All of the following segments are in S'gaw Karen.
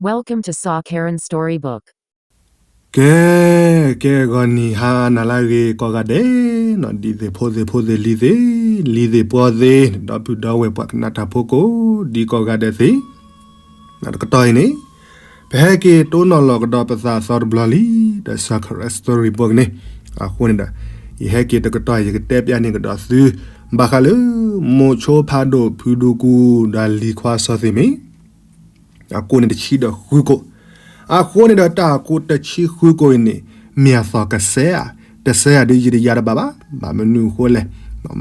Welcome to Sa Karen Storybook. ကဲ, ကဲဂီၤနံၤဟါနၤလၢအဂ့ၤကိးဂၤဒဲးနီၤ, ဒ်သ့ၣ်ဖိသ့ၣ်ဖိသ့ၣ်လံၤသ့ၣ်, လံၤသ့ၣ်ပှီၢ်သ့ၣ်, ဒီပုၢ်ဒီဝဲၢ်ပှၤကနၣ်တၢ်ဖိကိး, ဒ်ကိးဂၤဒဲးသ့ၣ်, တကတီၢ်အံၤန့ၣ်, ပဟဲက့ၤတိၢ်နီၣ်လီၤကဒီးပသးအသီတဘျီလံ, ဒီး Sa Karen Storybook န့ၣ်, အဃိန့ၣ်ဒီး, ယဟဲက့ၤတကတီၢ်အံၤ ယကတဲပျးန့ၢ်ကဒီးသု, ဘၣ်ဃးလၢ, မိၤဆိဖးဒိၣ်ဖုဒူကူဒီးလံၤခွါစီၤသ့ၣ်မ့ၢ် အကိးန့ၣ်တဆံဒီးဃုကိး, အဃိန့ၣ်ဒီးတၢ်အကိးတဆံဃုကိးအံၤန့ၣ်, မ့ၢ်အသီၣ်ကစဲဧါ, တစဲဧါဒ်ယတယါတဘၣ်ဘၣ်, ဘၣ်မနုၤအဃိလဲၣ်,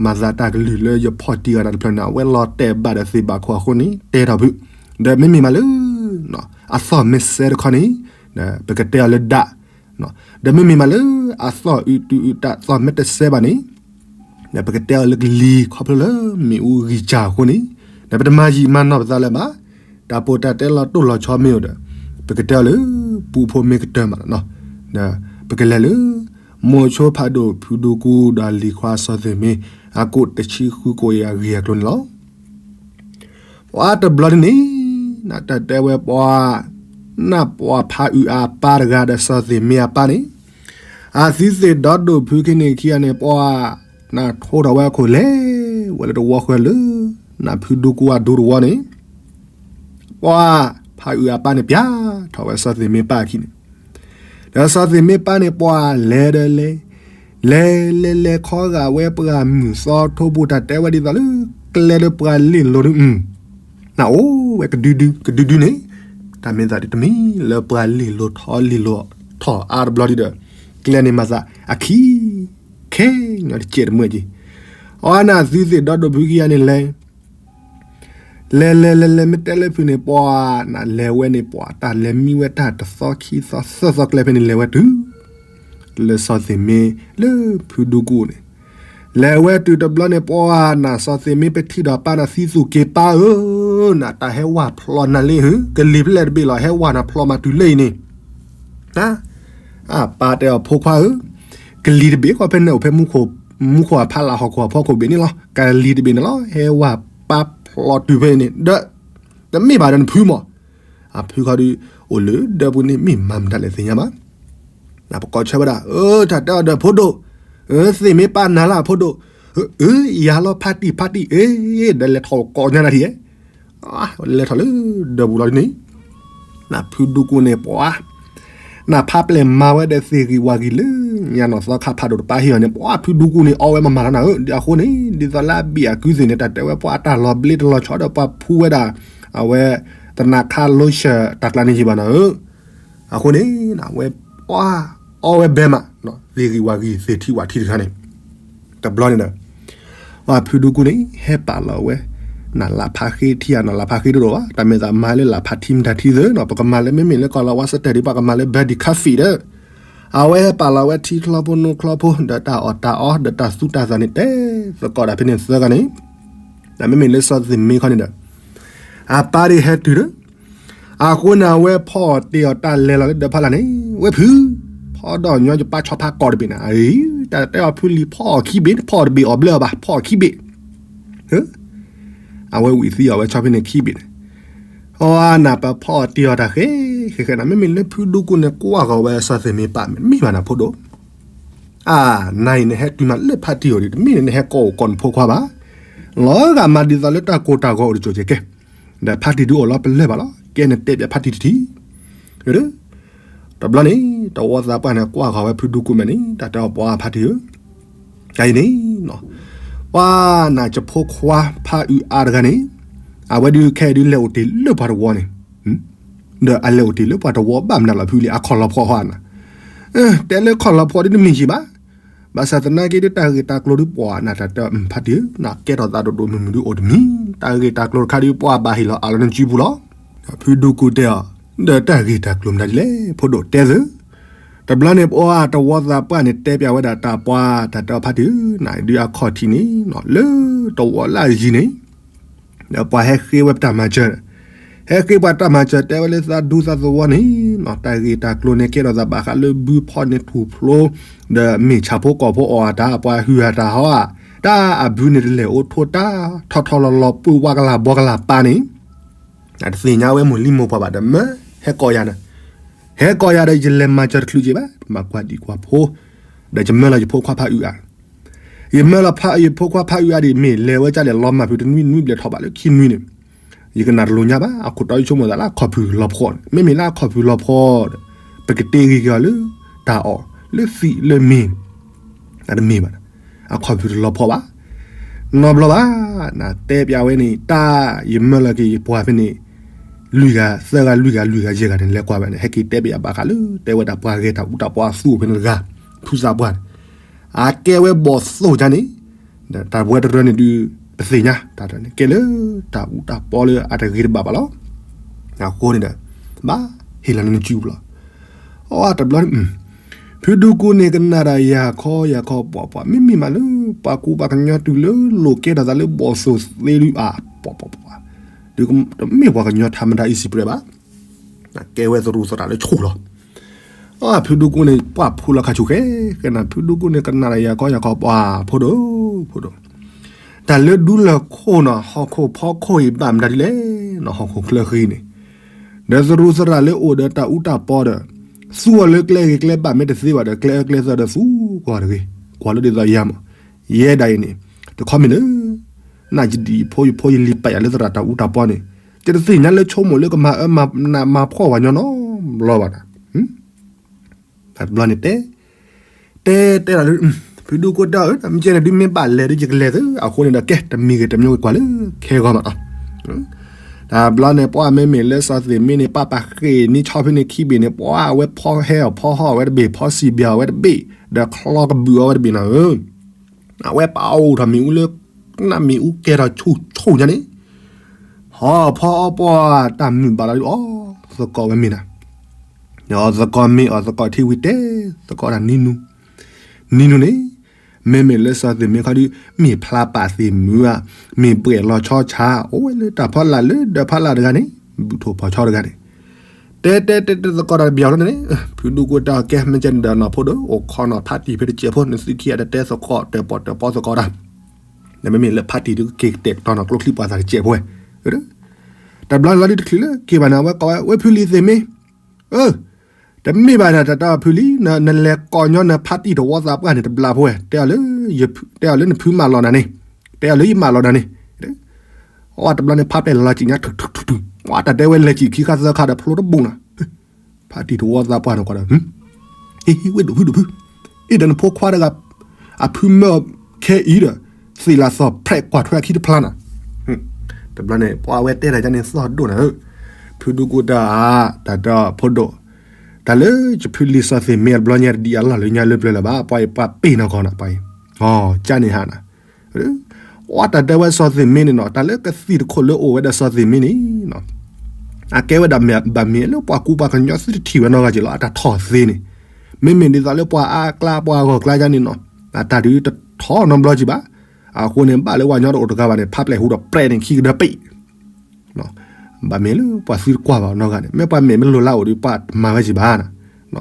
မၤသးတၢ်ကလုၢ်လၢယဖီၣ်တံၢ်အီၤတၢ်တဖျၢၣ်န့ၣ် အဝဲလီၤတဲာ်ဘၣ်ဒီးသ့ၣ်ဘၣ်ခိၣ်အဃိန့ၣ် တဲထီၣ်ဖု, ဒီးမ့မ့ၢ်မးလၢ အသီၣ်မ့ၢ်စဲတခီန့ၣ်, ပကတဲအီၤလၢဒၣ်, ဒီးမ့မ့ၢ်မးလၢ အသီၣ်အုးတုအုးတၢ်သီၣ်မ့ၢ်တစဲဘၣ်န့ၣ်, ဒီးပကတဲအီၤလၢကလံၤခီဖျိလၢမ့ၣ်အူဂံၢ်စၢ်အဃိန့ၣ်, ဒီးပတမၤယံာ်မၤနီၢ်ပသးလၢၤဘၣ်, တၢ်ပိာ်တၢ်တဲလီၤတိၢ်လီၤဆီမ့ၢ်အိၣ်ဒီး, ပကတဲအီၤလၢ, ပူဖိမ့ၢ်ကတၢၢ်မးလီၤ, ဒီးပကလဲၤလၢ, မိၤဆိဖးဒိၣ်ဖုဒူကူဒီးလံၤခွါစီၤသ့ၣ်မ့ၢ်, အကိးတဆံဃုကိးအံၤအဂ့ၢ်အကျိၤန့ၣ်လီၤ. ပှၤတဘျီန့ၣ်, နတၢ်တဲဝဲပှၤ, နပှၤဖးအုးအပၢ်တဂၤဒီးစီၤသ့ၣ်မ့ၢ်အပၢ်န့ၣ်, အသုသ့ၣ်ဒီဒိၣ်ဖုခံန့ၣ်ခံဂၤန့ၣ် ပှၤ, နထိထီၣ်ဝဲအခိၣ်လဲၤ, ဝဲလၢတဝီဃၢၤလၢ, နဖုဒူကူအဒူတဝီန့ၣ်, ပှၤ, ဖးအုးအပၢ်န့ၣ်ပျၢ်ထီၣ်ဝဲစီၤသ့ၣ်မ့ၢ်ပၢ်အခံန့ၣ် ဒီးစီၤသ့ၣ်မ့ၢ်ပၢ်န့ၣ်ပှၤလဲၤဒီးလဲၤ, လဲၤလဲၤလဲၤခီဂာ်ဝဲပှၤမုၢ်သီထိပူၤ တၢ်တဲဝဲဒ်သိးလၢ, ကျဲဒီးပှၤလ့ၢ်လိၤဒု, နအိၣ်ဝဲကဒုဒု, ကဒုဒုန့ၣ်, တၢ်မ့ၢ်သးဒ်တမံၤလၢပှၤလ့ၢ်လိၤထီလ့ၢ်လိၤထီၣ်အါတဘျီဒုဒီး, ကျဲန့ၣ်မၤသးအခံ, ခဲညီတကဲးတမၢက့ၤ, အဝဲနသုသ့ၣ်ဒီဒိၣ်ဖုခံဂၤန့ၣ်လဲၤ လဲၤလဲၤလဲၤလဲၤမ့ၢ်တဲလၢဖုန့ၣ် ပှၤ, နလဲၤဝဲန့ၣ် ပှၤတၢ်လဲၤမံဝဲတၢ်တသီခံသီသၢသီကျဲဖဲန့ၣ် လဲၤဝဲတုၤ, လၢစီၤသ့ၣ်မ့ၢ်လၢဖုဒူကူန့ၣ်, လဲၤဝဲတုၤတဘျီန့ၣ် ပှၤ, နစီၤသ့ၣ်မ့ၢ်ပထံၣ်ဒီးပၢ်နသံသူၣ်က့ၤပၢ်ဧၢ, နတၢ်ဟဲဝၢ်ဖျီနၤလံဧၢ, ကလံၤဖျဲၣ်တဘ့ၣ်လီၤ ဟဲဝၢ်နၤဖျီမးတုၤလၢအံၤန့ၣ် အပၢ်တဲအီၤဖိခွါဧၢ, ကလံၤတဘ့ၣ်ကီးဖဲန့ၣ်အိၣ်ဖဲမူခိၣ်အဖီလာ်ဟီၣ်ခိၣ်အဖီခိၣ်ဘ့ၣ်န့ၣ်လီၤ. ကလံၤတဘ့ၣ်န့ၣ်လီၤ ဟဲဝၢ်ပၢ်ဖျီတုၤဖဲန့ၣ် ဒီး တမ့ၢ်ဘၣ်ဒီးနဖုမး, အဖုခီဒုး အိၣ်လၢဒၢးပူၤန့ၣ် မ့ၢ်မၤမတၤလဲၣ်သ့ၣ်ညါဘၣ်. ပကိးဆၢဝဲဒၣ် အၢ တၢ်တဲအီၤဒီးဖိဒိၣ်, သ့ၣ်မ့ၢ်ပၢ်နၤလၢအဖိဒိၣ်, အၢ ယၤလီၤဖးတံၢ်ဖးတံၢ်အ့, ဒီးလဲၤထီၣ်ကိးညါနၤထံၣ်ဧဲ လဲၤထီၣ်လၢဒၢးပူၤလီၤန့ၣ်, နဖုဒူကူန့ၣ်ပှၤ, နဖးပျဲၢ်မၤဝဲဒီးသ့ၣ်ဂံၢ်ဝၣ်ဂံၢ်လၢညါနီၢ်သီခါဖးဒိၣ်တပၢ်ဟ့ၣ်အီၤန့ၣ် ပှၤဖုဒူကူန့ၣ် အီဝဲမၤမၤလီၤနၤဧၢ, ဒ်အဃိန့ၣ် ဒ်သိးလၢအဘံၣ်အကုသ့ၣ်န့ၣ် တၢ်တဲဝဲပှၤအတၢ်လီၤဘျ့တလီၤဆီဒီးပှၤဖူဝဲဒၣ်, အဝဲ, သနးခါလိဆၢၣ်တၢ်ကျါန့ၣ်ယံၤဘၣ်နၤဧၢ, အဃိန့ၣ် အဝဲပှၤ, အီဝဲဘဲမး, သ့ၣ်ဂံၢ်ဝၣ်ဂံၢ်သ့ၣ်ထံၣ်ဝၣ်ထံၣ်တခါန့ၣ်, တဘျီန့ၣ်ဒီး ပှၤဖုဒူကူန့ၣ် ဟဲပာ်လီၤဝဲ, နလၢ်ဖးဃ့ထံဧါ နလၢ်ဖးဃ့တဒိၣ်ဘၣ် တၢ်မ့ၢ်သးမၤလၢလၢ်ဖးထံမတၤထံသ့ၣ်နီၤ ပကမၤလၢမ့မ့ၢ်လၢကီၢ်လီၤဝါစတၢၢ်ဒံး ပှၤကမၤလၢ body coffee ဒီး, အဝဲဟဲပာ်လီၤဝဲထံချီဖိနိချီဖိ ဒီးတၢ်အီၣ်တၢ်အီ ဒီးတၢ်သူတၢ်သၣ်န့ၣ် တဲသကိးတၢ်ဖဲန့ၣ်သၢဂၤန့ၣ်, တၢ်မ့မ့ၢ်လၢစီၤသ့ၣ်မ့ၢ်ခီန့ၣ်ဒီး, အပၢ်ဒ်ဟဲတုၤဒီး အဃိန့ၣ် အဝဲဖီၣ်တ့ၢ်အီၤတၢ်လဲၤလီၤလၢဒၢးဖီလာ်န့ၣ်, ဝဲဖု, ဖီဒီးညီယပၢ်ဆီဖါကီၢ်တဘ့ၣ်န့ၣ်, တၢ်တဲအီၤဖုလံၤဖီၣ်အီၤခံဘ့ၣ် ဖီၣ်တဘ့ၣ်အီၤဘျၢအီၤဘၣ် ဖီၣ်အီၤခံဘ့ၣ်, အဝဲဝံၤသံအီၤဝဲဆီဖဲန့ၣ်ခံဘ့ၣ်န့ၣ်, အနၢ်ပၢၢ်ဖီၣ်တ့ၢ်အီၤတၢ်ဃဲ, ဃဲဃဲနၤ မ့မ့ၢ်လၢဖုဒူကူန့ၣ် ကွၢ်ဂီၤဝဲစီၤသ့ၣ်မ့ၢ်ပၢ်မ့ၢ်မံဘၣ်နၤဖိဒိၣ် အါ, နၤအံၤနဟဲတုၤမးလၢဖါတံၢ်အိၣ်ဒီး တမ့ၢ်နဟဲကိးအိၣ်ကိးနဖိခွါဘၣ်, လီၤဂာ်မးဒ်သိးလၢတၢ်ကိၢ်တၢ်ဂီၤအိၣ်တစိၤကဲကဲ, ဒီးဖါတံၢ်ဒုးအိၣ်လီၤပလၢၢ်ဘၣ်လီၤ ကဲနတဲပၠးဖါတံၢ်တထံၣ်, တဘျီန့ၣ် တဝီသးပှၢ်န့ၣ် ကွၢ်ဂီၤဝဲဖုဒူကူမဲာ်န့ၣ် တၢ်တဲအီၤပှၤဖါတံၢ်ဧၢ, တၢ်အံၤန့ၣ် ပှၤနၤယဖိခွါဖါအုးအါတဂၤန့ၣ်, အဝဲဒုးခဲအံၤဒုးလဲၤအိၣ်တ့ၢ်လၢပှၤတဝီန့ၣ်, ဒီးအလဲၤအိၣ်တ့ၢ်လၢပှၤတဝီဘၣ်မနုၤလီၤဖုလံ အခီၣ်လီၤဖီၣ်ဟီဧါနၤ, တဲလၢခီၣ်လီၤဖီၣ်ဒ်တမ့ၢ်ယံၤဘၣ်, ဘၣ်ဆၣ်သနာ်က့ဒ်တၢ်ဂ့ၢ်တၢ်ကျိၤဒုးပှၤနၤတၢ်တဲအီၤဖါတံၢ်ဧၢ, နကဲထီၣ်သးဒိၣ်ဒိၣ်မုၢ်မုၢ်ဒုးအိၣ်တမံၤ, တၢ်ဂ့ၢ်တၢ်ကျိၤတခါဒုးပှၤဘၣ်ဟ့ၣ်လီၤအးလီၤနစုပူၤလီၤ, ဖုဒူကူတဲအီၤ, ဒီးတၢ်ဂ့ၢ်တၢ်ကျိၤမနုၤဒ်လဲၣ် ဖိဒိၣ်တဲသု, တဘျီန့ၣ်ပှၤတဝီသးပှၢ်န့ၣ် တဲပၠးဝဲဒၣ်တၢ်ပှၤ တၢ်တဲအီၤဖါတံၢ်ဧၢ, နဒုးအခီၣ်ထံးန့ၣ် လၢတဝီလၢအယံၤန့ၣ် ဒီးပှၤဟဲဃ့ဝဲပတၢ်မၤစၢၤ, ဟဲဃ့ပှၤတၢ်မၤစၢၤတဲဝဲလၢသးဒူသးသဝီန့ၣ်, တၢ်ဂ့ၢ်တၢ်ကျိၤန့ၣ်ကဲထီၣ်သးဘၣ်ဃးလၢဘုဖီၣ်န့ၢ်ထူၣ်ဖျိ, ဒီးမ့ၢ်ဆၣ်ဖိကီၢ်ဖိအီၣ်အတၢ် ပှၤဟုၣ်အတၢ်ဟီဧါ, တၢ်အဘုန့ၣ်တလဲၤအိၣ်ထိးတၢ်ထီထီလီၤလီၤ ပုၢ်ဝါကလၢ်ဘီကလၢ်ပၢ်န့ၣ်, တသ့ၣ်ညါဝဲမိၢ်လံမိၢ်ပှၢ်ဘၣ်ဒီးမၢ, ဟဲကိးယၤန့ၣ်, ဟဲကိးယၤဒီး ယလဲၤမၤစၢၤတချုးက့ဘၣ်, မၤကွၢ်ဒံးကွၢ်ဖိ, ဒီးယမၢလီၤယဖိခွါဖးအုးအါ, ယမၢလီၤဖးယဖိခွါဖးအုးအါဒံး မ့ၢ်လဲၤဝဲကၢ်လဲၣ်လီၤမၢ်ဖုးတနွံနွံဘျဲၣ်ထီၣ်ဘးလၢခံနွံန့ၣ်, ယကနၣ်တလိၤညါဘၣ်, အခိၣ်တီယဆိကမိၣ်သးလၢအခီၣ်ဖုၣ်လီၤဖီန့ၣ်, မ့မ့ၢ်လၢအခီၣ်ဖုၣ်လီၤဖီဒီး ပကတ့ဂ့ၤက့ၤအီၤလၢတၢ်အီၣ် လၢသံးလၢမ့ၤ တမ့ၢ်ဘၣ်, အခီၣ်ဖုၣ်တလီၤဖီဘၣ်, နီတဘျီဘၣ်, နတဲပျးဝဲန့ၣ် တၢ်ယမၢလီၤက့ၤယပှၤဖဲန့ၣ် လွံၢ်ဂၤသၢဂၤလွံၢ်ဂၤလွံၢ်ဂၤယဲၢ်ဂၤန့ၣ် လဲၤကွၢ်ဝဲန့ၣ် ဟဲက့ၤတဲပျးဘၣ်ဃးလၢ တဲဝဲဒၣ်ပှၤဂဲၤတၢ်အူတၢ်ပီအသူအိၣ်ဖဲန့ၣ်တဂၤ, ဖုသးပှၢ်န့ၣ်, အကဲဝဲဘီၣ်သိၣ်ညါန့ၣ်, ဒီးတၢ်ဝဲတရၢန့ၣ်ဒုး ပသ့ၣ်ညါ တၢ်န့ၣ် ကဲလၢတၢ်အူတၢ်ပီလၢအတဂ့ၤတဘၣ်ဘၣ်လီၤ, အဃိန့ၣ်ဒီး ဘၣ်ဟ့ၣ်လီၤနစုပူၤလီၤ, အတဘျီန့ၣ် ဖုဒူကိန့ၣ် ကနၣ်ဒၣ်ယၤခီယၤခီပှၤပှၤ မ့မ့ၢ်မးလၢ ပှၤကူပှၤကညီတုၤလၢလိာ်ကဲထီၣ်သးလၢဘီၣ်သိၣ်သ့လံအါ ပှၤပှၤပှၤ, ဒုးတမ့ၢ်ပှၤကညီထးမတၤအံၤစံးပြဲးဘၣ်, ကဲဝဲသရူးသရၣ်လၢဆူၣ်လီၤ, ဖုဒူကိန့ၣ် ပှၤဖူလီၤခါဆူၣ်ဃဲ, ကနၣ်ဖုဒူကိန့ၣ် ကနၣ်ဒၣ်ယၤခီယၤခီပှၤ ဖိဒိၣ် ဖိဒိၣ် တၢ်လၢဒူလၢၢ်ခိၣ်နီၤ ဟီၣ်ခိၣ်ဖီခိၣ်အံၤဘၣ်မတၤဒ်လဲၣ်နီၤ ဟီၣ်ခိၣ်ချၢဃံန့ၣ်, ဒီးသရူးသရၣ်လၢအိၣ်ဒီးတၢ်အူတၢ်ပီဒီး သူအီၤလၢကျဲဂ့ၤကျဲဘၣ်မ့ၢ်တသ့ဘၣ်ဒီး ကျဲအၢကျဲသၢဒီးသူကွၢ်တဂ့ၤ, ကွၢ်လၢဒ်သိးယၤမး, ယဲဒၣ်အံၤန့ၣ် တခီမ့ၢ်လၢ နယဒံၣ်ဖိယဖိယလံၤပာ်ယၤလၢသရၣ်တၢ်အူတၢ်ပီန့ၣ် ယတသ့ၣ်ညါလၢဆိကမိၣ်လၢကမၤအၢမၤနးမၤဖှီၣ်ဝဲညီနီတဘျီဘၣ်, တဘျီန့ၣ်တဲ တဲတဲဒၣ်လၢ ဖုဒူကိတဲအီၤ မ့ၢ်ကဲန့ၣ်ဒုးမ့ၢ်ဘၣ်လဲၤဒုးယကလဲၤသု အဃိန့ၣ်ဒီးကဲ တမံၤဂ့ၤတမံၤဂ့ၤကွၢ်လၢ ခဲဂီၢ်မးနီၤ, တဘျီန့ၣ် ပှၤမ့မ့ၢ်လၢစီၤသ့ၣ်မ့န့ၣ် ပၢ်ပာ်ဃ့ၢ်န့ၢ်ဆီဖဲန့ၣ်ခံဘ့ၣ်န့ၣ် ပှၤအဝဲဖီဟဲအီၤဖီဟီၣ်ဝဲတဘ့ၣ် ဖီစံးဘၣ်အီၤဝဲတဘ့ၣ် ဒီးချီကဘုးအီၤဝဲတဘ့ၣ်နီၤဧၢ အဝဲပာ်အိၣ်ထီၣ်မ့ၣ်အူလၢ နမ့ၣ်အူကဲထီၣ်ဆူၣ်ဆူၣ်ညါန့ၣ်, ဟီၣ်ဖီအီပှၤတၢ်မုၢ်ဘၣ်လီၤဒုးအီၤ သကိးဝဲမ့ၢ်နၤ, အီၤသကိးမ့ၢ်အီၤသကိးထံဝံၤတဲ သကိးတၢ်နံၤနူ နံၤနူန့ၣ် မ့မ့ၢ်လၢစီၤသ့ၣ်မ့ခီဒုး မ့ၢ်ဖျါပာ်သ့ၣ်မုၢ်ဧါ, မ့ၢ်ဘှဲၣ်လီၤဆီဆါ အိၣ်ဝဲလၢတၢ်ဖီလာ်လၢဒၢးဖီလာ်တဂၤန့ၣ် ဘူၣ်ထီၣ်ဖီဆီတဂၤန့ၣ်, တဲတဲတဲတဲသကိးတၢ်တဘျီလီၤန့ၣ် ဖုဒူကိတၢ်ကဲ မ့ၢ်ကဲန့ၣ်ဒီးနီၢ်ဖိဒိၣ် အိၣ်ခိးနီၢ်ဖးတံၢ်ဖဲတစဲးဖိ နသုခံဂၤတတဲသကိးတၢ်ပီၣ်တၢ်ပီသကိးတၢ်, နမ့မ့ၢ်လၢဖးတံၢ်ဒုးကက့ၤကတဲာ်ကတီၤနီၢ်ကျိချံပှၤသးတစဲးဖိဝဲ, တဘျီလီၤဒုးတချုးလၢက့ၤဘၣ်န့ၣ် အဝဲကိးဝဲ ဝဲဖုလံၤသ့ၣ်မ့ အၢ တမ့ၢ်ဘၣ်နၤ တၢ်တၢ်ဖုလံၤ နလဲၤကိးညီနဖးတံၢ်တဝီသးပှၢ်န့ၣ် တဘျီဖိဝဲ တဲအီၤလၢနဖုမၤလီၤနၤန့ၣ်, တဲအီၤလၢယမၤလီၤနၤန့ၣ်, အီတဘျီန့ၣ် ဖးပျဲၢ်လီၤစံၣ်ညါ ထုထုထုထု, ပှၤတၢ်တဲဝဲလဲၤစံၣ်ခံခါသၢခါဒီးဖျိတဘိၣ်နၤ, ဖးတံၢ်တဝီသးပှၢ်န့ၣ်ကွၢ်ဒီး ဟ့ၣ်ဟ့ၣ်ဝဲဒိၣ်ဖုဒိၣ်ဖု, အ့ၣ်ဒီးနဖိခွါတဂၤ အဖုမၢအီၤခဲအံၤဒီး သ့ၣ်လၢသီၣ်ဖျဲးကွၢ်ထွဲအခံတဖျါနၤ, တဘျီန့ၣ် ပှၤဝဲတဲတၢ်ယါန့ၣ်သီၣ်ဒိၣ်နၤဧၢ, ဖုဒူကိတၢ်ဧါ တၢ်ဒီးဖိဒိၣ်, တၢ်လၢယဖုလံၤစီၤသ့ၣ်မ့အတဘျီညါတဒံးအလီၢ်လၢညါလၢပျၢၤလၢၤဘၣ် ပှၤအံၤပှၤပ့ၢ်နီၢ်ကီၢ်နၤ ပှၤအံၤ, ကၢ်န့ၣ်ဟးနၤ အီတၢ်တဲဝဲစီၤသ့ၣ်မ့န့ၣ်နီၤ တၢ်လၢကသံၣ်တခိၣ်လၢအိၣ်ဝဲဒီးစီၤသ့ၣ်မ့န့ၣ်နီၤ, အကဲဝဲဒၣ်ဘၣ်မ့ၢ်လၢပှၤကူပှၤကညီသုတထံၣ်ဝဲနီတဂၤက့ၤလီၤ အတၢ်ထီၣ်သ့န့ၣ်, မ့မ့ၢ်ဒ်သိးလၢပှၤအါကျါပှၤဂီၢ်ကျါယါန့ၣ်နီၤ, အတၢ်ဒုးတထီၣ်နီတဘျီက့ၤဘၣ်, အဃိန့ၣ် ဘၣ်လၢပှၤကညီတအိၣ်တဂၤဘၣ်န့ၣ် ဖးပျဲၢ်ဟူဒီးပြဲးန့ၣ်ခံကဒၢပ့ၢ် ဘၣ်မ့ၢ်လၢပှၤသုတကွၢ်ဘၣ်နီတဂၤန့ၣ် မ့ၢ်ပှၤမဲာ်မ့ၢ်လိာ်လၢအိၣ်ဒီးပှၤတမၤဝဲက့ၤဘၣ်,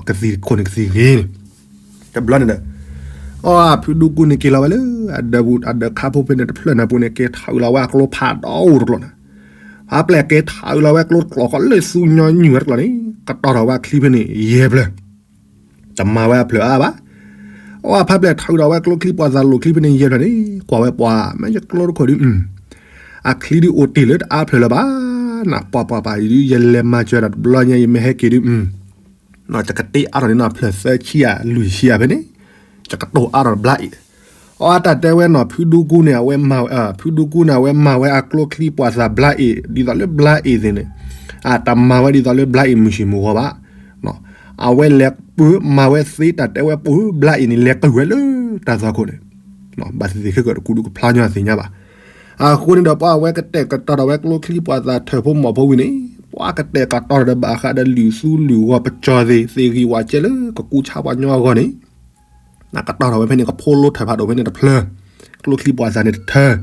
ကသံၣ်တခိၣ်န့ၣ်ကသံၣ်ဂ့ၤန့ၣ်, တဘျီန့ၣ်ဒီး, အီ ဖုဒူကိန့ၣ်က့ၤလီၤဝဲလၢ အဒၢးပူၤ အဒၢးခါဖိဖဲန့ၣ်တဖျၢၣ်နၢ်ပူၤန့ၣ် က့ၤထးအုးလီၤဝဲအကျိဖးဒိၣ်တကျိာ်န့ၣ်, ဖးပျဲၢ်က့ၤထးအုးလီၤဝဲအကျိတကျိာ်ဃီလၢသူညီနုၢ်ဝဲတကျိာ်န့ၣ် ကတီၤထီၣ်ဝဲအချံဖဲန့ၣ် ယဲၢ်ဖျၢၣ် တမၤဝဲအဖျၢၣ်အါဘၣ်. အဝဲဖးပျဲၢ်ထးအုးဒီးဝဲကျိချံပှၤသးလိာ်ချံဖဲန့ၣ်ယဲၢ်ဖျၢၣ်န့ၣ် ကွၢ်ဝဲပှၤ မ့ၢ်ယကျိတခိၣ်ဒုး အချံဒုးအိၣ်တ့ၢ်လၢတအါဖျၢၣ်လၢၤဘၣ်နၤ ပှၤပှၤပှၤဒုး ယလဲၤမၤစၢၤတဘျီညါ ယမ့ၢ်ဟဲက့ၤဒုး ယကတ့အါထီၣ်န့ၣ်နီၤ ဖျၢၣ်သၢဆံဧါ လွံၢ်ဆံဧါဖဲန့ၣ် ယကတိၤအါထီၣ်တဘျါအံၤ အတၢ်တဲဝဲနီၤ ဖုဒူကူန့ၣ် အဝဲမၤဝဲ ဖုဒူကူန့ၣ် အဝဲမၤဝဲအကျိချံပှၤသးဘျါအံၤ ဒ်သိးလၢဘျါအံၤသ့ၣ်န့ၣ် အတမၤဝဲဒ်သိးလၢဘျါအံၤမုၢ်ဆ့ၣ်မုၢ်ဂီၤဘၣ်. အဝဲလဲၤပၢမၤဝဲသ့ တၢ်တဲဝဲပၢဘျါအံၤန့ၣ် လဲၤကုၢ်ဝဲလၢတၢ်သွၣ်ခိၣ်န့ၣ် ဘၣ်သ့ၣ်သ့ၣ်ခဲကၢၣ်တကူဒုးကဖျါညီသ့ၣ်ညါဘၣ်. အဃိန့ၣ်ဒီး ပှၤအဝဲကတဲာ်ကတီၤထီၣ်ဝဲကျိချံပှၤသးထၢၣ်ဖိမီၢ်ဖိဝံၤန့ၣ် ပှၤကတဲာ်ကတီၤထီၣ်ဒီးဘၣ်ဃးဒီးလုၢ်သူလုၢ်ဂီၤပစီၤသ့ၣ် သ့ၣ်ဂံၢ်ဝၣ်စဲလၢကကူဆါပှၤညီအဂီၢ်န့ၣ် ကတီၤထီၣ်ဝဲဖဲန့ၣ် ကဖိလိထၢၣ်ဖးဒိၣ်ဖဲန့ၣ်တဖျၢၣ် ကျိချံပှၤသးန့ၣ်တထၢၣ်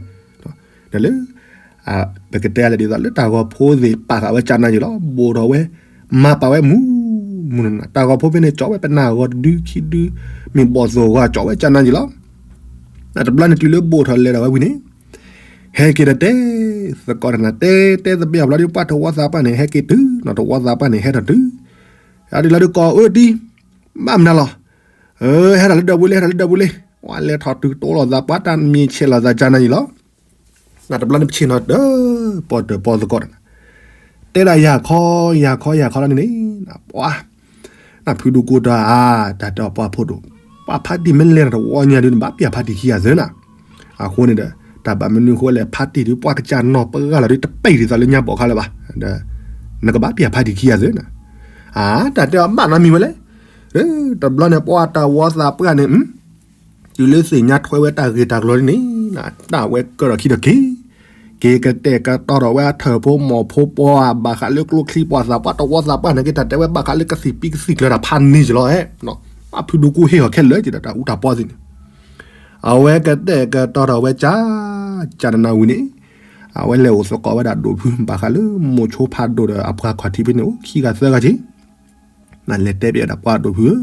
ဒီးလၢ ပကတဲလဲၣ်ဒ်သိးလၢတၢ်ဂီၤဖိသ့ၣ်ပာ်ဃာ်ဝဲကၢ်နါယံၤလီၤ ဘိၣ်ထီၣ်ဝဲ မၤပာ်ဝဲမူမူနၤနၤ တၢ်ဂီၤဖိဖဲန့ၣ် ကၠီဝဲပနၢ်ဂီၤတဒုခံဒု မ့ၢ်ဘီၣ်သိၣ်ဂီၤ ကၠီဝဲကၢ်နါယံၤလီၤ. တဘျီန့ၣ်တုၤလၢဘိၣ်ထီၣ်လဲၤဒီးဝဲဝံၤန့ၣ် ဟဲက့ၤဒီးတဲ သကိးတနၤ တဲတဲသဘျ့အဘျီဒီး ပှၤထဝီသးပှၢ်န့ၣ် ဟဲက့ၤတုၤ တဝီသးပှၢ်န့ၣ်ဟဲထီၣ်တုၤ အဒုးလီၤဒုးကိးအၢတံၢ် ဘၣ်မနုၤလီၤ. ဟဲထီၣ်လၢဒၢးပူၤလံ ဟဲထီၣ်လၢဒၢးပူၤလံ. ဝဲလဲၤထီၣ်တုၤကတိၤလိာ်သးပှၢ် တၢ်မ့ၢ်ဆဲးလီၤသးကၢ်နၤယံၤလီၤ. တဘျီန့ၣ်ပဆ့ၣ်နီၤတၢ် ပီၢ်တၢၢ်ပီၢ်သကိးတၢ် တဲဒၣ်ယၤခီ ယၤခီ ယၤခီလီၤန့ၣ်န့ၣ် ပှၤ နဖုဒူကူတၢ်အါ တၢ်တဲအီၤပှၤဖိဒိၣ် ပှၤဖါတံၢ်မ့ၢ်လဲၤတဝီညါဒုး နဘၣ်ပျၢ်ဖါတံၢ်ခံဂၤသၢနၤ. အဃိန့ၣ်ဒီး တၢ်ဘၣ်မနုၤအဃိလဲၣ် ဖါတံၢ်ဒုး ပှၤကစၢ်နီၢ်ပဂၢ်လီၤဒုး တပ့ၢ်ဒ်သိးလၢညါဘီၣ်ခါလၢၤဘၣ်. နကဘၣ်ပျၢ်ဖါတံၢ်ခံဂၤသၢနၤ. အါ တၢ်တဲအီၤဘၣ်နီတမံၤဝဲလဲၣ်. တဘျီန့ၣ် ပှၤတဝီသးပှၢ်န့ၣ် တုၤလၢသ့ၣ်ညါထွဲဝဲတၢ်ဂ့ၢ်တၢ်ကျိၤန့ၣ် တၢ်ဝဲကၢထီၣ်ခံဒီးက့ၤ က့ၤကတဲာ်ကတီၤထီၣ်ဝဲအထၢၣ်ဖိမီၢ်ဖိပှၤ ဘၣ်ဃးလၢကျိချံပှၤသးပှၢ် တဝီသးပှၢ်န့ၣ်က့ၤ တၢ်တဲဝဲဘၣ်ဃးလၢကသံၣ်ပံကသံၣ်ကျၢၤတၢ်ဖးန့ၢ်က့ၤလီၤ. ပှၤဖုဒူကူဟ့ၣ်အီၤခဲလၢာ်က့ၤဒီးတၢ်အူတၢ်ပီသ့ၣ်န့ၣ် အဝဲကတဲာ်ကတီၤထီၣ်ဝဲကၢ ကၢနနၤဝံၤန့ၣ် အဝဲလဲၤအိၣ်သကိးဝဲဒၣ်ဒိၣ်ဖု ဘၣ်ဃးလၢမိၤဆိဖးဒိၣ်ဒီးအပှၤခီၣ်ထံးဖဲန့ၣ် အိၣ်ခံဂၤသၢဂၤက့ၤ နလဲၤတဲဘၣ်ဝဲဒၣ်ပှၤဒိၣ်ဖုဧၢ,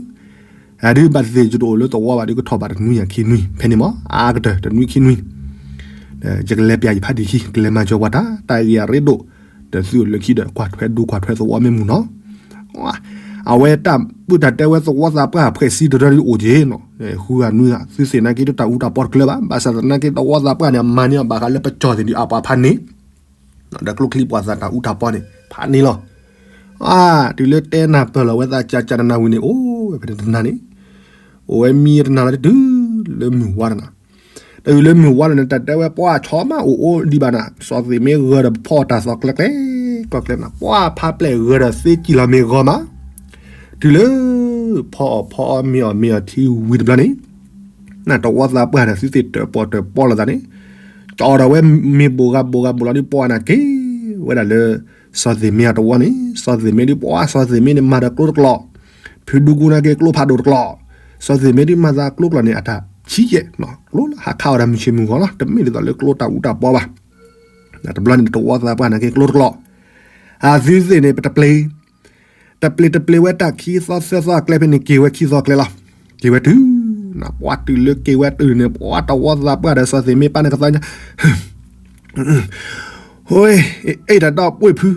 အဒုးဘၣ်သ့ၣ်ကတိၤအိၣ်လၢသဝီဘၣ်ဒုးကထီၣ်ဘၣ်တနွံယၤခံနွံ ဖဲန့ၣ်မး အါကတၢၢ်တနွံခံနွံန့ၣ်, ယကလဲၤပျၢ်ယဖါတံၢ်ခံ ကလဲၤမၤစၢၤပှၤတၢ် တၢ်ဂ့ၢ်အရ့ဒိၣ်, ဒီးသုအိၣ်လၢခံဒီး ကွၢ်ထွဲဒူကွၢ်ထွဲသဝီမ့ၢ်မုာ်နီၤ, အဝဲတၢ်ပုၢ်တၢ်တဲဝဲသဝီသးပှၢ်ဖှဲးစံတရၢဒုးအိၣ်က့ၤနီၤ, ဃုဂၤနွံဂၤ သုသ့ၣ်နာ်က့ဒုးတၢ်အူတၢ်ပီတကျၢၤဘၣ်, ဘၣ်ဆၣ်သနာ်က့သဝီသးပှၢ်န့ၣ် အမၤန့ၢ်အီၤဘၣ်ဃးလၢပကၠီၣ်သ့ၣ်ဒုးအပှၤဖးန့ၣ် ဒီးကျိချံပှၤသးတၢ်အူတၢ်ပီန့ၣ် ဖးန့ၢ်လီၤ. အါ တုၤလၢတဲနၢ်ပၢၢ်လီၤဝဲသးကၢကၢနနၤဝံၤန့ၣ် အိၣ်ဝဲဖဲန့ၣ်တနၤန့ၣ်, အိၣ်ဝဲမံတနၤလီၤ တတုၤလၢမုၢ်ဝါတနၤ, တတုၤလၢမုၢ်ဝါလီၤန့ၣ် တၢ်တဲဝဲပှၤဆီမးအိၣ်အိၣ်ဒံးဘၣ်နၤ, စီၤသ့ၣ်မ့ၢ်ဂၢၤဒီးဖီအီၣ်တၢ်သီကျဲကျဲ, ကျီကျဲနၤ ပှၤဖးပျဲၢ်ဂၢၤဒီးသ့ကံၢ်လီၤမ့ၢ်ဂီၤမး, တုၤလၢ ဖီအီၣ်ဖီအီၣ်မ့ၤအီၣ်မ့ၤအီၣ်ထံဝံၤတဘျီန့ၣ် နတဝီသးပှၢ်ဒီးသုသ့ၣ်တၢၣ်ပီၣ်တၢၣ်ပီလိာ်သးန့ၣ်, ကၠီဒီးဝဲမ့ၢ်ဘိၣ်ဂၤဘိၣ်ဂၤဘိၣ်လီၤဒုးပှၤနၤက့ၤဝဲဒၣ်လၢ စီၤသ့ၣ်မ့ၢ်အတဝီန့ၣ်, စီၤသ့ၣ်မ့ၢ်ဒုးပှၤ စီၤသ့ၣ်မ့ၢ်န့ၣ်မၤဒီးကျိတကျိာ်, ဖုဒူကူနာ်က့ကျိဖးဒိၣ်တကျိာ်, စီၤသ့ၣ်မ့ၢ်ဒုးမၤသးကျိကျိာ်န့ၣ် အတၢ်ဆံးယဲၢ်, ကျိလၢဟးခးအီၤဒီးမုၢ်ဆ့ၣ်မုၢ်ဂီၤလီၤ, တမ့ၢ်ဒ်သိးလၢကျိတၢ်အူတၢ်ပီဘၣ်. တဘျီန့ၣ်တဝီသးပှၢ်နာ်က့ကျိတကျိာ်, အသုသ့ၣ်န့ၣ် ပတပျ့ၤ တပျ့ၤတပျ့ၤဝဲတၢ်ခံသီသၢသီအကျဲဖဲန့ၣ် က့ၤဝဲခံသီအကျဲလီၤ. က့ၤဝဲတုၤ, ပှၤတုၤလၢက့ၤဝဲတုၤန့ၣ် ပှၤတဝီသးပှၢ်ဒီးစီၤသ့ၣ်မ့ၢ်ပၢ်န့ၣ်ကသီညါ, ဟိ, အဲၣ်တၢ်ဒီးပှ့ၤဖု,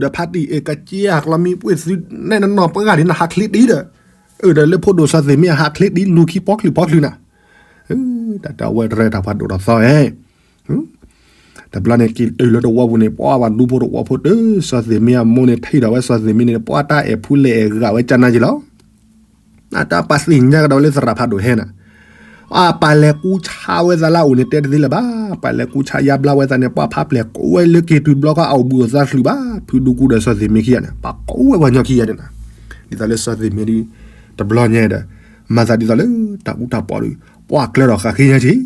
ဒီးဖါတံၢ်အဲၣ်ကက့အကျီမံပှ့ၤသုနဲၣ်နနီၢ်ပှၤဂၤဒ်နဟးချ့ဒ်ဒီး, ဒီးလၢဖိဒိၣ်စီၤသ့ၣ်မ့ၢ်အဟးချ့ဒ်လူၤခံပီချုးပီချုးနၤ, တၢ်တဝဲတရဲတၢ်ပှၤဒိၣ်ထီၣ်သီဝဲ တဘျီန့ၣ်က့ၤတုၤလၢတဝီပူၤန့ၣ် ပှၤဘၣ်ဒူဖိတဝီဖိတၢ် စီၤသ့ၣ်မ့ၢ်အမိၢ်န့ၣ် ထံၣ်ဒီးဝဲစီၤသ့ၣ်မ့ၢ်န့ၣ် ပှၤတၢ်အဲၣ်ဖူလဲၣ်အဲၣ်ဂၤဝဲကၢ်နါက့ၤလီၤ. အတၢ်ပာ်သ့ၣ်ညါကဒီးဝဲလၢသရၣ်ဖးဒိၣ်ဟဲနၤ, အပာ်လဲၤကူဆါဝဲသးလၢအအိၣ်န့ၣ် တဲတသ့လၢၤဘၣ်, ပာ်လဲၤကူဆါယါဘျါဝဲသးန့ၣ် ပှၤဖးပျဲၢ်ကိးဝဲလၢက့ၤတုၤတဘျီဃီ အအိၣ်ဘှံးအိၣ်သါချုးဘၣ်, ဖုဒူကူဒီးစီၤသ့ၣ်မ့ၢ်ခံဂၤန့ၣ် ပှၤကိးဝဲပှၤညီခံဂၤန့ၣ်နၤ, ဒ်သိးလၢစီၤသ့ၣ်မ့ၢ်ဒုး တဘျီညါဒီး မၤသးဒ်သိးလၢတၢ်အူတၢ်ပီဒုး ပှၤကျၢၤဒီးဃးဃ့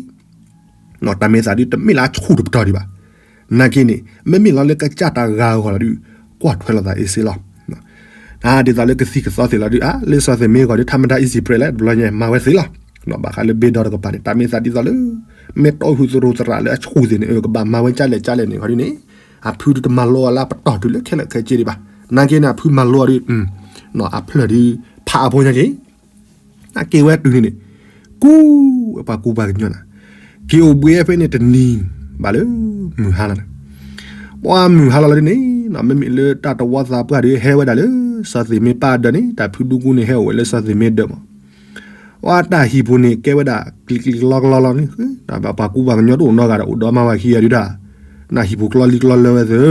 ညါက့ၤ တၢ်မ့ၢ်သးဒုးတမ့ၢ်လၢအဆူၣ်တပတီၢ်ဒံးဘၣ်. နာ်က့န့ၣ် မ့မ့ၢ်လီၤလၢကစၢ်တၢ်ဂၤအဂီၢ်လီၤဒုး ကွၢ်ထွဲလိာ်သးအ့ၣ်စ့လီၤ. ဒ်သိးလၢကသံၣ်ကသီသ့ၣ်လီၤဒုး အါ လၢစီၤသ့ၣ်မ့ၢ်အဂီၢ်ဒုး ထါမတၤ easy prey လဲၣ် တဘျီညါမၤဝဲသ့လီၤ. ဘၣ်ဃးလၢဘ့ၣ်ဒီတကပၤန့ၣ် တၢ်မ့ၢ်သးဒ်သိးလၢ မ့ၢ်တီဟူးသရူးသရၣ်လၢအဆူၣ်သ့ၣ်န့ၣ် ကဘၣ်မၤဝဲကၢ်လဲၣ်ကၢ်လဲၣ်န့ၣ်ဂီၢ်ဒုးန့ၣ် အဖုဒုးတမၤလိအီၤလၢအပတီၢ်တုၤလၢခဲလၢာ်ခဲဆ့ဒံးဘၣ်. နာ်က့န့ၣ် အဖုမၤလိအီၤဒုး အဖျၢၣ်ဒုး ဖးအဖိညါက့ၤ အက့ၤဝဲတုၤန့ၣ်န့ၣ် ကူဝဲပှၤကူပှၤကညီနၤ, က့ၤအိၣ်ဘှံးဝဲဖဲန့ၣ်တနံၤဘၣ်လၢ မုၢ်ဟါလီၤန့ၣ်, ပှၤမုၢ်ဟါလီၤလီၤဒ်န့ၣ် မ့မ့ၢ်လၢတၢ်တဝီသးပှၢ်ဒုးဟဲဝဲဒၣ်လၢ စီၤသ့ၣ်မ့ၢ်ပၢ်ဒၢးန့ၣ် တၢ်ဖုဒူကူန့ၣ်ဟဲအိၣ်ဝဲလၢစီၤသ့ၣ်မ့ၢ်ဒၢးမး, ပှၤတၢ်ဟံၣ်ပူၤန့ၣ် ကဲဝဲဒၣ် ကျံၤကျံၤကလီကလီလီၤန့ၣ်, ပှၤကူပှၤကညီတအိၣ်နီတဂၤဒီး အိၣ်ဒီးမါဝၤခံဂၤဒုးတၢ်, နၢ်ဟံၣ်ပူၤကျီလံကျီလၢဝဲသၢ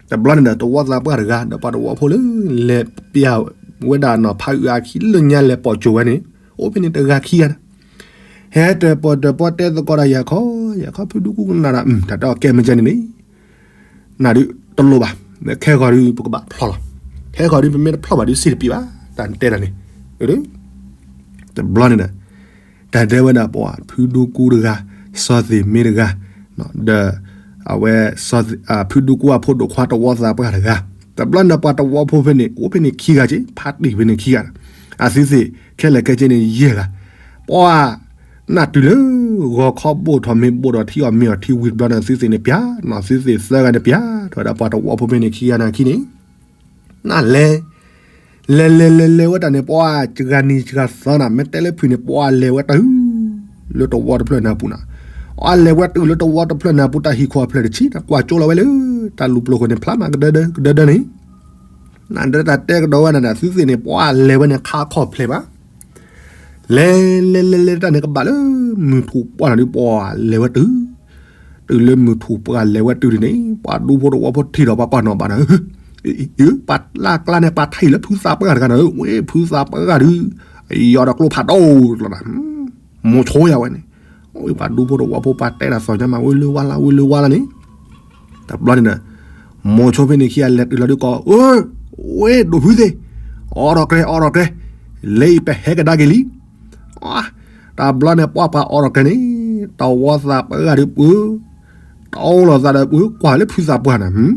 တဘျီန့ၣ်ဒီး တဝီသးပှၢ်တဂၤ ဒီးပှၤတဝီဖိလၢ လဲၤပျၢ်ဝဲဒၣ်နီၤ ဖးအုးအခံလၢညါလဲၤပိာ်ကၠိဝဲန့ၣ် အိၣ်ဖဲန့ၣ်တဂၤခံဂၤန့ၣ်, ဟဲတၢၣ်ပီၣ်တၢၣ်ပီတဲသကိးဒီးယၤခီ, ယၤခီဖုဒူကူကနၣ်ဒီး တၢ်တဲအီၤကဲမ့ၢ်ကဲန့ၣ်န့ၣ် နၤဒုးတလိၣ်ဘၣ်, ခဲဂီၤဒုးပကဘၣ်ဖျီလီၤ, ခဲဂီၤဒုးပမ့ၢ်တဖျီဘၣ်ဒုးစ့တပံးဘၣ်, တၢ်တဲတၢ်န့ၣ်, တဘျီန့ၣ်ဒီး တၢ်တဲဝဲဒၣ်ပှၤဖုဒူကူတဂၤ, စီၤသ့ၣ်မ့ၢ်တဂၤ, ဒီး အဝဲ ဖုဒူကူအဖိဒိၣ်ခွါတဝီသးပှၢ်တဂၤ, တဘျီန့ၣ်ပှၤတဝီဖိဖဲန့ၣ် အိၣ်ဖဲန့ၣ်ခံဂၤက့ၤ ဖါတံၢ်ဖဲန့ၣ်ခံဂၤ, အသုသ့ၣ် ခဲလၢာ်ခဲဆ့န့ၣ်ယဲၢ်ဂၤ, ပှၤ နၢ်တုၤလၢ ဂီၤခီဘိၣ်ထီၣ်မ့ၢ်ဘိၣ်ဒီးထံအီၣ်မ့ၤအီၣ်ထံဝံၤတဘျီန့ၣ် သုသ့ၣ်န့ၣ်ပျၢ်, သုသ့ၣ်သၢဂၤန့ၣ်ပျၢ်, ထီၣ်ဝဲဒၣ်ပှၤတဝီဖိဖဲန့ၣ်ခံဂၤန့ၣ်အခံန့ၣ် နလဲၤ, လဲၤလဲၤလဲၤလဲၤဝဲတၢ်န့ၣ် ပှၤစှၤနံၤစှၤသီနၤ မ့ၢ်တဲလၢဖုၣ်န့ၣ် ပှၤလဲၤဝဲတၢ် လၢတဝီတဖျၢၣ်န့ၣ်အပူၤနၤ, အလဲၤဝဲတုၤလၢတဝီတဖျၢၣ်န့ၣ်အပူၤ တၢ်ဟံၣ်ခိၣ်အဖျၢၣ်တဆံး ကွၢ်ကၠိလီၤဝဲလၢ တၢ်လူၤပျိၤဃိန့ၣ် ဖျါမးကဒၢဒၢ ကဒၢဒၢန့ၣ် နဒၢတၢ်တဲကဒီးဝဲနၤ သုသ့ၣ်န့ၣ် ပှၤလဲၤဝဲန့ၣ်ခါခီၣ်ဖျဲးဘၣ်. လဲၤလဲၤလဲၤလဲၤတၢ်န့ၣ်ကဘၣ်လၢ မုၢ်ထူၣ်ပှၢ်နၤဒုး ပှၤလဲၤဝဲတုၤ တုၤလၢမုၢ်ထူၣ်ပှၢ်လဲၤဝဲတုၤန့ၣ် ပှၤဒူဖိတဝီဖိထံၣ်ဒီးပှၤကွၢ်နီၣ်ဘၣ်နၤ ပှၤလၢကျါန့ၣ် ပှၤထံၣ်လၢဖုသးပှၢ်တဂၤနၤဧၢ, ဝဲဖုသးပှၢ်တဂၤဒုး ယီၤဒီးကျိဖးဒိၣ်လီၤနၤ, မိၤဆိယၤဝဲန့ၣ်, ပှၤဒူဖိတဝီဖိပှၤတဲတၢ်သီၣ်ညါမး ဝဲလၢဝါလၢ ဝဲလၢဝါလၢန့ၣ်, တဘျီန့ၣ်ဒီး မိၤဆိဖဲန့ၣ်ခံဂၤလဲၤတုၤလီၤဒုးကီး, ဝဲဒိၣ်ဖုသ့ၣ်, အိးထီၣ်ကျဲ အိးထီၣ်ကျဲ, လၢအံၤပဟဲကဒါက့ၤလံ. တဘျီန့ၣ်ပှၤပှၤအိးထီၣ်ကျဲန့ၣ် တဝီသးပှၢ်တဂၤဒုးပှၤ တအိၣ်လီၤသးဒီးပှၤ ကွၢ်လၢဖုသးပှၢ်နၤ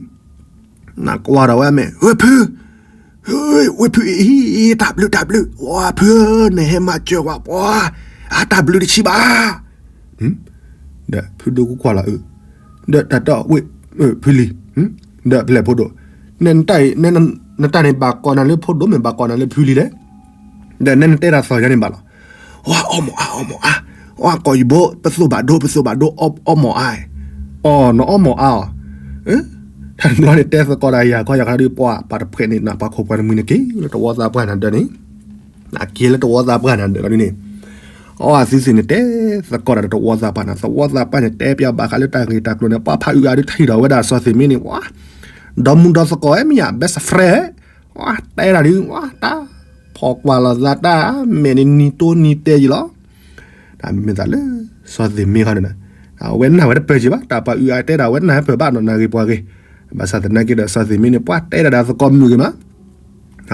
နကွၢ်ဒီးဝဲအမဲာ် ဝဲဖု, ဝဲဖုအံၤ တၢ်ဘျုးတၢ်ဘျုး ဝဲဖုဧၢ နဟဲမၤစၢၤဝဲပှၤ အတၢ်ဘျုးတဆံးဘၣ်. ဒီးဖုဒိၣ်ကူကွၢ်လီၤအၢ, ဒီးတၢ်တီဝဲ ဖုလံၤ, ဒီးဖဲလဲၣ်ဖိဒိၣ်, နတၢ်န့ၣ်ဘၣ်ကိးနၤလၢဖိဒိၣ်မ့ၢ်ဘၣ်ကိးနၤလၢဖုလံၤလဲၣ်. ဒီးနတဲတၢ်သီၣ်ယါန့ၣ်ဘၣ်လီၤ. အီၣ်မီၢ်အါ အီၣ်မီၢ်အါ, အီၣ်ကိးယဘိ ပသိၣ်ဘၣ်ဒိ ပသိၣ်ဘၣ်ဒိ အီၣ်မီၢ်အါ, အီၣ်နအီၣ်မီၢ်အါအီၤ, တဘျီန့ၣ်တဲသကိးဒီးယၤခီယၤခီဒုးပှၤ ပှၤတဖှဲးန့ၣ် ပှၤခိၣ်ပှၤတမှံၤန့ၣ်က့ၤလၢတဝီသးပှၢ်နၤဒၢးန့ၣ်, က့ၤလၢတဝီသးပှၢ်နၤဒၢးလီၤဒ်န့ၣ်, အီၣ်အသုသ့ၣ်န့ၣ် တဲသကိးဒီးတဝီသးပှၢ်နၤ တဝီသးပှၢ်န့ၣ် တဲပျးဘၣ်ဃးလၢတၢ်ဂ့ၢ်တၢ်ကျိၤန့ၣ် ပှၤဖးအုးအါဒုးထံၣ်ဒီးဝဲဒၣ်စီၤသ့ၣ်မ့ၢ်န့ၣ် ပှၤ ဒီမူဒီသကိးဝဲမ့ၢ်ယါ best friend, တဲဒၣ်ဒုး တၢ်ဖီၣ်ကွၢ်လိာ်သးတၢ်မဲာ်န့ၣ်နံၤတိနံၤတဲယံၤလီၤ. တၢ်မ့ၢ်သးလၢ စီၤသ့ၣ်မ့ၢ်ခီန့ၣ် အဝဲနာ်ဝဲတပၢၢ်က့ၤဘၣ် တၢ်ပှၤအုးအါတဲဒၣ်ဝဲနာ်ဟဲပၢၢ်ဘၣ်နီၢ်နၢ်ဂ့ၤပှၤဂ့ၤ, ဘၣ်ဆၣ်သနာ်က့ဒီးစီၤသ့ၣ်မ့ၢ်န့ၣ် ပှၤတဲဒၣ်ဒီးသကိးမုၢ်ဂ့ၤမး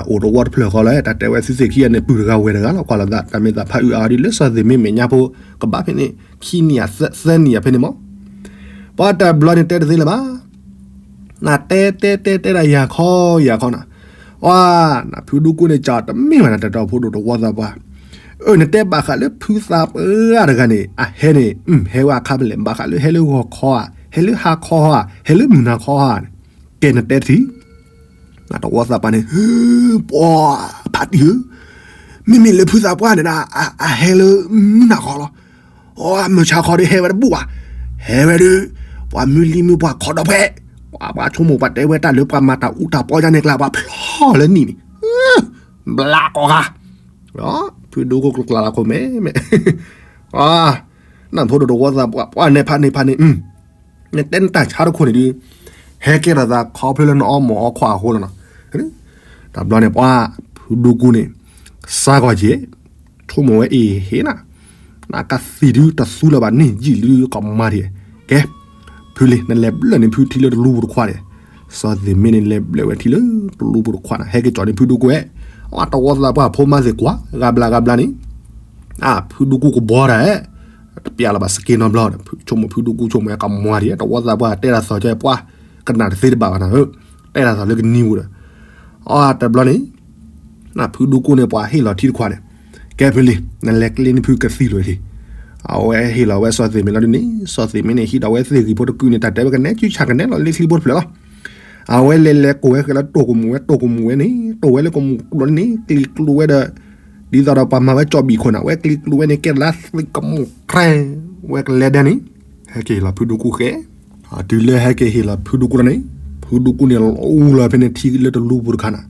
အိၣ်တဝီတဖျၢၣ်ဃီလီၤ တၢ်တဲဝဲသုသ့ၣ်ခံဂၤန့ၣ် ပုၢ်တဂၤဝဲၢ်တဂၤလီၤ ကွၢ်လိာ်သး တၢ်မ့ၢ်သးဖးအုးအါဒ်လၢစီၤသ့ၣ်မ့ၢ်မဲာ်ညါဖိ ကဘၣ်ဖဲန့ၣ် ခံနံၣ်ယၤသၢနံၣ်ယၤဖဲန့ၣ်မး, ပှၤတဘျီန့ၣ်တဲတသ့လၢၤဘၣ်, နတဲတဲတဲတဲဒၣ်ယၤခီယၤခီနၤ, အၢ နဖုဒူကူန့ၣ် ကတမ့ၢ်ဘၣ်နတၢ်တီဖိဒိၣ်တဝီသးပှၢ်, အၢ နတဲဘၣ်ဃးလၢဖုသးပှၢ်တဂၤန့ၣ် အဟဲန့ၣ် ဟဲဝဲအခါဖဲလဲၣ် ဘၣ်ဃးလၢဟဲလၢဂီၤခီဧါ ဟဲလၢဟါခီဧါ ဟဲလၢမုၢ်နၤခီဧါန့ၣ်, ကဲနတဲတထံၣ် နတဝီသးပှၢ်န့ၣ် ပှၤဖးတံၢ်ဧၢ, မ့မ့ၢ်လၢဖုသးပှၢ်န့ၣ်ဒီး အဟဲလၢမုၢ်နၤခီလီၤ, အီ မုၢ်ဆါခီဒီးဟဲဝဲတဘူၣ်ဘၣ်, ဟဲဝဲဒီး ပှၤမုၢ်လံမုၢ်ပှၢ်ခီဒီးဖဲ ပှၤပှၤဆိကမိၣ်ပှၤတဲဝဲတၢ်လၢပှၤမၤတၢ်အူတၢ်ပီယါန့ၣ်ကျါ ပှၤဖျီၣ်လၢနံၣ်န့ၣ်, ဘျးကီၢ်ဂၤ, ဖုဒူကူကျိကျါလၢခိၣ်မဲမဲ, နဖိဒိၣ်တဝီသးပှၢ် ပှၤနဲၣ်ဖးန့ၣ်ဖးန့ၣ် နတဲနတၢ်ဆါတခိၣ်န့ၣ်ဒုး ဟဲကဲထီၣ်သးခီဖျိလၢနအီၣ်မီၢ်အီၣ်ခွါအဃိလီၤနီၤ, တဘျီန့ၣ်ပှၤ ဖုဒူကူန့ၣ် စါကီၢ်က့ၤ ဆိကမိၣ်ဝဲအံၤဟ့ၣ်နၤ, နကသံၣ်ဒုးတသူလၢၤဘၣ်န့ၣ်ယံာ်လံကီးမါဒံး, ကဲ ဖုလံၤ နလဲၤဘျၢၣ်န့ၣ်ဖုထံလၢတလူပူၤတခွါန့ၣ်, စီၤသ့ၣ်မ့ၢ်န့ၣ်လဲၤဘျၢၣ်ဝဲထံလၢတလူပူၤတခွါန့ၣ် ဟဲက့ၤကၠီၤန့ၣ်ဖုဒူကူဝဲ, အတဝီသးပှၢ်ဖိမါသ့ၣ်ကွၢ် ဂၤဘျါဂၤဘျါန့ၣ် ဖုဒူကူကဘီတၢ်, တပျးလၢၤဘၣ်စက့နီတဘျီဒီး ဆိကမိၣ်ဖုဒူကူဆိကမိၣ်ဝဲ ကမါဒံး တဝီသးပှၢ်တဲတၢ်သီၣ်ကၠီပှၤ ကနၣ်တသ့တဘၣ်ဘၣ်နၤ, တဲတၢ်သီၣ်လၢကနံၤပူၤဒီး, အတဘျီန့ၣ် ဖုဒူကူန့ၣ် ပှၤဟ့ၣ်လီၤထံတခွါန့ၣ်, ကဲဖုလံၤ နလဲၤကျ့န့ၢ်ဖုကသံၣ်လီၤလံ, အဝဲဟ့ၣ်လီၤဝဲစီၤသ့ၣ်မ့ၢ်လီၤဒ်န့ၣ် စီၤသ့ၣ်မ့ၢ်န့ၣ် ဟံးဒီးဝဲသ့ၣ်ဂံၢ်ဖိတကုာ်န့ၣ် တၢ်တဲဝဲကနဲ စုဆၣ်ကနဲလီၤလ့ချံဖိတဖျၢၣ်လီၤ, အဝဲလဲၤလဲၤကိးဝဲဃဲလၢတိၢ်ကမူၣ်ဝဲ တိၢ်ကမူၣ်ဝဲန့ၣ် တိၢ်ဝဲလၢကမူၣ်ကျိန့ၣ် ကျံၤကျိဝဲဒီး ဒ်သိးဒီးပှၤမၤဝဲကၠီဘံၣ်ခိၣ်န့ၣ် အဝဲကျံၤကျိဝဲန့ၣ် ကဲလၢသ့ၣ်ကမူၣ် ကြဲဝဲကလဲၤဒဲန့ၣ်, ဟဲက့ၤဟ့ၣ်လီၤဖုဒူကူဃဲ, တုၤလၢဟဲက့ၤဟ့ၣ်လီၤဖုဒူကူလီၤန့ၣ်, ဖုဒူကူန့ၣ် လီၤအူလီၤဖဲန့ၣ်ထံလၢတလူပူၤတခါန့ၣ်,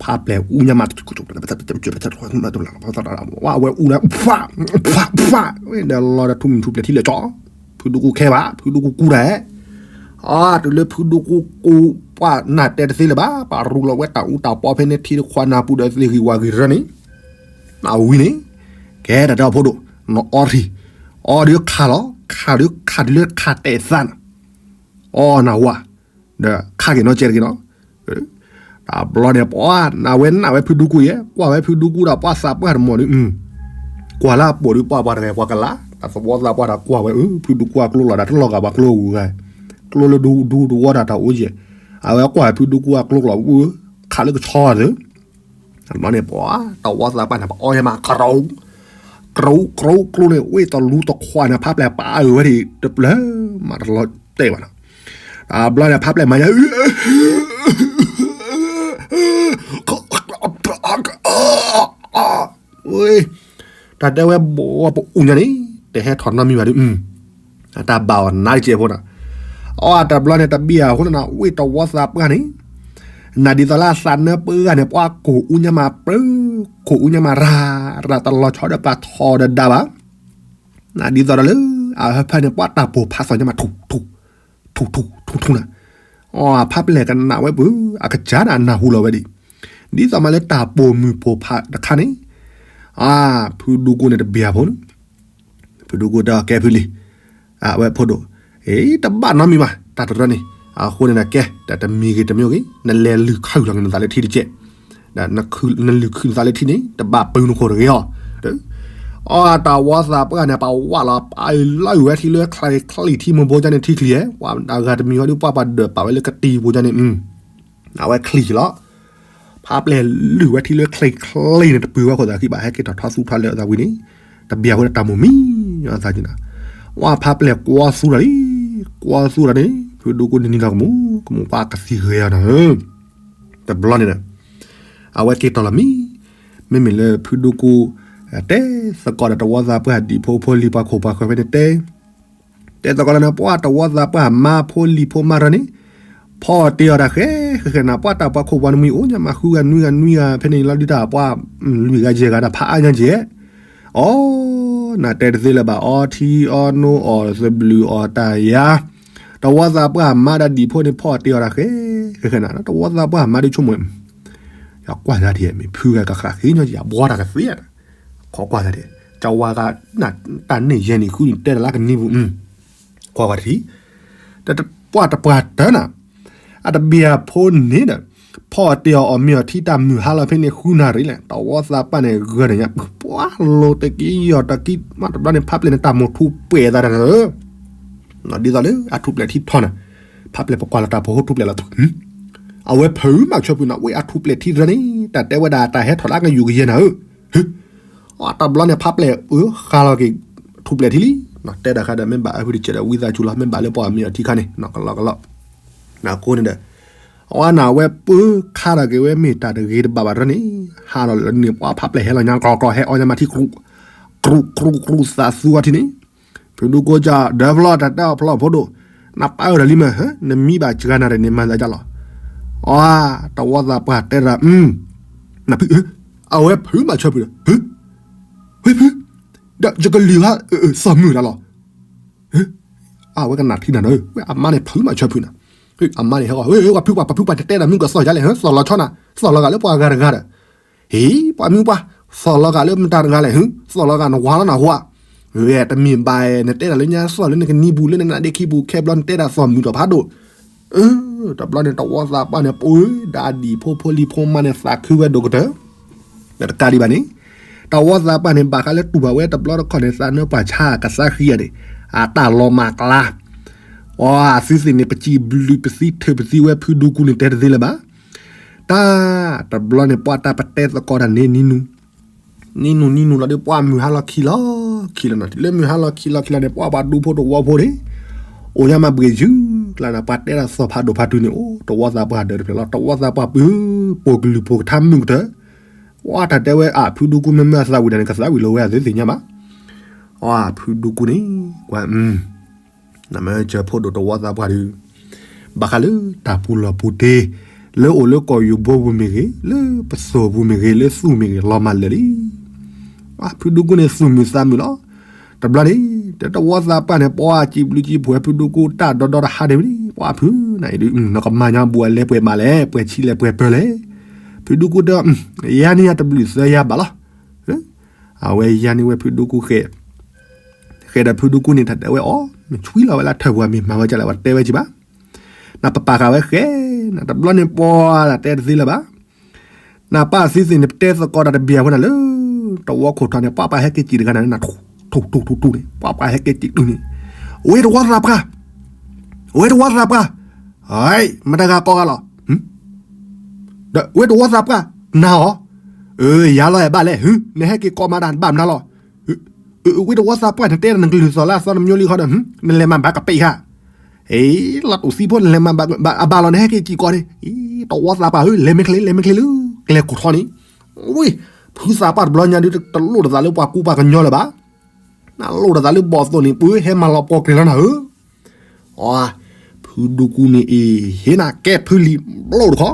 ဖးပျဲၢ်အူညါမး အဝဲအူလၢ ဖးဖး ဝဲဒီးလီၤဒီးထူမုၢ်ထူပျဲၢ်ထံလၢာ်ကၠီ, ဖုဒူကူဃဲဘၣ် ဖုဒူကူကူတၢ်, အတုၤလၢဖုဒူကူကူ ပှၤနၢ်တဲတသ့လၢၤဘၣ် ပှၤရူလီၤဝဲတၢ်အူတၢ်ပီဖဲန့ၣ်ထံတခွါနၢ်ပူၤဒီးသ့ၣ်ဂံၢ်ဝၣ်ဂံၢ်ရၢန့ၣ်, နဝံၤန့ၣ်, ကဲတၢ်တဲအီၤဖိဒိၣ်, နအီထံ, အီဒီးခးလီၤ ခးဒီးခးတုၤလၢခးတဲာ်သးန့ၣ်, အီနဝၤ, ဒီးခးက့ၤနီၢ်ကဲတက့ၤနီၤ တဘျီန့ၣ် ပှၤနဝဲနၢ်ဝဲဖုဒူကူယဲ ကွၢ်ဝဲဖုဒူကူဒီးပှၤသးပှၢ်တမီၤဒုး, ကွၢ်လၢအပိာ်ဒုးပှၤပှၤတဂၤပှၤကလၤ, တၢ်သဝီသးပှၢ်တၢ်ကွၢ်ဝဲအၢ ဖုဒူကူအကျိလီၤဒၣ်တလီၢ်ဂၤပှၤကျိဂုၤဂၤ, ကျိလၢဒူဒူတဝီတၢ်တၢ်အိၣ်ယဲ, အဝဲကွၢ်ဖုဒူကူအကျိလီၤ ခးလၢကဆီသုး တဘျီန့ၣ် ပှၤတဝီသးပှၢ်န့ၣ် ပအီယဲမး ကရူၢ် ကရူၢ် ကရူၢ် ကျိန့ၣ် ဝ့ၢ်တလူတခွါန့ၣ် ဖးပျဲၢ်ပာ်အုးဝဲဒၣ် တပျၢၤ မၤတလီၤတဲာ်ဘၣ်နီၤ, တဘျီန့ၣ် ဖးပျဲၢ်မၤယဲ တၢ်တဲဝဲဘိးပအူညါန့ၣ် တဟဲထီၣ်နီတမံၤဘၣ်ဒုး တၢ်ဘၣ်အီၤနါတကဲးဖိနီၤ, အတဘျီန့ၣ် တဘံၣ်အဃိန့ၣ်နီၤ ဝ့ၢ်တဝီသးပှၢ်န့ၣ် နဒ်သိးလၢအသးနၢပှၢ်ဂၤန့ၣ် ပှၤကိးအူညါမးပြၢ, ကိးအူညါမးရၤ, ရၤတလီၤဆီဒီးပှၤထီဒီးဒါဘၣ်. နဒ်သိးဒီးလၢ အဟၢဖၢန့ၣ် ပှၤတၢ်ပိာ်ဖးသီညါမး ထူၣ်ထူၣ် ထူၣ်ထူၣ်ထူၣ်ထူၣ်နၤ, အဖါပျဲၢ်ကနၣ်ဝဲပူၤ အကစၢ်ဒၣ်နၢ်ဟူလီၤဝဲဒံး, ဒ်သိးမးလၢတၢ်ပိာ်မုၣ်ပိာ်ဖးတခါန့ၣ်, ဖုဒူကိန့ၣ်တဘၣ်ဖိန့ၣ် ဖုဒူကိတဲကဲဖုလံၤ, အဝဲဖိဒိၣ်, အ့ တဘၣ်နီတမံၤဘၣ် တၢ်တရၢန့ၣ်, အဃိန့ၣ်ဒီးကဲ တၢ်တမံၤဂ့ၤတမံၤဂ့ၤ နလဲၤလုၢ်ခုၣ်လီၤက့ၤနသးလၢထံတကဲး, နလုၢ်ခုၣ်နသးလၢထံန့ၣ် တဘၣ်ပုၢ်နခိၣ်တဂ့ၤအီၤ, အတဝီသးပှၢ်န့ၣ် ပဝးလီၤ ပလၢဝဲထံလၢချံချံထံမိၢ်ဘိကန့ၣ်ထံချံဧဲ, ပှၤတဂၤတမံၤဟီဒုးပှၤပှၤဒၢးပာ်ဝဲလၢကတံၤဘိကန့ၣ် အဝဲချံလီၤ, ဖါပျဲၢ်လုၢ်ဝဲထံလၢချံချံန့ၣ် တပုၢ်ဝဲခိၣ်သးခံဘၣ် ဟဲက့ၤထီၣ်ထီသူၣ်ထီလၢအသးဝံၤန့ၣ်, တဘၣ်ဖိဒီးတၢ်မိၢ်မံၤအသးက့ၤနၤ, ဝဲဖါပျဲၢ်ကွၢ်သူၣ်တၢ်လံ, ကွၢ်သူၣ်တၢ်န့ၣ် ဖုဒူကိန့ၣ်နံၤလီၤကမူၣ် ကမူၣ်ပှၤကသံၣ်ဂ့ၤအီၤနၤဧၢ, တဘျီန့ၣ်ဒီး အဝဲက့ၤတီၢ်လီၤမံၤ, မ့မ့ၢ်လၢဖုဒူကိ တဲသကိးဒီးတဝီသးပှၢ်ဒံၣ်ဖိဖိလံၤပှၤခိၣ်ပှၤဃၢၤဖဲန့ၣ်တဲ တဲသကိးလၢနပှၢ်တဝီသးပှၢ်မါဖိလံၤဖိမါရၢန့ၣ်, ဖီအီၣ်တ့ၢ်အီၤတၢ်ဃဲ ဃဲဃဲနၤ ပှၤတၢ်ပှၤခိၣ်ပှၤနမံၤအိၣ်ညါမးဃုဂၤနွံဂၤနွံဂၤဖဲန့ၣ်လီၤဒုးတၢ်ပှၤ လွံၢ်ဂၤယဲၢ်ဂၤတၢ်ဖးအါညါကဲ, အီ နတဲတသ့လၢၤဘၣ် အီထံအီနိအီၣ်သဘျုးအီၣ်တၢ်ယါ, တဝီသးပှၢ်မါဒီးဒံၣ်ဖိန့ၣ် ဖီအီၣ်တ့ၢ်အီၤတၢ်ဃဲ ဃဲဃဲနၤ တဝီသးပှၢ်မါဒုးဆိကမိၣ် ယကွၢ်ယၤဒ်မ့ၢ်ဖုဂၤကဃၣ်ဃ့ညီယဘှီတၢ်ကသ့, ခိးကွၢ်ယၤဒ် ကဝါဂၤ တၢ်န့ၣ်ယဲၢ်နံၣ်ဃုနံၣ်တဲတၢ်လၢကနံပူၤ, ကွၢ်ကွၢ်တထံၣ်, ပှၤတပှၢ်တၢၢ်နၤ, အတဘၣ်ဖိန့ၣ်ဒီး ဖီအီၣ်တ့ၢ်အီၤအီၣ်မ့ၤအီၣ်ထံတၢ်မုၢ်ဟါလီၤဖဲန့ၣ်ဃုနၣ်ရံၣ်လဲၣ် တဝီသးပှၢ်န့ၣ် ဂၢၢ်ဒီးညါပှၤလိၤတက့ၢ်ယီၢ်တက့ၢ် မ့ၢ်တဘျီန့ၣ် ဖးပျဲၢ်န့ၣ် တၢ်မိၣ်ထူပှဲၤသးတၢ်နၤဧၢ ဒ်သိးလၢအထူးပျဲၢ်ထံထီၣ်နၤ, ဖးပျဲၢ်ပကွၢ်လီၤတၢ်ဖိဟိထူးပျဲၢ်လီၤ, အဝဲဖုးမးဆၢဖုးနၤ ဝဲအထူးပျဲၢ်ထံတရၢန့ၣ် တၢ်တဲဝဲဒၣ်တၢ်ဟဲထီၣ်လၢကယူၤကယဲၢ်နၤဧၢ, တဘျီန့ၣ် ဖးပျဲၢ်အၢဃါလီၤက့ၤ ထူးပျဲၢ်ထံလံ, တဲဒၣ်ဃါဒီးမ့ၢ်ဘၣ်အဖုတစဲးဒီးဝံသးစူၤလီၤ မ့ၢ်ဘၣ်လၢပှၤမ့ၢ်အီၤထံခါန့ၣ် ကလီကလီ, အဃိန့ၣ်ဒီး အဝဲန့ၣ် အဝဲပၢခါထီၣ်က့ၤဝဲမ့ၢ်တၢ်တဂ့ၤတဘၣ်ဘၣ်တရၢန့ၣ်, ဟးဒီးလၢန့ၣ်ပှၤဖးပျဲၢ်ဟဲလီၤညါကျီကျီ ဟဲအီၣ်ညါမးထံ ကြူးကြူးကြူးသးသူအီၤထံန့ၣ်, ဖုဒူကိကဒီးဖျီတၢ်တဲအီၤဖျီဖိဒိၣ်, နပၢ်အၢၣ်ဒီးလံမ့ၢ် နမံဘၣ်စှၤနၤဒီးန့ၣ်မၤသးဒ်လီၤ, အ တဝီသးပှၢ်တဲဒၣ်, နဖု, အဝဲဖုးမးဆၢဖုးဒီး, ဝဲဖု, ဒီးယကလုၢ်ဟါ, စီၤမုၢ်တၢ်လီၤ, အဝဲကနၣ်ထံနၤနၤ, ဝဲအမါန့ၣ်ဖုးမးဆၢဖုးနၤ, အမါန့ၣ်ဟဲဂီၤ, ပှၤဖုးပှၤ ပှၤဖုးပှၤတတဲတၢ်မုၢ်ကစီၣ်ယါလဲၣ် သီၣ်လီၤဆီနၤ, သီၣ်လီၤဂာ်လၢပှၤဂၤတဂၤဒီး, ဟ့ ပှၤမုၢ်ပှၤ, သီၣ်လီၤဂာ်လၢမတၤတဂၤလဲၣ် ဟ့, သီၣ်လီၤဂာ်နဝၤလီၤနဟူဧါ, ဝဲတမ့ၢ်ဘၣ် နတဲတၢ်လၢညါသီၣ်လၢနကနံပူၤလၢနနါဒ့ခံပူၤ ခဲဘျီနတဲဒၣ်သီၣ်မုၢ်ထီၣ်ဖးဒိၣ် တဘျီန့ၣ် တဝီသးပှၢ်န့ၣ် ပှၤဒၣ်ဒံၣ်ဖိဖိလံၤဖိမါန့ၣ် သးခုဝဲဒိၣ်ကတၢၢ်, တကးဒံးဘၣ်န့ၣ်, တဝီသးပှၢ်န့ၣ် ဘၣ်ဃးလၢတူၢ်ဘၣ်ဝဲတဘျီတခီၣ်န့ၣ် သးနၢပှၤဆါကသးဃံအီၤန့ၣ်, အတၢ်လီၤမၢ်ကျါ, အသုသ့ၣ်န့ၣ် ပစံးဘျုးပသံထုးပသံဝဲဖုဒူကူန့ၣ် တဲတသ့လၢၤဘၣ်, တၢ်, တဘျီန့ၣ် ပှၤတၢ်ပတဲသကိးတၢ်န့ၣ် နံၤနူၤ နံၤနူၤနံၤနူၤလီၤဒီး ပှၤမုၢ်ဟါလီၤခံလီၤခံလီၤနီၤ, လၢမုၢ်ဟါလီၤခံလီၤခံလီၤန့ၣ် ပှၤပှၤဒူဖိတဝီဖိန့ၣ်, အိၣ်ညါမးဘှ့ၣ်ယုၢ်ကျါန့ၣ် ပှၤတဲဒၣ်သီၣ်ဖးဒိၣ်ဖးတုၤန့ၣ် အိၣ် တဝီသးပှၢ်ဒၢးတဖျၢၣ်လီၤ, တဝီသးပှၢ်ပုၢ်, ပိာ်ကလုၢ်ပိာ်ကထါမုၢ်ကတၢၢ်, ပှၤတၢ်တဲဝဲအဖုဒူကူမ့မ့ၢ်အသးဝံၤဒီးန့ၣ် ကသးဝံၤလီၤဝဲအသုသ့ၣ်ညါဘၣ်, အဖုဒူကူန့ၣ်, ကွၢ် နမ့ၢ်စၢၤဖိဒိၣ်တဝီသးပှၢ်ဒီး, ဘၣ်ဃးလၢတၢ်ပူၤလီၢ်ပူၤတ့ၢ်, လၢအိၣ်လၢကီၢ်ယူၢ်ဘိပူၤမ့ၢ်ဂ့ၤ, လၢပသိၣ်ပူၤမ့ၢ်ဂ့ၤ, လၢသူၣ်မ့ၢ်ဂ့ၤ လီၤမၢ်လၢာ်လံ. ပှၤဖုဒူကူန့ၣ်သူၣ်မုာ်သးမုာ်လီၤ. တဘျီန့ၣ်, တဝီသးပှၢ်န့ၣ် ပှၤစံးဘျုးစံးဖှိၣ်ဖုဒူကူတၢ်ဒီဒီတဟါဒ့ဝံၤ, ပှၤဖုနၤအံၤဒုး နကမၤညါဘူးအလဲပှဲၤမးလဲၣ်, ပှဲၤဆံးလဲၣ်ပှဲၤပၢၤလဲၣ်. ဖုဒူကူတဲ, ယၤန့ၣ်ယၤတဘျုးသၢယၤဘၣ်လီၤ. အဝဲယၤန့ၣ်ဝဲဖုဒူကူဃဲ, ဃဲဒီးဖုဒူကူန့ၣ် တၢ်တဲဝဲအီၤ, နဆွံလီၤဝဲလၢထၢၣ်ပူၤမ့ၢ်မၤဝဲကလဲၣ် ပှၤတဲဝဲက့ၤဘၣ်. နပပာ်ဃာ်ဝဲဃဲ, နတဘျီန့ၣ်ပှၤတၢ်တဲတသ့လၢၤဘၣ်. နပၢ်သုသ့ၣ်န့ၣ် ပတဲသကိးတၢ်တဘၣ်အဃိန့ၣ်လၢ တဝီခိၣ်ထီၣ်န့ၣ် ပှၤပှၤဟဲက့ၤစံၣ်တဂၤန့ၣ် ထူၣ်ထူၣ်ထူၣ်ထူၣ်န့ၣ် ပှၤပှၤဟဲက့ၤစံၣ်တုၤန့ၣ်, ဝဲတဝီသးပှၢ်, ဝဲတဝီသးပှၢ်, မတၤဂၤကိးဂၤလီၤ. ဒီးဝဲတဝီသးပှၢ်, နၤအီၤ, ယၤလီၤအဲၣ်ဘၣ်လဲၣ်, နဟဲက့ၤကိးမးတၢ်ဘၣ်မနုၤလီၤ. ဝဲတဝီသးပှၢ်န့ၣ် တဲနကလုၢ်သီၣ်လၢအသီနမျိၤလံဃီဒီး, နလဲၤမၤဘၣ်ကပဲာ်ဧါ. လီၤတူၢ်သံဖိ နလဲၤမၤဘၣ်အဘၣ်လီၤ နဟဲက့ၤစံၣ်ကိးန့ၣ်, တဝီသးပှၢ်ဧၢ လဲၤမ့ၢ်ချ့ လဲၤမ့ၢ်ချ့လၢ ကျဲခိၣ်ထီၣ်န့ၣ်, ဝဲ, ဖုသးပှၢ်တဘျီညါဒုး တလိၣ်တသးလၢပှၤကူပှၤကညီလၢၤဘၣ်. နလိၣ်တသးလၢဘီၣ်သိၣ်န့ၣ် ပှၤဟဲမၤလီၤပှီၢ်ကျဲၤလီၤနၤဧၢ. အ, ဖုဒူကူန့ၣ်အံၤ ဟ့ၣ်နၤကဲဖုလံၤဘျီတခီ,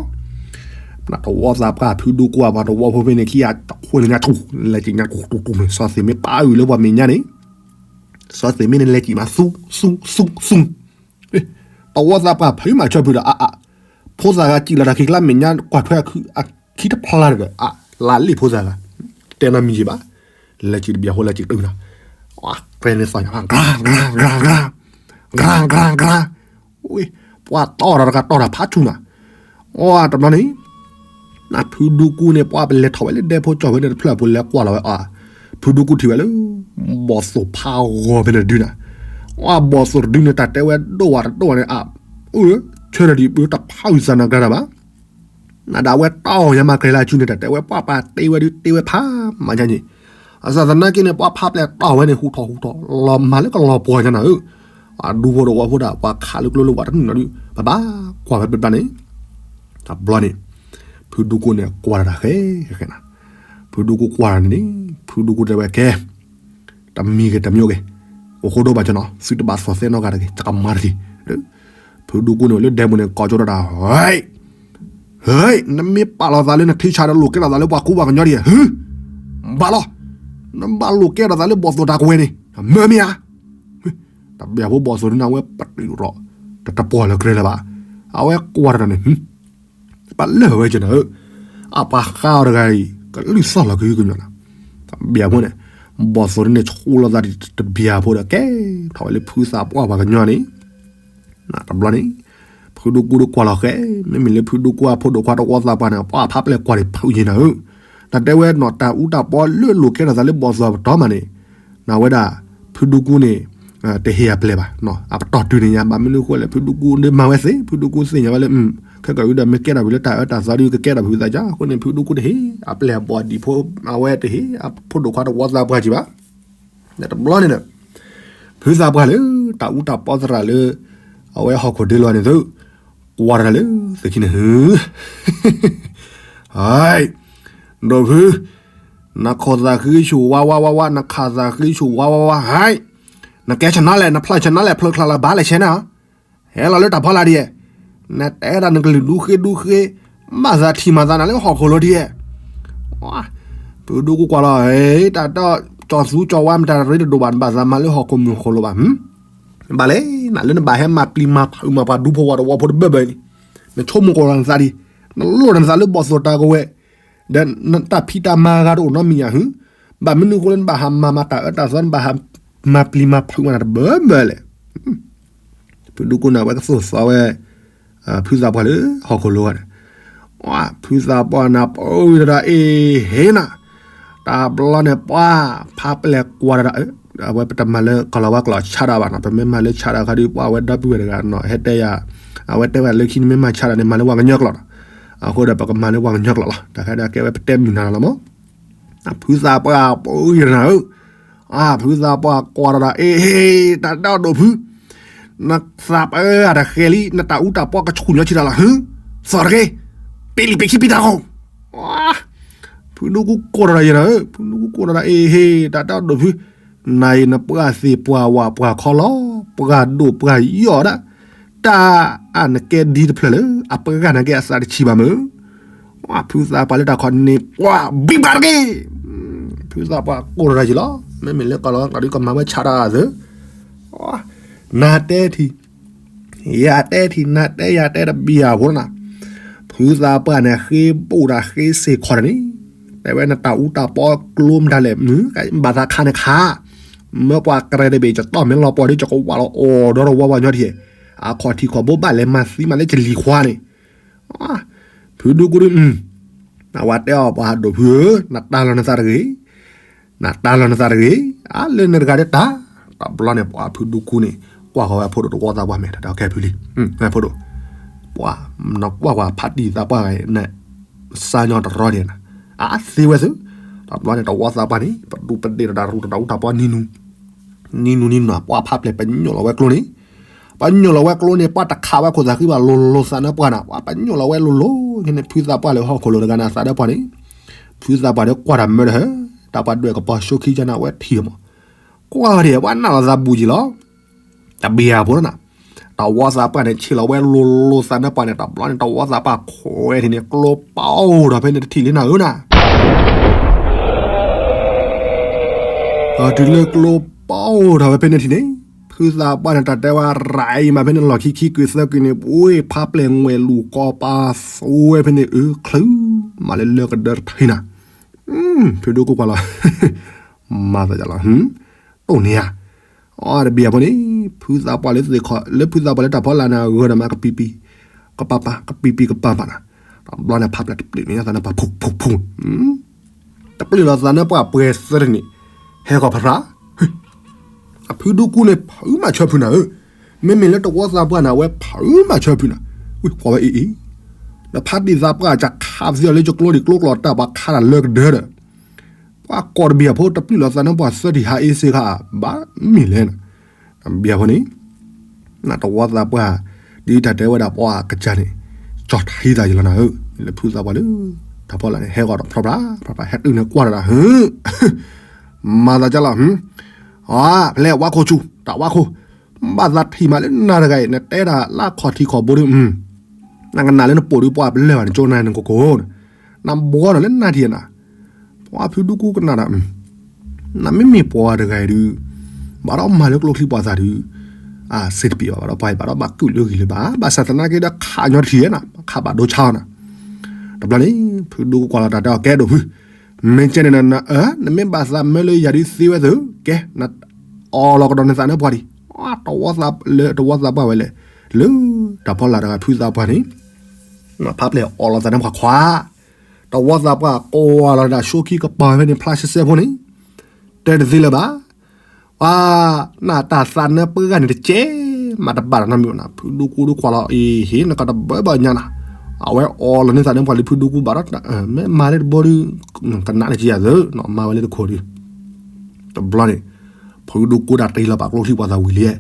တဝီသးပှၢ်ဖုဒူကိၢ်အပှၤတဝီဖိဖဲန့ၣ်ခံဂၤတခွဲးလၢညါထူၣ် လဲၤစံးညါထူၣ်ထူၣ်ထူၣ်န့ၣ် စီၤသ့းမ့ၢ်ပၢ်အုၣ်လၢပှၤမဲာ်ညါန့ၣ် စီၤသ့းမ့ၢ်န့ၣ်လဲၤစံးမး သူ သူ သူ သူ တဝီသးပှၢ်ဖုမၤဆၢဖုဒီး အါအါ ဖိသၣ်ဂၤစံးလီၤတၢ်ခံကျါမဲာ်ညါကွၢ်ထွဲအခံတဖျါဒီး အါ လါလ့ၣ်ဖိသၣ်ဂၤ တဲနီတမံၤယံၤဘၣ် လဲၤစံးတဘျီဖိလဲၤစံးတုၤနီၤ ကြဲန့ၣ်သီၣ်ညါ ကရၣ် ကရၣ် ကရၣ် ကရၣ် ကရၣ် ကရၣ် ဝ့ၢ် ပှၤတီၢ်တၢ်တဂၤတီၢ်တၢ်ဖးဆူၣ်နီၤ အီတဘျီန့ၣ် နဖုဒူကူန့ၣ် ပှၤပလဲၤထီၣ်ဝဲလၢဒဲဖိကၠီၣ်ဖဲန့ၣ်တဖျၢၣ်ဖိလဲၤကွၢ်လီၤဝဲအီၤ ဖုဒူကူထံၣ်ဝဲလၢ ဘီၣ်သိၣ်ဖးဂီၤဖဲန့ၣ်တဒုနီၤ အီဘီၣ်သိၣ်တဒုန့ၣ် တၢ်တဲဝဲဒိၣ်ဝဲတဒိၣ်ဝဲန့ၣ် အ အိၣ် ဆၢထၢၣ်ဒံးပတဖးဝံၤသးနၤကြၢးတၢ်ဘၣ် နဒၣ်ဝဲတီၢ်ညါမၤကလဲၤလၢအစုန့ၣ် တၢ်တဲဝဲပှၤပာ်တ့ဝဲဒုးတ့ဝဲဖးမၤညါန့ၣ် အစၢ်သနာ်က့န့ၣ် ပှၤဖးပျဲၢ်တီၢ်ဝဲန့ၣ် ဟူထီၣ်ဟူထီၣ် လီၤမၤလၢကလီၤပှီၤညါနၤဧၢ အဒူဖိတဝီဖိဒၣ် ပှၤခးလၢကျိလၢဝးတနုာ်နီၤဒုး ဘၣ်ဘၣ်ကွၢ်ဝဲပျဲၢ်ပျဲၢ်န့ၣ် တဘျီန့ၣ် ဖုဒူကိန့ၣ် ကွၢ်တၢ်ဃဲဃဲနၤ ဖုဒူကိကွၢ်တၢ်န့ၣ်န့ၣ် ဖုဒူကိတဲဝဲကဲ တမံၤဂ့ၤတမံၤဂ့ၤ အိၣ်ဃိဒိၣ်ဘၣ်ကနီၤ သုတဘၣ်သီၣ်သဲနီတဂၤတဂ့ၤ ယကမၤတဂ့ၤ ဖုဒူကိန့ၣ်လၢဒဲပူၤန့ၣ် ကိးကၠိတၢ် ဟဲ ဟဲ နမ့ၢ်ပာ်လီၤသးလၢနထံဆးဒီးလိာ်ကဲထီၣ်သးလၢပှၤကူပှၤကညီဒံးဧါ ဟၢ ဘၣ်လီၤ နဘၣ်လိာ်ကဲထီၣ်သးလၢဘီၣ်သိၣ်တၢ်ကဝဲၤန့ၣ် မၢမ့ၢ်ဧါ တဘျီဖိဘီၣ်သိၣ်ဒုန့ၣ် အဝဲပတုာ်ရီၣ် တတပီၢ်လၢကြၢးလၢၤဘၣ် အဝဲကွၢ်တၢ်န့ၣ် ပလၢၢ်ဝဲကနီၤဧၢ အပှၤဃါအီၤတဂၤအံၤ ကလုၢ်သီၣ်လီၤကဟုကညီၤနီၤ တဘျီဖိန့ၣ် ဘီၣ်သိၣ်ဒုန့ၣ် ဆူလီၤသးတဘျီဖိဒီး ကဲထီၣ်ဝဲလၢဖုသးပှၢ်ပှၤကညီန့ၣ် တဘျီန့ၣ် ဖုဒူကူဒုကွၢ်လီၤဃဲ မ့မ့ၢ်လၢဖုဒူကူအဖိဒိၣ်ခွါတဝီသးပှၢ်န့ၣ် ပှၤဖးပျဲၢ်ကွၢ်န့ၣ်ဖုးယံၤနၤဧၢ တၢ်တဲဝဲနီၤ တၢ်အူတၢ်ပီလၢလိာ်ကဲထီၣ်သးလၢဘီၣ်သိၣ်အပတီၢ်မးန့ၣ် နဝဲဒၣ် ဖုဒူကူန့ၣ် တဟ့ၣ်အပျဲၢ်ဘၣ် အပတီၢ်တုၤန့ၣ်ညါ ဘၣ်မနုၤအဃိလဲၣ် ဖုဒူကူဒုမၤဝဲသ့ ဖုဒူကူသ့ၣ်ညါဝဲလၢ ခဲကၢ်အံၤဒီး မ့ၢ်ကဲထီၣ်ဝံၤလၢတၢ်အၢတၢ်သီဒုး ကကဲထီၣ်ဖုသးကါ အဃိန့ၣ် ဖုဒူကူတဟ့ၣ်အပျဲၢ်အဘီၣ်ဒံးဖိ အဝဲတဟ့ၣ် အဖိဒိၣ်ခွါတဝီသးပှၢ်ကံဘၣ် တဘျီန့ၣ်ဒီး ဖုသးပှၢ်လၢ တၢ်အူတၢ်ပီသရၣ်လၢ အဝဲဟီၣ်ခိၣ်ဒ့လွဲၢ်န့ၣ်သု ကွၢ်တၢ်လၢ သုခံန့ၣ် ဟ့ ဒိၣ်ဖု နခိၣ်သးဃ့ဆူၣ်ဝါဝါဝါဝါ နခးသးဃ့ဆူၣ်ဝါဝါဝါ ဟဲ နကဲဆနါလဲၣ် နဖျါဆနါလဲၣ် ဖျိချါလၢဘၣ်လဲၣ်ဆဲန့ၣ် ဟဲလီၤလၢတၢ်ဖီလာ်ဒ် နတဲဒၣ်နကလုၢ်ဒူဃ့ဒူဃ့ ဘၣ်သးထံၣ်မၤသးနၤလၢဟီၣ်ခိၣ်လိၤဒ် ဖုဒူကူကွၢ်လီၤ တၢ်တီၢ်ကၠီၤသူကၠီၤဝါမတၤရ့တဒိၣ်ဘၣ် နဘၣ်သးမၤလၢဟီၣ်ခိၣ်မုၢ်ဟီၣ်ခိၣ်လိၤဘၣ် ဘၣ်လဲၣ် နလၢနဘၣ်ဟဲမၤပျံၤမၤဖုးမၤပှၤဒူဖိဝဲတဝီဖိတဘၢဘၢအံၤန့ၣ် နဆိကမိၣ်ကွၢ်လီၤနသးဒ် နလိၣ်နသးလၢဘီၣ်သိၣ်တၢ်ကဝဲၤ ဒီးနတၢ်ဖံးတၢ်မၤဂၤတအိၣ်နီတမံၤညါဟု ဘၣ်မနုၤအဃိလၢနဘၣ်ဟးမၤမၤတၢ်အၢတၢ်သီ နဘၣ်ဟးမၤပျံၤမၤဖုးမၤနၤတဘၢဘၢလဲၣ် ဖုဒူကူန့ၣ် အဝဲကသိၣ်သီဝဲ ဖုသးပှၢ်လၢဟီၣ်ခိၣ်လိၤဂၤန့ၣ် ဖုသးပှၢ်န့ၣ် ပဝံၤတဒၣ်အ့ၣ်ဟ့နၤ တဘျီန့ၣ် ပှၤဖးပျဲၢ်ကွၢ်တဒၣ် အဝဲပတမၤလၢကီၢ်လီၤဝါကျိာ်ဆါဒၣ်ဘၣ်နီၤ ပမ့ၢ်မၤလၢဆါဒၣ်ခါဒုး ပှၤအဝဲဒီပုၢ်ဝဲၢ်တဂၤနီၤ ဟဲတဲယၤ အဝဲတဲဝဲလၢခံန့ၣ်မ့ၢ်မၤဆါဒၣ်န့ၣ် မၤလၢပှၤကညီကျိာ်နီၤ အဃိဒီးပကမၤလၢပှၤကညီကျိာ်လီၤ တၢ်ခဲဒၣ်ကဲဝဲပတဲမုၢ်နၤလီၤမး ဖုသးပှၢ်ပဝံၤတဒၣ်ဧၢ အဖုသးပှၢ်ကွၢ်တဒၣ် အ့ၣ် တၢ်ဒိၣ်ဒိၣ်ဖု နသးပှၢ်တဃဲၤလံ နတၢ်အူတၢ်ပီကဆူၣ်ညီဆံးတၢ်လီၤ ဟၢ သီၣ်တဂ့ၤ ပ့လံပ့ဆံပံတၢ်ဃီ ဖုဒူကူကိၢ်တဒၣ်ယဲနၤဧၢ ဖုဒူကူကိၢ်တဒၣ် အ့ၣ်ဟ့ တၢ်ဒိၣ်ဒိၣ်ဖု နၤအံၤနပှၢ်သ့ၣ်ပှၢ်ဝၣ်ပှၢ်ခီလီၤ ပှၢ်ဒိၣ်ပှၢ်ယီၣ်ဒၣ် တၢ်အနကဲဒ်တဖျၢၣ်လၢ အပှၢ်နကဲအသးတဆံးဘၣ်မုၢ် ဖုသးပှၢ်လၢတၢ်ခီန့ၣ် ပှၤဘံၣ်ဘၣ်တဂ့ၤ ဖုသးပှၢ်ကိၢ်တဒၣ်ယံၤလီၤ မ့မ့ၢ်လၢကီၢ်လီၤဝါကျိာ်ဒုးကမၤဝဲဆါတၢ်အသး နတဲထံၣ် ယတဲထံၣ် နတဲယတဲတဘံၣ်အဖိနၤ ဖုသးပှၢ်န့ၣ် ဃ့ဘိၣ်တၢ်ဃ့စ့ၢ်ခီၣ်တၢ်န့ၣ် တဲဝဲနတၢ်အူတၢ်ပီကျိမတၤလဲၣ် မုၢ် ဘၣ်သးခါန့ၣ်ခါ မၢပှၤကရဲတဘ့ၣ် ကတီၢ်မ့ၢ်လီၤပှီၢ်ဒုး ကကဝးလီၤအီၤဒီးဝါဝါညီထံၣ် အခီၣ်ထံးခီၣ်ဘိဘၣ်လဲၤမၤသံမးလၢကလံၤခွါန့ၣ် ဖုဒူကူဒုး အဝဲတဲအီၤ ပှၤဒိၣ်ဖုဧၢ နတၢ်လီၢ်နသးတဂ့ၤ နတၢ်လီၢ်နသးတဂ့ၤ အါလၢနတဂၤဒီးတၢ် တဘျီန့ၣ် ပှၤဖုဒူကူန့ၣ် ကွၢ်ဃီၤဝဲဖိဒိၣ်တဝီသးပှၢ်မဲာ် တၢ်ခဲဖုလံ ဖိဒိၣ် ပှၤ နကွၢ်ကွၢ်ဖးတံၢ်သးပှၢ်ဂၤန့ၣ် စၢ်ညီတရီဒံးနၤ အါသ့ဝဲသု တဘျီန့ၣ် တဝီသးပှၢ်န့ၣ် ပဒူပဒ့ၣ်တၢ်ရူတၢ်အူတၢ်ပီနံၤနူ နံၤနူနံၤနူ ပှၤဖးပျဲၢ်ပညိၣ်လီၤဝဲကျိန့ၣ် ပညိၣ်လီၤဝဲကျိန့ၣ် ပှၤတခးဝဲခိၣ်သးဃံဘၣ်လိၤလိၤသးနၢပှၢ်နၤ ပှၤပညိၣ်လီၤဝဲလိၤလိၤ ခဲန့ၣ် ဖုသးပှၢ်လၢဟီၣ်ခိၣ်လိၤတဂၤန့ၣ် အသးဒီးပှၢ်န့ၣ် ဖုသးပှၢ်ဒီးကွၢ်တၢ်မၢတဟၢ တၢ်ပှၤဒွဲၣ်ကပီၤဆိခံကန့ၣ် အဝဲထံၣ်မး ကွၢ်ဒံး ပှၤနၢ်လီၤသးဘူးက့ၤလီၤ တဘံၣ်အဖိနၤ တဝီသးပှၢ်န့ၣ် ဆ့ၣ်လီၤဝဲလိၤလိၤသးနၢပှၢ်န့ၣ် တဘျီန့ၣ် တဝီသးပှၢ်ခွဲးထံးန့ၣ် ကျိပီအိၣ်ထီၣ်ဖဲန့ၣ်တထံၣ်လံနၤဧၢနၤ. တုၤလၢကျိပီအိၣ်ထီၣ်ဝဲဖဲန့ၣ်ထံၣ်န့ၣ် ဖုသးပှၢ်န့ၣ် တၢ်တဲဝဲရၤအံၤမးဖဲန့ၣ်လီၢ်ခံခံကုာ်သၢကုာ်န့ၣ် ပှ့ၤဖးပျဲၢ်ငွဲၣ်လူၤကီပာ်သူဝဲဖဲန့ၣ် အၢ ချုး မၤလၢလၢကဒၢတထံၣ်နၤ. ဖုဒိၣ်ကိၢ်ကွၢ်လီၤ မၤသးဒ်လီၤ တိၢ်န့ၢ်ဧါ. အတဘျီအဖိန့ၣ် ဖုသးပှၢ်လၢသ့ၣ်ခီၣ် လၢဖုသးပှၢ်လၢတၢ်ဖီလာ်န့ၣ် အဂၢၢ်ဒီးမးကပံးပံး ကပၤပၤ ကပံးပံးကပၤပၤနၤ. တဘျီန့ၣ် ဖးပျဲၢ်တပျုာ်န့ၢ်သးနၢပှၢ် ဖူးဖူးဖူး တပျုာ်လီၤသးနၢပှၢ်ပှဲၤသၢထံၣ်န့ၣ် ဟဲဃီၤဖရၣ် အဖုဒိၣ်ကိၢ်န့ၣ် ဖုမၤဆၢဖုနၤဧၢ. မ့မ့ၢ်လၢတဝီသးပှၢ်န့ၣ် အဝဲဖုမၤဆၢဖုနၤ. ဝံၤကွၢ်ဝဲအံၤအံၤ ဒီးဖးတံၢ်သးပှၢ်ကခးသံအီၤလၢယကျိဒံးကျိကျိာ်တၢ် ပှၤခးတၢ်လၢကဒၢဒီး ပှၤကိးတဘျီအဖိ တပျုာ်လီၤသးနၢပှၢ်သၢထံၣ်ဟးအ့စ့ခါ ဘၣ်မ့ၢ်လဲၣ်. တဘျီအဖိန့ၣ် နတဝီသးပှၢ် ဒ်တၢ်တဲဝဲဒၣ်ပှၤကစၢ်န့ၣ် ကၠီၣ်ထံသးယလီၤနၤဧၢ. လၢဖုသးပှၢ်လၢ တၢ်ဖီလာ်န့ၣ် ဟဲဂီၤဒီးဖျီဖျါ ဖျီဖျါ ဟဲတုၤန့ၣ်ကွၢ်တၢ်ဒီး မၤသးဒ်လီၤ ဖဲလဲၣ်ဝါခိၣ်ဆူၣ် တၢ်ဝါခိၣ် ဘၣ်သးထံၣ်မးလၢနၤတဂၤအံၤ နတဲတၢ်လၢခီၣ်ထံးခီၣ်ဘိဒီး နကနၣ်လၢနပိာ်ဒီးပှၤပလၢၢ်ဘၣ်န့ၣ် ကၠိနၤန့ၣ်ကကိး နဘှီနီၤလၢနၤထံၣ်နၤ. ပှၤဖုဒိၣ်ကိၢ်ကနၣ်ဒီး နမ့မ့ၢ်ပှၤတဂၤအံၤဒုး ဘၣ်ဒီးမၤလၢကျိချံပှၤသးဒုး စ့တပံးဘၣ် ဘၣ်ဒီးပှၤအံၤ ဘၣ်ဒီးဘၣ်ကုၢ်လၢဂံၢ်လၢဘါ ဘၣ်ဆၣ်သနာ်က့ဒီးခးညီတထံၣ်နၤ ခးဘၣ်ဒိဆါနၤ. တဘျီန့ၣ် ဖုဒိၣ်ကိၢ်ကွၢ်လီၤတၢ်တဲအီၤကဲဒိၣ်ဖု မ့ၢ်ကဲန့ၣ်န နမ့ၢ်ဘၣ်သးမၢလၢယၤဒုးသ့ဝဲသု ကဲ နအီၣ်လီၤကဒီးနသးနၢပှၢ်ဒံး တဝီသး လၢတဝီသးပှၢ်ဝဲလဲၣ် လၢတၢ်ဖီလာ်တဂၤဖုသးပှၢ်န့ၣ် ဖးပျဲၢ်အီၣ်လီၤသးနၢပှၢ်ခွါ တဝီသးပှၢ်ကိးလီၤတၢ်ဆိခံကပၤဖဲန့ၣ် ဖျါရှဲရှဲဖိန့ၣ် တဲတသ့လၢၤဘၣ်. ပှၤ နတၢ်သးနၢပှၢ်ဂၤန့ၣ်တကဲ မၤတဘၣ်ဒီးနီတမံၤဘၣ်နၤ ဖုဒိၣ်ကိၢ်ဒိၣ်ကွၢ်လီၤအံၤ ဟ့ၣ်နကတဘၢဘၣ်ညါနၤ. အဝဲအီၣ်လီၤန့ၢ်သးနၢပှၢ်လၢဖုဒိၣ်ကိၢ်ဘၣ်ဒီး မ့ၢ်မၤလၢတဘီဒုး ကနးန့ၣ်ကယၤသၢ မၤဝဲလၢတခိၣ်ဒုး တဘျီန့ၣ် ဖုဒိၣ်ကိၢ်ဒၣ်တ့လီၤပာ်ကျိချံပှၤသးဝံၤလံ.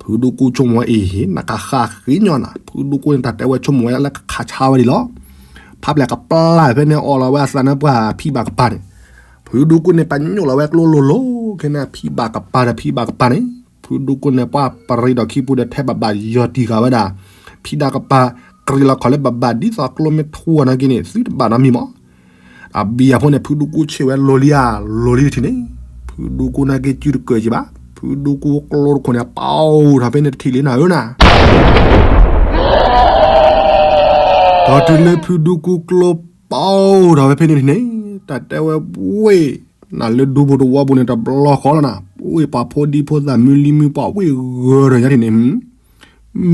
ဖုဒိၣ်ကိၢ်ဆိကမိၣ်ဝဲအံၤ နကဃၣ်ဃ့ညီနၤ ဖုဒိၣ်ကိၢ်န့ၣ် တၢ်တဲဝဲဆိကမိၣ်ဝဲလၢကခးဆါဝဲဒံးလီၤ. ဖးပျဲၢ်ကပျၢ်ဖဲန့ၣ် အီၣ်လီၤဝဲအသးနၢပှၢ်ဖံးဘၣ်ကပၤန့ၣ် ဖုဒိၣ်ကိၢ်န့ၣ် ပညိၣ်လီၤဝဲကျိလိၤလိၤ ခဲန့ၣ် ဖံးဘၣ်ကပၤဒီးဖံးဘၣ်ကပၤန့ၣ် ဖုဒိၣ်ကိၢ်န့ၣ် ပှၤပရံးဒီးခံပူၤဒီးထဲဘၣ်ဘၣ်ယီၤတံၢ်ဃာ်ဝဲဒၣ် ဖံးဒၣ်ကပၤ ကြံးလီၤခီၣ်လၢဘၣ်ဘၣ်ဒ်သိးကျိမ့ၢ်ထူအီၤနာ်က့န့ၣ် သုတဘၣ်နီတမံၤမး အဘျီအဖိန့ၣ် ဖုဒိၣ်ကိၢ်ဆ့ၣ်ဝဲလိၤလံဧါ လိၤလံတထံၣ်န့ၣ် ဖုဒိၣ်ကိၢ်နာ်က့ စုတကၢၢ်က့ၤဘၣ် ဖုဒိၣ်ကိၢ်ကျိတခိၣ်န့ၣ် ပာ်အိၣ်ထီၣ်ဖဲန့ၣ်တထံၣ်လံနၤဧၢနၤ. ဒီးတုၤလၢဖုဒိၣ်ကိၢ်ကျိပာ်အိၣ်ထီၣ်ဝဲဖဲန့ၣ်န့ၣ် တၢ်တဲဝဲဝ့ၢ် နၤလၢဒူဖိတဝီပူၤန့ၣ် တဘျီဃီလီၤနၤ ဝ့ၢ်ပှၤဖိဒံဖိသၣ်မုၢ်လံမုၢ်ပှၢ်ဝ့ၢ်ဂၢၤဒီးညါထံၣ်န့ၣ်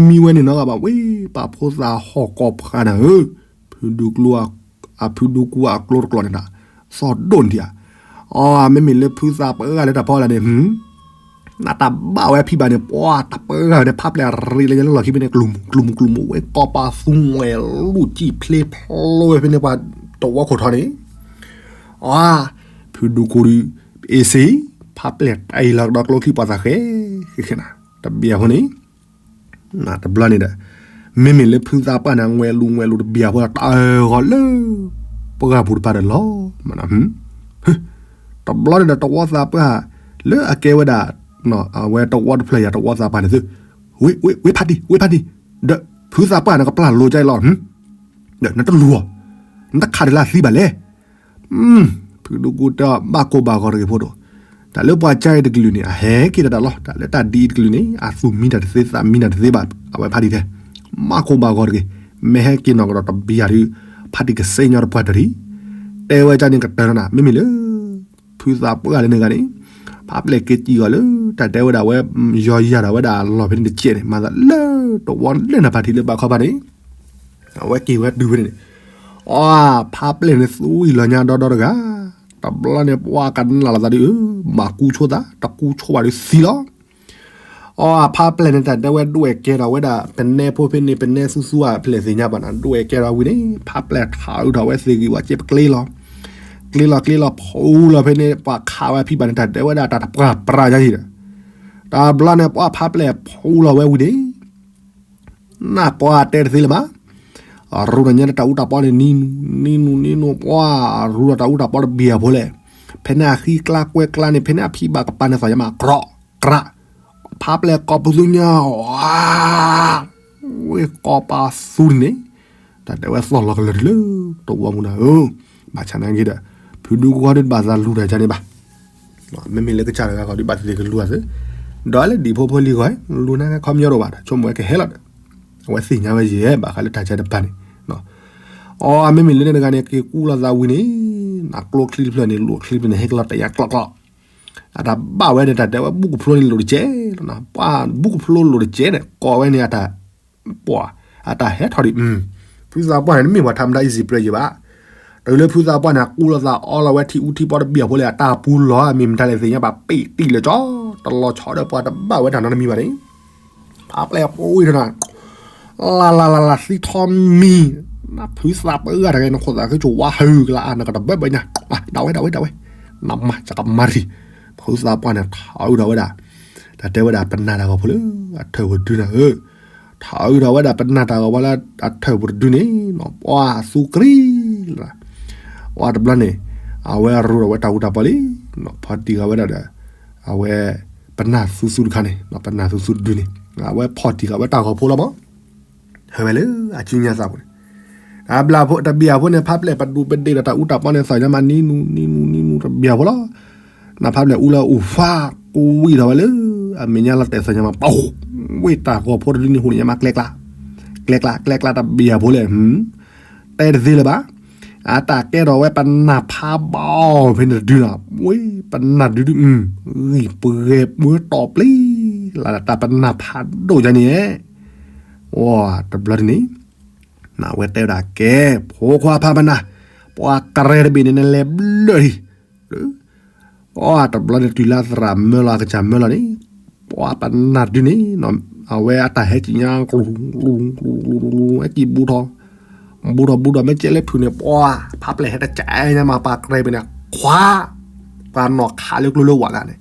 မံဝဲန့ၣ်နီတဂၤဘၣ် ဝ့ၢ်ပှၤဖိသၣ်ဟီၣ်ကီၢ်ဖးနၤဧၢ, ဖုဒူကျိ အဖုဒူကူအကျိတကျိာ်န့ၣ်ဒီး သီၣ်ဒိၣ်န့ၣ်ဧါ. အီ မ့မ့ၢ်လၢဖုသးပှၢ်ဂၤလၢတၢ်ဖီလာ်န့ၣ် နတၢ်ဘၣ်ဝဲဖံးဘၣ်န့ၣ် ပှၤတပှၢ်ဂၤန့ၣ် ဖးပျဲၢ်ရ့လၢယလီၢ်ခံဖဲန့ၣ် ကျိၤမုၢ်ကျိၤမုၢ်ကျိၤမုၢ်ဝဲ ကီၢ်ပၤသူမှဲၤလူၢ်ကံၣ်ဖျ့ဖျိဝဲဖဲန့ၣ် ပှၤတဝီခိၣ်ထီန့ၣ် အီ ဖုဒူကူဒုး အ့ၣ်စ့ ဖးပျဲၢ်တၢ်အံၤလီၤကဒီးကျိချံပှၤသးဃဲ ဃဲဃဲနၤ တဘျီအဃိန့ၣ် တဘျီန့ၣ်ဒီး မ့မ့ၢ်လၢဖုသးပှၢ်န့ၣ် ငွဲၤလူၤငွဲၤလူၤတဘျီအဃိဒီး တၢ်အၢၣ်ဂီၤလၢ ပှၢ်ပူၤတပၤဒီးလီၤမးနီၤ တဘျီန့ၣ်ဒီး တဝီသးပှၢ် လၢအကဲဝဲဒၣ် အဝဲတဝီတဖျၢၣ်ယၤတဝီသးပှၢ်န့ၣ်သု ဝ့ ဝ့ ဝ့ဖးတံၢ် ဝ့ဖးတံၢ် ဒီးဖုသးပှၢ်န့ၣ် ကပျၢ်လိၤကၠဲလီၤ ဒီးနတလူၤအီၤ နတခးတလၢအသံဘၣ်လဲၣ် ဖုဒူကူတဲ ဘၣ်ကိၢ်ဘၣ်ဂီၤတဂ့ၤဖိဒိၣ်, တၢ်လၢပှၤကါအံၤတကလုာ်န့ၣ် အဟဲက့ၤတၢ်တၢ်လီၤ, တၢ်လၢတၢ်ဒ်အံၤတကလုာ်န့ၣ် အသူၣ်မံတၢ်တသ့ သးမံတၢ်တသ့ဘၣ်, အဝဲဖးတံၢ်တဲ, ဘၣ်ကိၢ်ဘၣ်ဂီၤတဂ့ၤ, မ့ၢ်ဟဲက့ၤနီၢ်ကဒီးတဘျီဒုး ဖးတံၢ်ကစ့ညီတပှၢ်တရံး, တဲဝဲဒ်န့ၣ်ကတၢၢ်နၤ, မ့မ့ၢ်လၢ ဖုသးပှၢ်လၢန့ၣ်ဂၤန့ၣ်, ဖးပျဲၢ်က့ၤစံၣ်အီၤလၢ တၢ်တဲဝဲဒၣ်ဝဲ ယီၤယၤဒၣ်ဝဲဒၣ်လီၢ်ဖဲန့ၣ်တကဲးန့ၣ် မၤသးလၢတဝီလၢနဖးတံၢ်လၢဘၣ်ခီဖးန့ၣ် အဝဲက့ၤဝဲတုၤဝဲန့ၣ်န့ၣ်, အီ ဖးပျဲၢ်န့ၣ်သူအံၤလီၤညါဒီဒီတဂၤ, တဘျီန့ၣ်ပှၤကနၣ်လီၤသးဒုး ဘၣ်ကူဆိသး တကူဆိဘၣ်ဒုးသံလီၤ. အီ ဖးပျဲၢ်န့ၣ်တၢ်တဲဝဲဒွဲၣ်ကဲထီၣ်ဝဲဒၣ် ပနဲဖိဖဲန့ၣ် ပနဲသူသူအဖျဲၣ်သ့ၣ်ညါဘၣ်နၤ ဒွဲၣ်ကဲထီၣ်ဝံၤန့ၣ် ဖးပျဲၢ်ထးအုးထီၣ်ဝဲသ့ၣ်ဂံၢ်ဝဲကဲပကျ့လီၤ, ကျ့လီၤကျ့လီၤဖူလီၤဖဲန့ၣ် ပှၤခးဝဲဖံးဘၣ်န့ၣ် တၢ်တဲဝဲဒၣ်တၢ်တပှၢ်ပြးညါအံၤဒီး, တဘျီန့ၣ်ပှၤဖးပျဲၢ်ဖူလီၤဝဲဝံၤန့ၣ် နၢ်ပှၤတဲတသ့လၢၤဘၣ်. ရူၢ်တညါန့ၣ် တၢ်အူတၢ်ပီန့ၣ် နံၤနူၤ နံၤနူၤ နံၤနူၤ ပှၤရူၢ်ဒီးတၢ်အူတၢ်ပီတဘ့ၣ်အဖိလဲၣ်. ဖဲန့ၣ်အဃံကျါကွဲကျါန့ၣ် ဖဲန့ၣ်အဖံးဘၣ်ကပၤန့ၣ်သးယမး ကြီ ကြီ ဖးပျဲၢ်ကိးပသူညါ, ဝ့ၢ်ကိးပသူန့ၣ်, တၢ်တဲဝဲသီၣ်လီၤကလၢာ်တုၤလၢတဝီပူၤနၤဧၢ, ဘၣ်ဆၣ်နာ်က့ဒီး, ဖုဒူကဝီၤဒုးဘၣ်သးလူၤတၢ်ကန့ၣ်ဘၣ်, မ့မ့ၢ်လၢကစၢ်တဂၤဂီၢ်ဒုးဘၣ်သ့ၣ်သ့ၣ်ကလူၤအသး, ဒီးလၢဒံၣ်ဖိဖိလံၤဂီၢ်, လူၤနာ်က့ခီပညီတအိၣ်ဘၣ်ဒီး ဆိကမိၣ်ဝဲကဟဲလီၤဒီး, အဝဲသ့ၣ်ညါဝဲယဲၢ် ဘၣ်ဃးလၢတၢ်ကဲတပၤန့ၣ်, အီ မ့မ့ၢ်လၢန့ၣ်တဂၤန့ၣ် က့ၤကူလီၤသးဝံၤန့ၣ်, နကျိချံတဖျၢၣ်န့ၣ် လိၣ်ချံတဖျၢၣ်န့ၣ် ဟဲကလီၤတယါကျီၣ်ကျီၣ် အတၢ်ဘၣ်ဝဲန့ၣ် တၢ်တဲဝဲဘူၣ်ကဖျိန့ၣ်လိၣ်တကဲလီၤနၤ, ပှၤဘူၣ်ကဖျိလိၣ်တကဲန့ၣ် ကိးဝဲန့ၣ်အတၢ်, ပှၤ, အတၢ်ဟဲထီၣ်ဒံး, ဖုသးပှၢ်န့ၣ် တမ့ၢ်ပှၤထးမတၤ easy prey ယံၤဘၣ်, တုၤလၢဖုသးပှၢ်န့ၣ် အကူလီၤသးအီလီၤဝဲထံအူထံပီတဘ့ၣ်အဖိလၢအတၢ်ပူၤလီၤ မ့ၢ်မတၤလဲၣ်သ့ၣ်ညါဘၣ် ပ့ၢ်တံၢ်လၢာ်ကၠီ, တလီၤဆီဒီးပှၤတဘၣ်ဝဲတၢ်နီတမံၤဘၣ်န့ၣ် ဖးပျဲၢ်ပှ့ၤထီၣ်နၤ, လၢ်လၢ်လၢ်လၢ်သံထီမံၤ, နဖုသးပှၢ်တဂၤန့ၣ် နခိၣ်သးခုကဝါဟုကလါအါ နကတဘၢဘၢညါ, ဒၣ်ဝဲဒၣ်ဝဲဒၣ်ဝဲ, နမၤစကမၤတံၢ်, ဖုသးပှၢ်န့ၣ် ထးအုးထီၣ်ဝဲဒၣ်, တၢ်တဲဝဲဒၣ်ပနၢ်တၢ်ဂီၤဖိလၢ အထၢၣ်ပတဒုနၤဧၢ, ထးအုးထီၣ်ဝဲဒၣ်ပနၢ်တၢ်ဂီၤဖိလၢ အထၢၣ်ပတဒုန့ၣ်, ပှၤသူကရံလၢ ပှၤတဘျီန့ၣ်, အဝဲရိၤထီၣ်ဝဲတၢ်အူတၢ်ပီလံ, ဖီၣ်တံၢ်ဃာ်ဝဲဒၣ်ဒီး, အဝဲ, ပနၢ်သူသူတခါန့ၣ်, ပနၢ်သူသူတဒုန့ၣ်, အဝဲဖီၣ်တံၢ်ဃာ်ဝဲတၢ်ဂီၤဖိလီၤမး, ဟဲဝဲလၢအစုညါသးပူၤန့ၣ်, အဘျၣ်ဖိတဘ့ၣ်အဖိန့ၣ် ဖးပျဲၢ်ပဒူးပဒ့ၣ်ဒီးတၢ်အူတၢ်ပီန့ၣ် သးညါမးနံနူနံနူနံနူတဘ့ၣ်အဖိလီၤ, နဖးပျဲၢ်အူလၢအူၣ်ဖး, ကူဝံၣ်ထီၣ်ဝဲလၢ, အမဲာ်ညါလီၤတဲာ်သးညါမး ပှၤ, ဝ့ၢ်တၢ်ဂီၤဖိတဒုန့ၣ်ဟူးန့ၣ်ညါမးကျဲကျါ, ကျဲကျါကျဲကျါတဘ့ၣ်အဖိလဲၣ်, တဲတသ့လၢၤဘၣ်, အတၢ်ကဲထီၣ်ဝဲပနၢ်ဖးဘီဖဲန့ၣ်တဒုနီၤ, ဝ့ၢ်ပနၢ်ဒုဒု, ဂံၢ်ပဂဲၤပှၤတီၢ်ပျံၤ, လၢတၢ်ပနၢ်ဖးဒိၣ်ယါန့ၣ်, ဝဲ, တဘျီတန့ၣ်, နဝဲတဲဝဲဒၣ်ကဲ, ဖိခွါဖးပနၢ်, ပှၤကရဲတဘ့ၣ်န့ၣ် နလဲၤဘျၢၣ်ဒံး, အီ တဘျီန့ၣ်တုၤလၢအသရၣ်မၢလီၤအကစၢ်မၢလီၤန့ၣ်, ပှၤပနၢ်တဒုန့ၣ်, အဝဲအတၢ်ဟဲကံၣ်ညါကျူၤကျူၤကျူၤကျူၤကျူၤ ဟဲကံၣ်ဘူးထီၣ်, ဘူးထီၣ်ဘူးထီၣ်မ့ၢ်ကဲလၢဖုးန့ၣ် ပှၤ, ဖးပျဲၢ်ဟဲတကဲညါမး ပှၤကရဲပ့ၤန့ၣ် ခွါ, ပှၤနီၢ်ခးလၢကျိလၢဝးလၢန့ၣ်,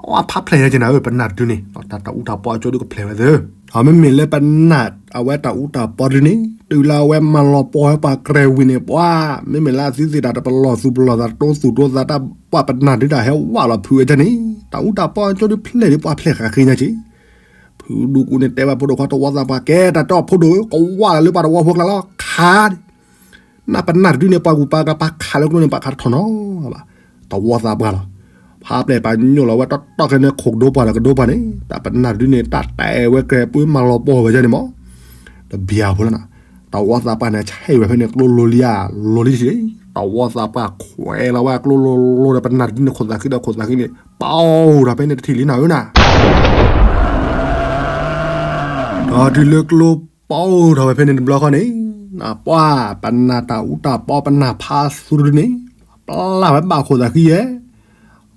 အီ ဖးပျဲၢ်ဟဲက့ၤနၤဧၢ ပနၢ်တဒုန့ၣ် တၢ်တၢ်အူတၢ်ပီအကၠိဒုကဖျဲးဝဲသ့ အမ့မ့ၢ်လၢပနၢ်အဝဲတၢ်အူတၢ်ပီဒုန့ၣ် တုၤလၢအဝဲမၤလီၤပှီၢ်ဝဲပှၤကရဲဝံၤန့ၣ် ပှၤ, မ့မ့ၢ်လၢအသုသ့ၣ်တၢ်တပလီၢ်သူၣ်ပလီၢ်သးတတိသူၣ်တိသးတၢ် ပှၤပနၢ်ဒုတၢ်ဟဲဝးလီၤဖုးဝဲဒၣ်န့ၣ် တၢ်အူတၢ်ပီအကၠိဒုဖျဲးဒံးပှၤဖျဲးဃာ်ဃ့ညါက့ၤ, ဖုဒူကူန့ၣ်တဲဘၣ်ဖိဒိၣ်ခွါတဝီသးပှၢ် ကဲတၢ်တီၢ်ဖိဒိၣ်ဧၢ ကဝးလၢပှၤတဝီဖိကျါလီၤ ခး နပနၢ်တဒုန့ၣ် ပှၤကူၣ်ပှၤကၤပာ်ခးလၢကျိန့ၣ် ပှၤခးတထီၣ်နီဘၣ်, တဝီသးပှၢ်လီၤ. ဖးပျဲၢ်ပာ်ညိၣ်လီၤဝဲတီတီခဲန့ၣ် ခိၣ်ကဒိပှၢ်ဒီးကဒိပှၢ်န့ၣ် တၢ်ပနၢ်တဒုန့ၣ် တၢ်တဲဝဲကဲပှၤမၤလီၤပှီၢ်ဝဲဒၣ်န့ၣ်မး, တဘျီဖိလီၤနီၤ, တဝီသးပှၢ်န့ၣ် ဆဲးဝဲဖဲန့ၣ် ကျိလိၤလံဧါ, လိၤလံတဆံး, တဝီသးပှၢ်ခွဲးလီၤဝဲကျိလိၤလိၤဒီးပနၢ်တဒုန့ၣ် ခိၣ်သးဃံဒီးခိၣ်သးဃံန့ၣ် ပီၢ်ဒီးဖဲန့ၣ်တထံၣ်လံနၤဧၢနၤ ဒီးတုၤလၢကျိပီၢ်ထီၣ်ဝဲဖဲန့ၣ်တဘျီဃီန့ၣ်, ပှၤပနၢ်တၢ်အူတၢ်ပီပနၢ်ဖးသူတဒုန့ၣ်, ပျၢ်ဝဲဘၣ်ခိၣ်သးဃံယဲၢ်,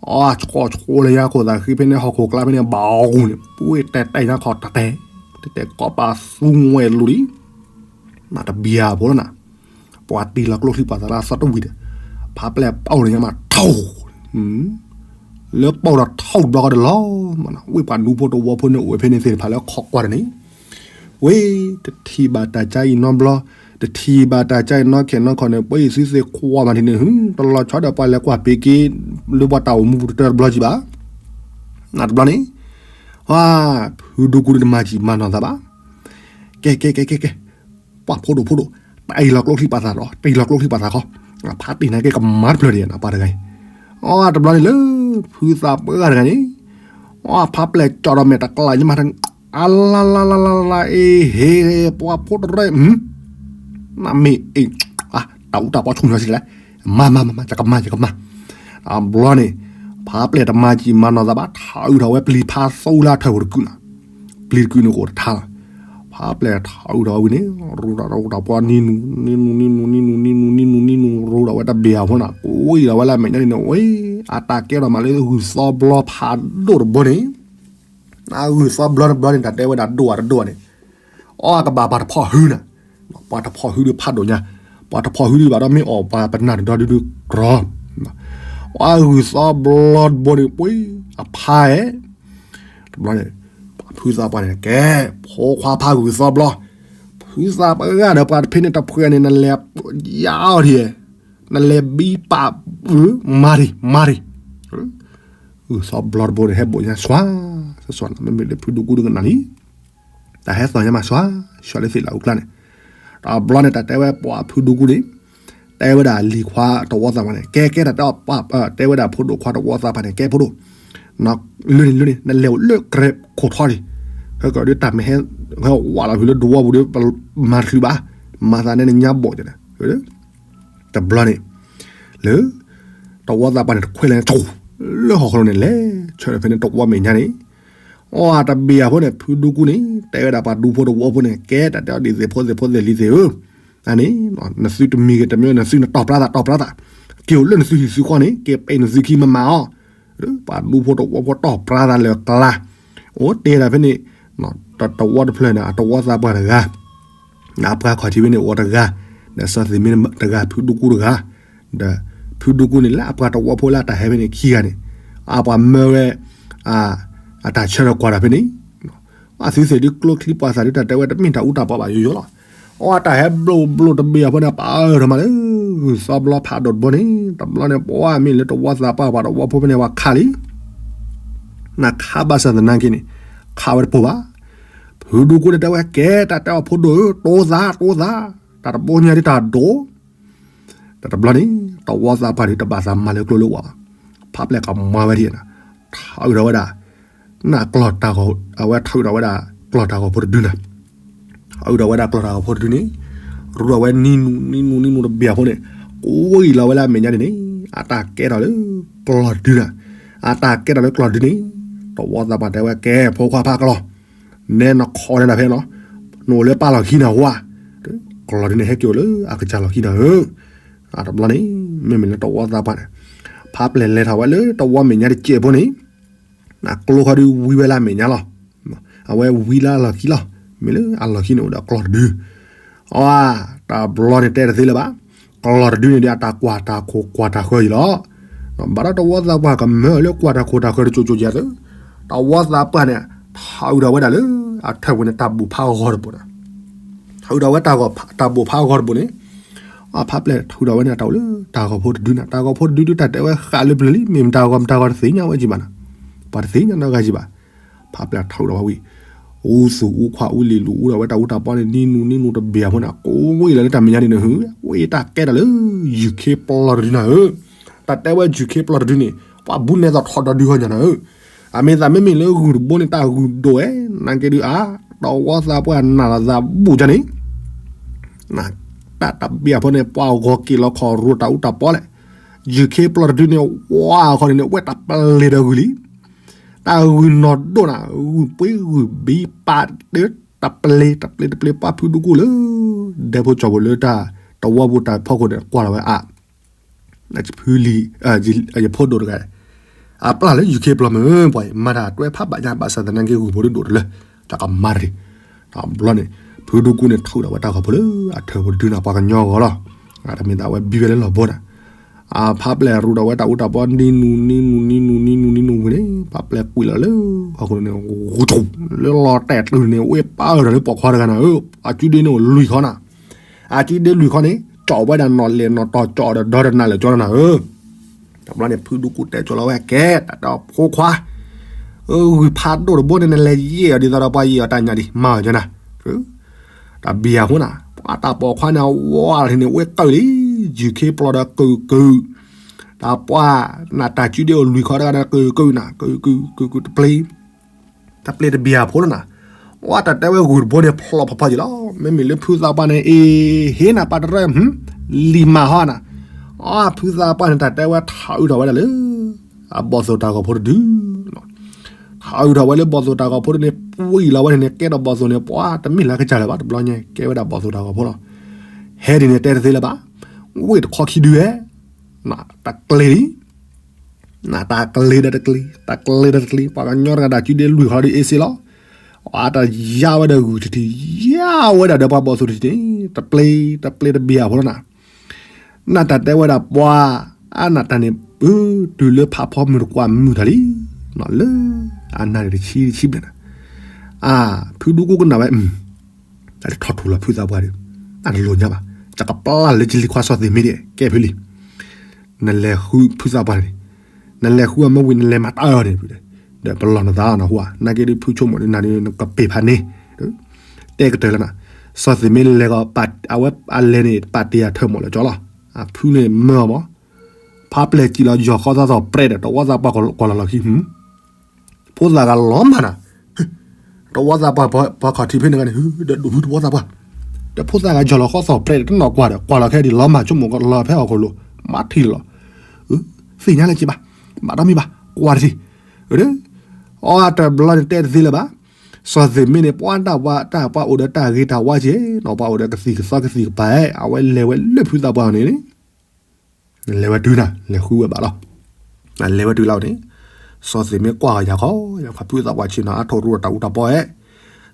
အီဆှီဆှီလၢညါခိၣ်သးဃံဖဲန့ၣ် ဟီၣ်ခိၣ်ကျါဖဲန့ၣ် ဘၣ်ဂူၢ်န့ၣ် ပှ့ၤတဲတဲညါခီၣ်တတဲ, တဲတဲကိးပသူဝဲလူၤလံ, နတဘံယၤဖိလီၤနၤ, ပှၤတံၢ်လီၤကျိချံပှၤသးလၢအသီတဝံၤဒီး, ဖးပျဲၢ်ပီၢ်န့ၣ်ညါမးထီၣ် လၢပီၢ်ဒီးထီၣ်တဘျီဃီဒီးလီၤ, ဝ့ၢ်ပှၤဒူဖိတဝီဖိန့ၣ်အိၣ်ဝဲဖဲန့ၣ်သ့ၣ်တဖၣ်လၢခီကွၢ်တန့ၣ်, ဝ့ၢ်, တထံၣ်ဘၣ်တၢ်ကါအံၤနီတဘျီ, တထံၣ်ဘၣ်တၢ်ကါအံၤနီခဲနီခီန့ၣ် ပှၤအံၤသုသ့ၣ်ခွါမးထံၣ်န့ၣ် တလီၤဆီဒီးပှၤလဲၤကွၢ်ပ့ၤက့ၤ လၢပှၤတၢ်အိၣ်မူပူၤတတၢတဘျီကံဘၣ်, နတဘျီန့ၣ်, ဝါ, ဖုဒူကူန့ၣ်တမၤကံၣ်မၤနီၢ်သးဘၣ်, ကဲကဲကဲကဲကဲ, ပှၤဖိဒိၣ်ဖိဒိၣ်, တံၢ်လီၤကျိချံပှၤသးလီၤ, တံၢ်လီၤကျိချံပှၤသးခီ, ဖးတံၢ်နာ်က့ကမၤတဖျၢၣ်ဒံးနၤပှၤတဂၤအံၤ, အီတဘျီန့ၣ်လၢ, ဖုသးပှၢ်တဂၤန့ၣ်, အီဖးပျဲၢ်ကၠီၣ် ဒီးမဲာ်တကလးယမး, အလါလါလါလါလါ အ့ဟ့ ပှၤဖိတရဲၣ်, နမ့ၢ်အ့ၣ်, တၢ်အူတၢ်ပီဆူၣ်ညီဆံးလဲၣ်, မၤမၤမၤမၤ ယကမၤယကမၤ, အဘျီန့ၣ်, ဖးပျဲၢ်တမၤကံၣ်မၤနီၢ်သးဘၣ် ထးအုးထီၣ်ဝဲပျံၤဖးသိလၢအထၢၣ်ပူၤတကုာ်နီၤ, ပျံၤတကုာ်န့ၣ်ကအိၣ်တထါလီၤ, ဖးပျဲၢ်ထးအုးထီၣ်ဝဲဝံၤန့ၣ်, ရိတၢ်ရိတၢ်ပှၤနံၤနူၤ, နံၤနူၤနံၤနူၤနံၤနူၤနံၤနူၤနံၤနူၤနံၤနူၤ ရိတၢ်ဝဲတဘ့ၣ်အဖိနီၤ, အိၣ်အံၤဒီးဝဲလၢအမဲာ်ညါန့ၣ်န့ၣ် အိၣ်အံၤ, အတၢ်ကဲထီၣ်မးလၢဂုၢ်သီဘျီဖးဒိၣ်တဘိန့ၣ် အဂုၢ်သီဘျီတဘျီန့ၣ် တၢ်တဲဝဲဒၣ်ဒိၣ်ဧါတဒိၣ်ဧါန့ၣ်, အီကဘၣ်ပှၤတဖီၣ်ဟုနၤ, ပှၤတဖီၣ်ဟုဒုးဖးဒိၣ်ညါ, ပှၤတဖီၣ်ဟုဒုးဘၣ်ဒီးမ့ၢ်အီၣ်ပှၤပနၢ်တဒီဒုဒုးကြီ, အီဂုၢ်သီဘျီတဘိန့ၣ် ပှၤအဖါအဲၣ်, တဘျီန့ၣ်, ဖုသးပှၢ်န့ၣ် ကဲ, ဖိခွါဖးဂုၢ်သီဘျီ, ဖုသးပှၢ်ဂၤဒီးပှၤတဖဲန့ၣ်တဖှဲးန့ၣ် နလဲၤယါအီၤဒံး, နလဲၤဘံပာ်, မၤဒံး, မၤဒံး ဂုၢ်သီဘျီတဘိန့ၣ် ဟဲဘိၣ်ညါ ဆွါ, မ့မ့ၢ်လၢဖုဒူကူၣ်တကနၣ်လံ တၢ်ဟဲသီၣ်ညါမး ဆှါဆှါလၢသ့ၣ်လၢအူကျါန့ၣ်, တဘျီန့ၣ် တၢ်တဲဝဲပှၤဖုဒူကူၣ်န့ၣ် တဲဝဲဒၣ်လံၤခွါတဝီသးပှၢ်န့ၣ် ကဲကဲတၢ်တဲ တဲဝဲဒၣ်ဖိဒိၣ်ခွါတဝီသးပှၢ်န့ၣ် ကဲဖိဒိၣ်, လၢန့ၣ်လၢန့ၣ် နလဲၤအိၣ်လၢကြဲးခိၣ်ထီဒံး, ဟဲကဒီးတၢ်မ့ၢ်ဟဲ ဟဲဝးလီၤဖုးလၢတဝီပူၤဒီး မၤတချုးဘၣ်, မၤသးန့ၣ်နညါဘီၣ်န့ၣ်, တဘျီန့ၣ် လၢ တဝီသးပှၢ်န့ၣ် တခွဲးလၢဆူ လၢဟီၣ်ခိၣ်လိၤန့ၣ် လဲၤဆၢထၢၣ်ဖဲန့ၣ် တဝီမဲာ်ညါန့ၣ်, အီတဘ့ၣ်အဖိန့ၣ် ဖုဒူကူၣ်န့ၣ် တဲဝဲဒၣ်ပှၤဒူဖိတဝီဖိန့ၣ် ကဲတၢ်တဲအီၤဒ်သ့ၣ်ဖိသ့ၣ်ဖိသ့ၣ်လံၤသ့ၣ်ဧၢ, အန့ၣ် နသုတမံၤဂ့ၤ တမံၤ နသုနတီၢ်ပြါသး တီၢ်ပြါသး, က့ၤအိၣ်လၢနသုဟံၣ်သုဃီန့ၣ် က့ၤပဲာ်နသုခံမၤမၤအီၤ, ပှၤဒူဖိတဝီဖိတီၢ်ပြါသးလၢကျါ, အိၣ်တဲဒၣ်ဖဲန့ၣ်, တဝီတဖျၢၣ်န့ၣ် အတဝီသးပှၢ်တဂၤ အပှၤခီၣ်ထံးဖဲန့ၣ် အိၣ်တဂၤ, ဒီးစီၤသ့ၣ်မ့ၢ်တဂၤ ဖုဒူကူၣ်တဂၤ, ဒီးဖုဒူကူၣ်န့ၣ် လၢအပှၤတဝီဖိလၢအတၢ်ဟဲဖဲန့ၣ်ခံဂၤန့ၣ်, အပှၤမၢဝဲ အတၢ်ဆၢထၢၣ်ကွၢ်တၢ်ဖဲန့ၣ်, အသုသ့ၣ်ဒုးကျိချံပှၤသးဒုးတၢ်တဲဝဲတမ့ၢ်တၢ်အူတၢ်ပီဘၣ်ယိယိလီၤ, အီတၢ်ဟဲဘျိဘျိတဘ့ၣ်အဖိန့ၣ် ပာ်အၢထီၣ်မးလၢ ဂုၢ်သီဘျီဖးဒိၣ်တဘိန့ၣ်, တဘျီန့ၣ် ပှၤမ့ၢ်လၢတဝီသးပှၢ်ပှၤတဝီဖိဖဲန့ၣ် ပှၤခးလံ နခးဘၣ်ဆၣ်သနာ်က့န့ၣ် ခးဝဲတပိၢ်ဘၣ်. ဖုဒူကူၣ်န့ၣ်တဲဝဲ ကဲတၢ်တဲအီၤဖိဒိၣ်ဧၢ တိသးတိသး, တၢ်တဘိညါဒ်တၢ်ဒိၣ်, တဘျီန့ၣ် တဝီသးပှၢ်န့ၣ် တဘၣ်သးမၤလၢကျိလၢဝါဘၣ်, ဖးပျဲၢ်ကမၤဝဲဒ်န့ၣ်, ထးအုးထီၣ်ဝဲဒၣ် နကျီၢ်တၢ်ဂီၤ အဝဲထးအုးထီၣ်ဝဲဒၣ် ကျီၢ်တၢ်ဂီၤဖိတဒုနၤ ထးအုးထီၣ်ဝဲဒၣ်ကျီၢ်တၢ်ဂီၤဖိတဒုန့ၣ်, ရူထီၣ်ဝဲနံၤနူၤနံၤနူၤနံၤနူၤတဘ့ၣ်အဖိန့ၣ်, ကွံာ်လီၤဝဲလၢအမဲာ်ညါန့ၣ်န့ၣ်, အတၢ်ကဲထီၣ်လၢကျီၢ်တဒုနၤ, အတၢ်ကဲထီၣ်လၢကျီၢ်တဒုန့ၣ်, တဝီသးပှၢ်တဲဝဲ ကဲဖိခွါဖးကျီၢ်, နဲနခီန့ၢ်တၢ်ဖဲလီၤ, နအိၣ်လၢပၢ်လီၢ်ခံန့ၣ်ဝါ, ကျီၢ်တဒုန့ၣ်ဟဲက့ၤအိၣ်လၢအကစၢ်လီၢ်ခံနၤဧၢ, တဘျီန့ၣ် မ့မ့ၢ်လၢတဝီသးပှၢ်န့ၣ်, ဖးပျဲၢ်လဲၤထီၣ်ဝဲလၢတဝီမဲာ်ညါတစဲးဖိန့ၣ် ကျိခီဒုးဝံဝဲလၢအမဲာ်ညါလီၤ, အဝဲဝံလၢအလီၢ်ခံလီၤ, မ့ၢ်လၢအလီၢ်ခံန့ၣ်အိၣ်ဒီးကျီၢ်တဒု, အတဘျီန့ၣ်တဲတသ့လၢၤဘၣ်, ကျီၢ်တဒုန့ၣ်ဒီး အတၢ်ကွၢ်တၢ်ခိၣ်ကွၢ်တၢ်ဃၢၤအံၤလီၤ, ဘၣ်ဒီးတဝီသးပှၢ်ကမၢလၢကွၢ်တၢ်ခိၣ်တၢ်ဃၢၤတကၠိကၠိယၤသၢ, တဝီသးပှၢ်န့ၣ် ထးအုးထီၣ်ဝဲဒၣ်လၢ အထၢၣ်ပူၤန့ၣ် တၢ်ဘိၣ်ဖးဂီၤတဘိန့ၣ် ထးအုးထီၣ်ဝဲတၢ်ဘိၣ်ဖးဂီၤတဘိန့ၣ်, အဖးပျဲၢ်ထးအုးထီၣ်ဝဲန့ၣ် တၢ်အိၣ်လၢတၢ်ဂီၤဖိတဒုန့ၣ်, တၢ်ဂီၤဖိတဒုဒုးတၢ်တဲဝဲဃးလၢပျၢၤလံ, မ့ၢ်မတၤဂီၤမတၤဂီၤတသ့ၣ်ညါဝဲကံဘၣ်နၤ, ပှၤတသ့ၣ်ညါနီတဂၤကံဘၣ်, ဖးပျဲၢ်ထးအုးထီၣ်ဝဲဝံၤ, အူသူၣ်အူခွါအူလံၤလူၤအူထီၣ်ဝဲတၢ်အူတၢ်ပီန့ၣ် နံၤနူၤနံၤနူၤတဘ့ၣ်အဖိန့ၣ် ကိးဝဲလၢတၢ်မဲာ်ညါန့ၣ်န့ၣ် ဝဲတၢ်ကဲထီၣ်လၢ ယူၤခ့ပျီတဒုနၤဧၢ, တၢ်တဲဝဲယူၤခ့ပျီတဒုန့ၣ် ပှၤဘူးနဲသိးထီၣ်ဒီးဒုးဟီညါနၤဧၢ, အမ့ၢ်သးမ့မ့ၢ်လၢဂုၢ်တဘိန့ၣ် တၢ်ဂုၢ်ဒိၣ်ဝဲ, နာ်က့ဒုးအါ, တဝီသးပှၢ်နၢ်လီၤသးဘူးကန့ၣ်, တၢ်တဘ့ၣ်အဖိန့ၣ် ပှၤဂီၤက့ၤလီၤခီၣ်ရိၤတၢ်အူတၢ်ပီလဲၣ်, ယူၤခ့ပျီတဒုန့ၣ် ဝါအခီန့ၣ်န့ၣ် ဝဲတၢ်ပျ့ၤဒီးဂုၢ်လံ, တၢ်ဂုၢ်နီၢ်ဒိၣ်နၤ ဂုၢ်ပှ့ၤဂုၢ်ဘံပာ်တၢ်တပျ့ၤတပျ့ၤတပျ့ၤ ပှၤဖုဒူကူၣ်လၢ ဒဲဖိကၠီၣ်ဖိလၢတၢ်တဝီပူၤတၢ်ဖီခိၣ်န့ၣ် ကွၢ်လီၤဝဲအါ ဖုလံၤ ယဖိဒိၣ်တဂၤ, အပျၢ်လၢယူၤခ့ပျီမ့ၢ်ပှၤအံၤ မၤတၢ်တွဲဖးဘၣ်ညါဘၣ်ဆၣ်သနာ်က့ဂုၢ်ဖိဒုးဒိၣ်တလၢ, တၢ်ကမၤတဂ့ၤ, တဘျီန့ၣ် ဖုဒူကူၣ်န့ၣ် ထးအုးထီၣ်ဝဲတၢ်ဂီၤဖိလၢအထၢၣ်ဖိတဒုန့ၣ် ပှၤကညီဂီၤလီၤ, တမ့ၢ်သးဝဲဘံဝဲလၢလီၢ်ဘိန့ၣ်, အဖးပျဲၢ်ရူထီၣ်ဝဲတၢ်အူတၢ်ပီ နံၤနူၤနံၤနူၤနံၤနူၤနံၤနူၤနံၤနူၤဝံၤန့ၣ် ဖးပျဲၢ်ကွံာ်လီၤလၢဟီၣ်ခိၣ်န့ၣ် ဂူၤထူၣ် လၢလီၤတဲာ်တုၤန့ၣ် ဝဲပၢ်အၢၣ်ဒီးလၢပိာ်ခွါတဂၤနၤဧၢ, အစုဒ့န့ၣ်အိၣ်လွံၢ်ခီနၤ အစုဒ့လွံၢ်ခီန့ၣ် ကၠီၣ်ဝဲဒၣ်နီၢ်လဲၢ်နီၢ်တီၤ ကၠီၣ်ဒီးဒီတနၤလၢာ်ကၠီနၤဧၢ, တဘျီန့ၣ် ဖုဒူကူၣ်တဲကၠီလီၤဝဲ ကဲ တၢ်တဲအီၤဖိခွါ, ဂုၢ်ဖးဒိၣ်တဘိန့ၣ် နလဲၤယဲၢ်အီၤဒ်သိးဒီးပှၤယဲၢ်အီၤတၢ်ညၣ်ဒံး မၤအီၤကၠီနၤ, တၢ်ဘံၣ်အဃိနၤ ပှၤတၢ်ပိာ်ခွါန့ၣ် အဝီအထံန့ၣ် ဝဲကၢၣ်လံ, ယူၤခ့ပျီဒီးကုၢ်ကုၢ်, တၢ်ပှၢ် နတၢ်စုဒ့အိၣ်လွံၢ်ခီတဂၤဒီးကုၢ်ကုၢ်နၤ ကုၢ်ကုၢ်ကုၢ်ကုၢ်တပျ့ၤ တပျ့ၤတဘံၣ်အဖိလီၤနၤ, အတၢ်တဲဝဲဂုၢ်တဘိန့ၣ် ဖျိဖးဖီယံာ်လီၤ, မ့မ့ၢ်လၢဖုသးပှၢ်န့ၣ် အ့ ဟ့ၣ်နၤပာ်တရၢ လံာ်မၤဟီနၤ, အဖုသးပှၢ်န့ၣ် တၢ်တဲဝဲထးအုးထီၣ်ဝဲဒၣ်လၢ အဘီၣ်သိၣ်တၢ်ဂီၤဖိတဒု ထးအုးထီၣ်ဝဲလၢဘီၣ်သိၣ်တၢ်ဂီၤဖိတဒုန့ၣ် ပှံၤလီၤဝဲန့ၣ် ကဲဒီးဘီၣ်သိၣ်န့ၣ် ပှၤတမ့ၢ်လၢကစၢ်လၢၤဘၣ် တဘျီညါ ကဲဝဲဒၣ်ဘီၣ်သိၣ်တၢ်ဂီၤဖိလီၤ, ဟဲဒ်န့ၣ်တဲတသ့လၢၤဘၣ်, ဝ့ၢ်တခီခံဒုဟဲ, တၢ်ကျ့ၤလံ နတၢ်ကလ့ၤဒီးတကျ့ၤ တၢ်ကလ့ၤဒီးတကျ့ၤ ပှၤကညီတဂၤတၢ်စုဒ့လွံၢ်ခီဒီးအ့စ့လီၤ, အတၢ်ယါဝဲဒၣ်ဂုၢ်ထံထံ ယါဝဲဒၣ်ဒီးပှၤဘီၣ်သိၣ်ထံထံန့ၣ် တပျ့ၤ တပျ့ၤတဘံၣ်အဖိလီၤနၤ, နတၢ်တဲဝဲဒၣ်ပှၤ အနၢ်တၢ်န့ၣ် တုၤလၢဖးဖီမုၢ်တကွၢ်မုၢ်တၢ်လံ, လၢ အနၢ်န့ၣ်တဆံတဆံဘျဲၣ်နၤ, အ ဖုဒူကူၣ်ကနၣ်ဝဲ တၢ်ထီၣ်ထူၣ်လီၤဖုသးပှၢ်ဒီး အတလိၣ်ညါဘၣ်, ယကပျၢ်လၢကလံၤခွါစီၤသ့ၣ်မ့ၢ်ဒ် ကဲဖဲလံ, နလဲၤဃုဖုသးပှၢ်န့ၣ်, နလဲၤဃုအမ့ၢ်ဝံၤ နလဲၤမၤတၢ်အၢၣ်န့ၣ်, တပလီၢ်နသးနဟူဧါ, နာ်က့ဒုးဖုဆိကမိၣ်ဒုးနၤဒုးနကပ့ၤဖးန့ၣ်, တဲကတၢၢ်လၢနၤ, စီၤသ့ၣ်မ့ၢ်လဲၤကီး အဝဲအလဲၤန့ၣ် ပာ်တ့ၢ်ယၤထၢၣ်မီၣ်လၢကၠီလီၤ, အဖုန့ၣ်မၢအီၤမး, ဖးပျဲၢ်စံၣ်လီၤယီၤဃီသးသီၣ်ပြဲးဒီး တဝီသးပှၢ်ကွၢ်လီၤလီၤခံ, ဖိသၣ်ဂၤလီၤမၢ်နၤ တဝီသးပှၢ်ပှၤခီၣ်ထံးဖဲန့ၣ်ဂၤန့ၣ် ဒီးဒိၣ်ဖုတဝီသးပှၢ်, ဒီးဖိသၣ်ဂၤယီၤလီၤဃီသီၣ်ပြဲးဒီး တနီၣ်ကွၢ်ဒီး ကွၢ်လီၤခဲဒ်လီၤမၢ်ဆိကမိၣ်လီၤဖဲဟီၣ်ခိၣ်လိၤ, မၤထံၣ်လီၤ, သ့ၣ်ညါလၢက့ဘၣ်, ဘၣ်ဒီးမ့ၢ်ဘၣ် ကွၢ်တထံၣ်, အီတဘျီန့ၣ်တဲတသ့လၢၤဘၣ်, စီၤသ့ၣ်မ့ၢ်န့ၣ် ပှၤတၢ်ပှၤတၢ်ပှၤအိၣ်ဒီးတၢ်ဂ့ၤတၢ်ဝါက့နီၤ, ပှၤအိၣ်ဒီးကသံၣ်ကသီကသံၣ်ကပၤ, အဝဲလဲၤဝဲလၢဖုသးပှၢ်န့ၣ် လဲၤဝဲတုၤနၤ လဲၤဃုဝဲဘၣ်လီၤ, လဲၤဝဲတုၤလီၤန့ၣ်, စီၤသ့ၣ်မ့ၢ်ကွၢ်ဃီယၤခီ, ယၤခီဖုသးပှၢ်ဆ့ၣ်နီၤအါထီၣ်ရူဒီးတၢ်အူတၢ်ပီအဲ,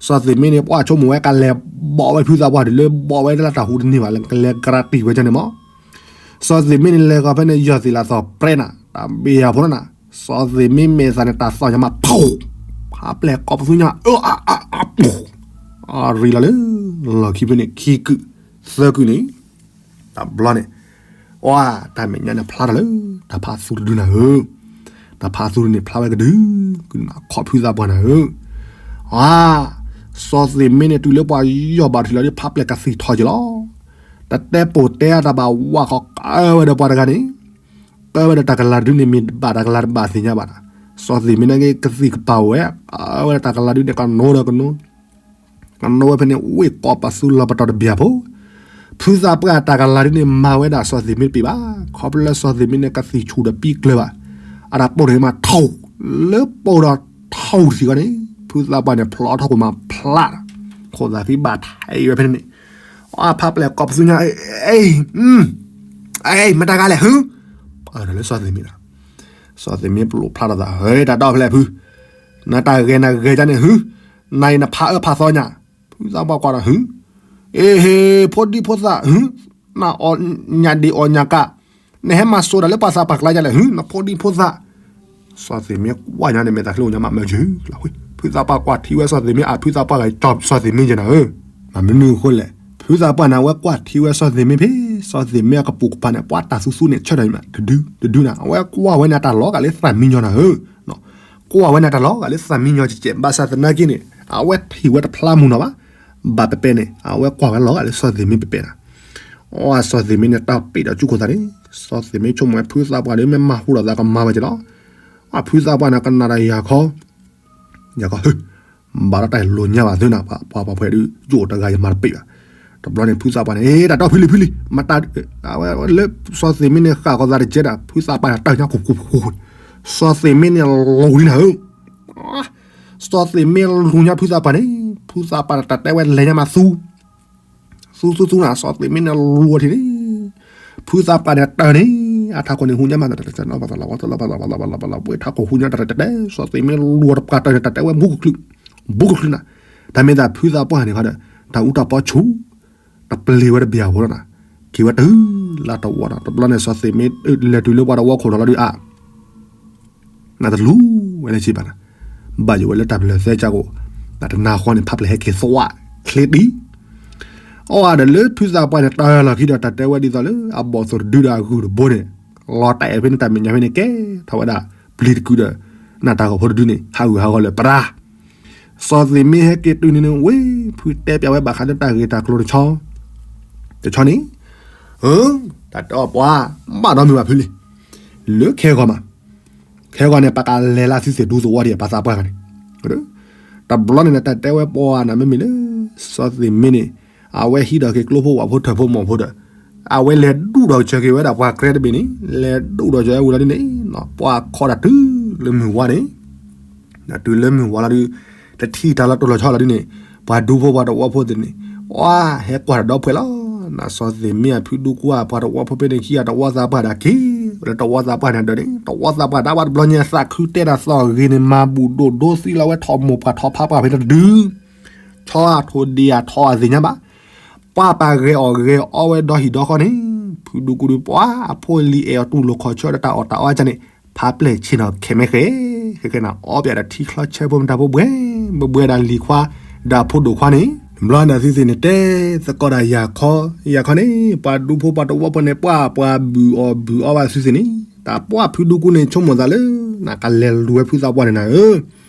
စီၤသ့ၣ်မ့ၢ်န့ၣ် ပှၤဆိကမိၣ်ဝဲကလဲၤဘီၣ်ဝဲဖုသးပှၢ်ဒ်လၢဘီၣ်ဝဲလၢတၢ်ဟူတန့ၢ်ဘၣ် လၢကလဲၤကရၤတံၢ်ဝဲကန့ၣ်မး, စီၤသ့ၣ်မ့ၢ်န့ၣ် လဲၤဃီဖဲန့ၣ် ယီၤသ့ၣ်လၢသီၣ်ပြဲးနၤ, တၢ်ဘ့ၣ်ယၤဖိနၤ, စီၤသ့ၣ်မ့ၢ်မဲာ်သးန့ၣ် တၢ်သီၣ်ညါမး ဖးပျဲၢ်ကိးပသူညါ, အရံလီၤလၢ လီၢ်ခံဖဲန့ၣ် ခံကုၢ်, သၢကုၢ်န့ၣ် တဘျီန့ၣ်, အတၢ်မဲာ်ညါန့ၣ်ဖျါထီၣ်လၢ တၢ်ဖးသူတဒုနၤဧၢ, တၢ်ဖးသူတဒုန့ၣ်ဖျါဝဲကဒု, ကနၣ်ခီဖုသးပှၢ်နၤဧၢ, အ, စီၤသ့ၣ်မ့ၢ်န့ၣ် တုၤလၢပှၤယီၢ်ဘၣ်ထံးလီၤဒ်ဖးပျဲၢ်ကသံၣ်ထီၣ်က့ၤလီၤ, တတဲပိာ်တဲအတၢ်ဘၣ်ဝးဃီ ကဝဲဒီးပှၤတဂၤန့ၣ်, ကဝဲဒီးတၢ်ကလၤတဒုန့ၣ် မ့ၢ်ဘၣ်တၢ်ကလၤတဘၣ်သ့ၣ်ညါဘၣ်နၤ, စီၤသ့ၣ်မ့ၢ်န့ၣ်က့ၤကသံၣ်ကပၤဝဲ, ကဝဲဒီးတၢ်ကလၤဒုန့ၣ် ကနိဒီးကနိ ကနိဝဲဖဲန့ၣ် ဝ့ၢ်ကိးပသူလီၤပတီၢ်တဘျီဖိ, ဖုသးပှၢ်တၢ်ကလၤဒုန့ၣ် မၤဝဲဒၣ်စီၤသ့ၣ်မ့ၢ်တပ့ၤဘၣ်, ခီဖျိလၢစီၤသ့ၣ်မ့ၢ်န့ၣ် ကသံၣ်ဆူၣ်ဒီးပံကျၢၤဘၣ်, အတၢ်ပိာ်ထီၣ်မးထီၣ်, လၢပိာ်ဒီးထီၣ်တထံၣ်ဃီန့ၣ်, ဖုသးပှၢ်န့ၣ် ဖျီထီၣ်ကိၣ်မးဖျါ, ခိၣ်သးဃံဘၣ်ထဲးဝဲဖဲန့ၣ်န့ၣ်, အဖးပျဲၢ်ကိးပသူညါ, အ့, မတၤဂၤလဲၣ်ဟု, ပှၤဒီးလၢစီၤသ့ၣ်မ့ၢ်ဒီး, စီၤသ့ၣ်မ့ၢ်ပလိၣ်ဖျါထီၣ်သး ဟဲ တၢ်ဒီဖဲလဲၣ်ဖု, နတၢ်ဂဲၤနဂဲၤဒ်န့ၣ်ဟု, နအံၤနဖးအၢဖးသီညါ, ဖုသးပှၢ်ကွၢ်ဒီးဟု, အ့ဟ့ ဖိဒံဖိသၣ်ဟု, နအီၣ်ညၣ်ဒံးအီၣ်ညၣ်ကး, နဟဲမၤစိၤဒၣ်လၢပှၤသးပှၢ်ကျါညါလဲၣ်ဟု, နဖိဒံဖိသၣ်, စီၤသ့ၣ်မ့ၢ်ကွၢ်ညါန့ၣ် မဲာ်သးချ့အိၣ်ညါမးမၢက့ၤလီၤ, ဖုသးပှၢ်ကွၢ်ထံဝဲစီၤသ့ၣ်မ့ၢ်အဖုသးပှၢ်ဂၤကၠီစီၤသ့ၣ်မ့ၢ်က့ၤနၤဧၢ, မ့ၢ်မနုၤအဃိလဲၣ်, ဖုသးပှၢ်န့ၣ် အဝဲကွၢ်ထံဝဲစီၤသ့ၣ်မ့ၢ်ဖဲ, စီၤသ့ၣ်မ့ၢ်အကပိာ်ကပၤန့ၣ် ပှၤတၢ်သူသူန့ၣ် ဆၢထၢၣ်မး တဒု, တဒုနၤ, အဝဲကွၢ်ဝဲန့ၣ်တၢ်လီၤဂာ်လၢသးမံညီနၤဧၢ, ကွၢ်ဝဲန့ၣ်တၢ်လီၤဂာ်လၢသးမံညီကဲးကဲး ဘၣ်ဆၣ်သနာ်က့န့ၣ် အဝဲထံၣ်ဝဲတဖျါမုၢ်နီၤဘၣ်, ဘၣ်ပပဲန့ၣ် အဝဲကွၢ်ဝဲလီၤဂာ်လၢစီၤသ့ၣ်မ့ၢ်ပပဲနၤ, အီ စီၤသ့ၣ်မ့ၢ်န့ၣ် တၢ်ပ့ၣ်ဒီးကၠူၣ်ခိၣ်သးန့ၣ်, စီၤသ့ၣ်မ့ၢ်ဆိကမိၣ်ဝဲဖုသးပှၢ်ဒီး မ့ၢ်မၤဟူထီၣ်သးကမၤဝဲက့ၤလီၤ, အဖုသးပှၢ်န့ၣ် ကနၣ်ဒီးယၤခီ ယၤခီ ဘၣ်ဒီးတၢ်လိၤညါဘၣ်သုနၤ, ပှၤပှၤဖှဲးဒုး ယအိၣ်တဂၤယမၤတပ့ၣ်ဘၣ်, တဘျီန့ၣ် ဖုသးပှၢ်န့ၣ် တၢ်တီဖုလံၤဖုလံၤ, မတၤ, ဝဲလၢစီၤသ့ၣ်မ့ၢ်န့ၣ် ဃၣ်ဃီသးတကဲးဒီး ဖုသးပှၢ်န့ၣ် တၢ်ညါခိၣ်ခိၣ်ခိၣ်, စီၤသ့ၣ်မ့ၢ်န့ၣ်လူၤလံနၤဧၢ, စီၤသ့ၣ်မ့ၢ်လူၤညါဖုသးပှၢ်န့ၣ်, ဖုသးပှၢ်န့ၣ် တၢ်တဲဝဲလဲၤညါမးသူ သူသူသူနၤ, စီၤသ့ၣ်မ့ၢ်န့ၣ်လူၤထံၣ်န့ၣ်, ဖုသးပှၢ်န့ၣ်တၢ်န့ၣ်, အထးခိၣ်န့ၣ်ဟူညါမး, ဝဲထးခိၣ်ဟူညါတၢ်တဲတဲ, စီၤသ့ၣ်မ့ၢ်လူၤတပှၢ်တၢ်န့ၣ် တၢ်တဲဝဲဘူးကချုး, ဘူးကချုးနၤ, တၢ်မ့ၢ်သးဖုသးပှၢ်န့ၣ်ခီဒီး တၢ်အူတၢ်ပီဆူၣ်, တပျ့ၤဝဲတဘၣ်အဃိလီၤနၤ, က့ၤဝဲတုၤလၢတဝီဒီး တဘျီန့ၣ် စီၤသ့ၣ်မ့ၢ်လဲၤတုၤလၢပှၤတဝီခိၣ်ဒီးလီၤဒုးအါ နတလူၤဝဲလၢၤဘၣ်နၤ, ဘၣ်ယိၣ်ဝဲလၢတၢ်ပလၢၢ်သဲကၢ်ကိၣ်, တနၤဃီန့ၣ် ဖးပျဲၢ်ဟဲက့ၤသွးချ့ဒံး, အီဒီးလၢဖုသးပှၢ်န့ၣ် တၢ်လီၢ်ခံဒီး တၢ်တဲဝဲဒ်သိးလၢအဘီၣ်သိၣ်တဒုဒီးအဂုၢ်တဘိန့ၣ်, လီၤတဲာ်ဖဲန့ၣ် တၢ်မဲာ်ညါဖဲန့ၣ် ကဲထီၣ်ဝဲဒၣ် ပျံၤတကုာ်ဒီး နၢ်တၢ်ဂီၤဖိတဒုန့ၣ် ဟးဂူာ်ဟးဂီၤလၢပရၢ် စီၤသ့ၣ်မ့ၢ်ဟဲက့ၤတုၤန့ၣ်န့ၣ် ဝ့ၢ် ဖုတဲပျးဝဲဘၣ်ဃးလၢတၢ်ဂ့ၢ်တၢ်ကျိၤတဆီ, တဆီန့ၣ်, တၢ်တဲအီၤပှၤ ဘၣ်ဒီးမုၢ်ဘၣ်ဖုလံ, လၢခဲဂီၤမး, ခဲဂီၤန့ၣ် ပကလဲၤလၢသုသ့ၣ်ဒူသဝီဒံး ပှၤသးပှၢ်ဂၤန့ၣ်, တဘျီန့ၣ် တၢ်တဲဝဲပှၤနၤမ့မ့ၢ်လၢ စီၤသ့ၣ်မ့ၢ်န့ၣ် အဝဲဟံးဒီးက့ၤကျိဖိဝၣ်ဖိထၢၣ်ဖိမီၢ်ဖိဒီး အဝဲလဲၤဒူၣ်ဒီးစၢၤက့ၤဝဲဒၣ်ပှၤကြဲတဘ့ၣ်န့ၣ် လဲၤဒူၣ်ဒီးစၢၤဝဲဝံၤလီၤဒ်န့ၣ် ပှၤခီဒၣ်တုၤလၢမုၢ်ဝါန့ၣ် တုၤလၢမုၢ်ဝါလီၤဒုး တထံၣ်တၢ်လီၤတိၢ်လီၤဆီလီၤဒုးန့ၣ် ပှၤဒူဖိပှၤတဝီဖိသ့ၣ်န့ၣ် အဟဲကွၢ်တၢ်ဒီဖှဲးလီၤ. နစီၤသ့ၣ်မ့ၢ်အဖုဒူကူအပှၤတဝီဖိဖဲန့ၣ်ခံဂၤ တဝီသးပှၢ်ဒၣ်က့ၤ လၢတဝီသးပှၢ်န့ၣ်ဒီးန့ၣ် တဝီသးပှၢ်ဒၣ်ဘၣ်တဘျီညါ သးခုတဲတၢ်သီၣ်ဂ့ၤန့ၣ် မၤဘူၣ်ဒိၣ်ဒိသံလီၤဝဲ ထီၣ်မိၢ်ပှၢ်ထီၣ်ဖးပှၢ်ဖဲတဒု ဆီအထိၣ်ဒံအထိၣ်အသ့ၣ်ညါဘၣ် ပှၤပာ်ဂဲၤအီၣ်ဂဲၤအီဝဲဒီဟံၣ်ဒီဃီန့ၣ် ဖုဒူကူဒုးပှၤအဖိလံၤအဲၣ်အီၤတူၢ်လိာ်ခီၣ်ဆၢဒီးတၢ်အီၣ်တၢ်အီကၢ်န့ၣ် ဖးပျဲၢ်ဆ့ၣ်နီၤခဲမဲဃဲ ဃဲဃဲန့ၣ် အီပၠးဒီးထံချီဆၢဖိမတၤဖိဘှဲ ဘှဲဘှဲဒၣ်လံၤခွါ ဒီးဖိဒိၣ်ခွါန့ၣ် တဘျီန့ၣ်သုသ့ၣ်န့ၣ် တဲသကိးဒၣ်ယၤခီ ယၤခီန့ၣ် ပှၤဒူဖိပှၤတဝီဖိန့ၣ် ပှၤပှၤဘုၣ်အီၣ်ဘုၣ်အီဘၣ်သုသ့ၣ်န့ၣ် တၢ်ပှၤဖုဒူကူန့ၣ် ဆိကမိၣ်သးလၢ နကလဲၤလူၤဝဲဖုသးပှၢ်န့ၣ်နၤဧၢ,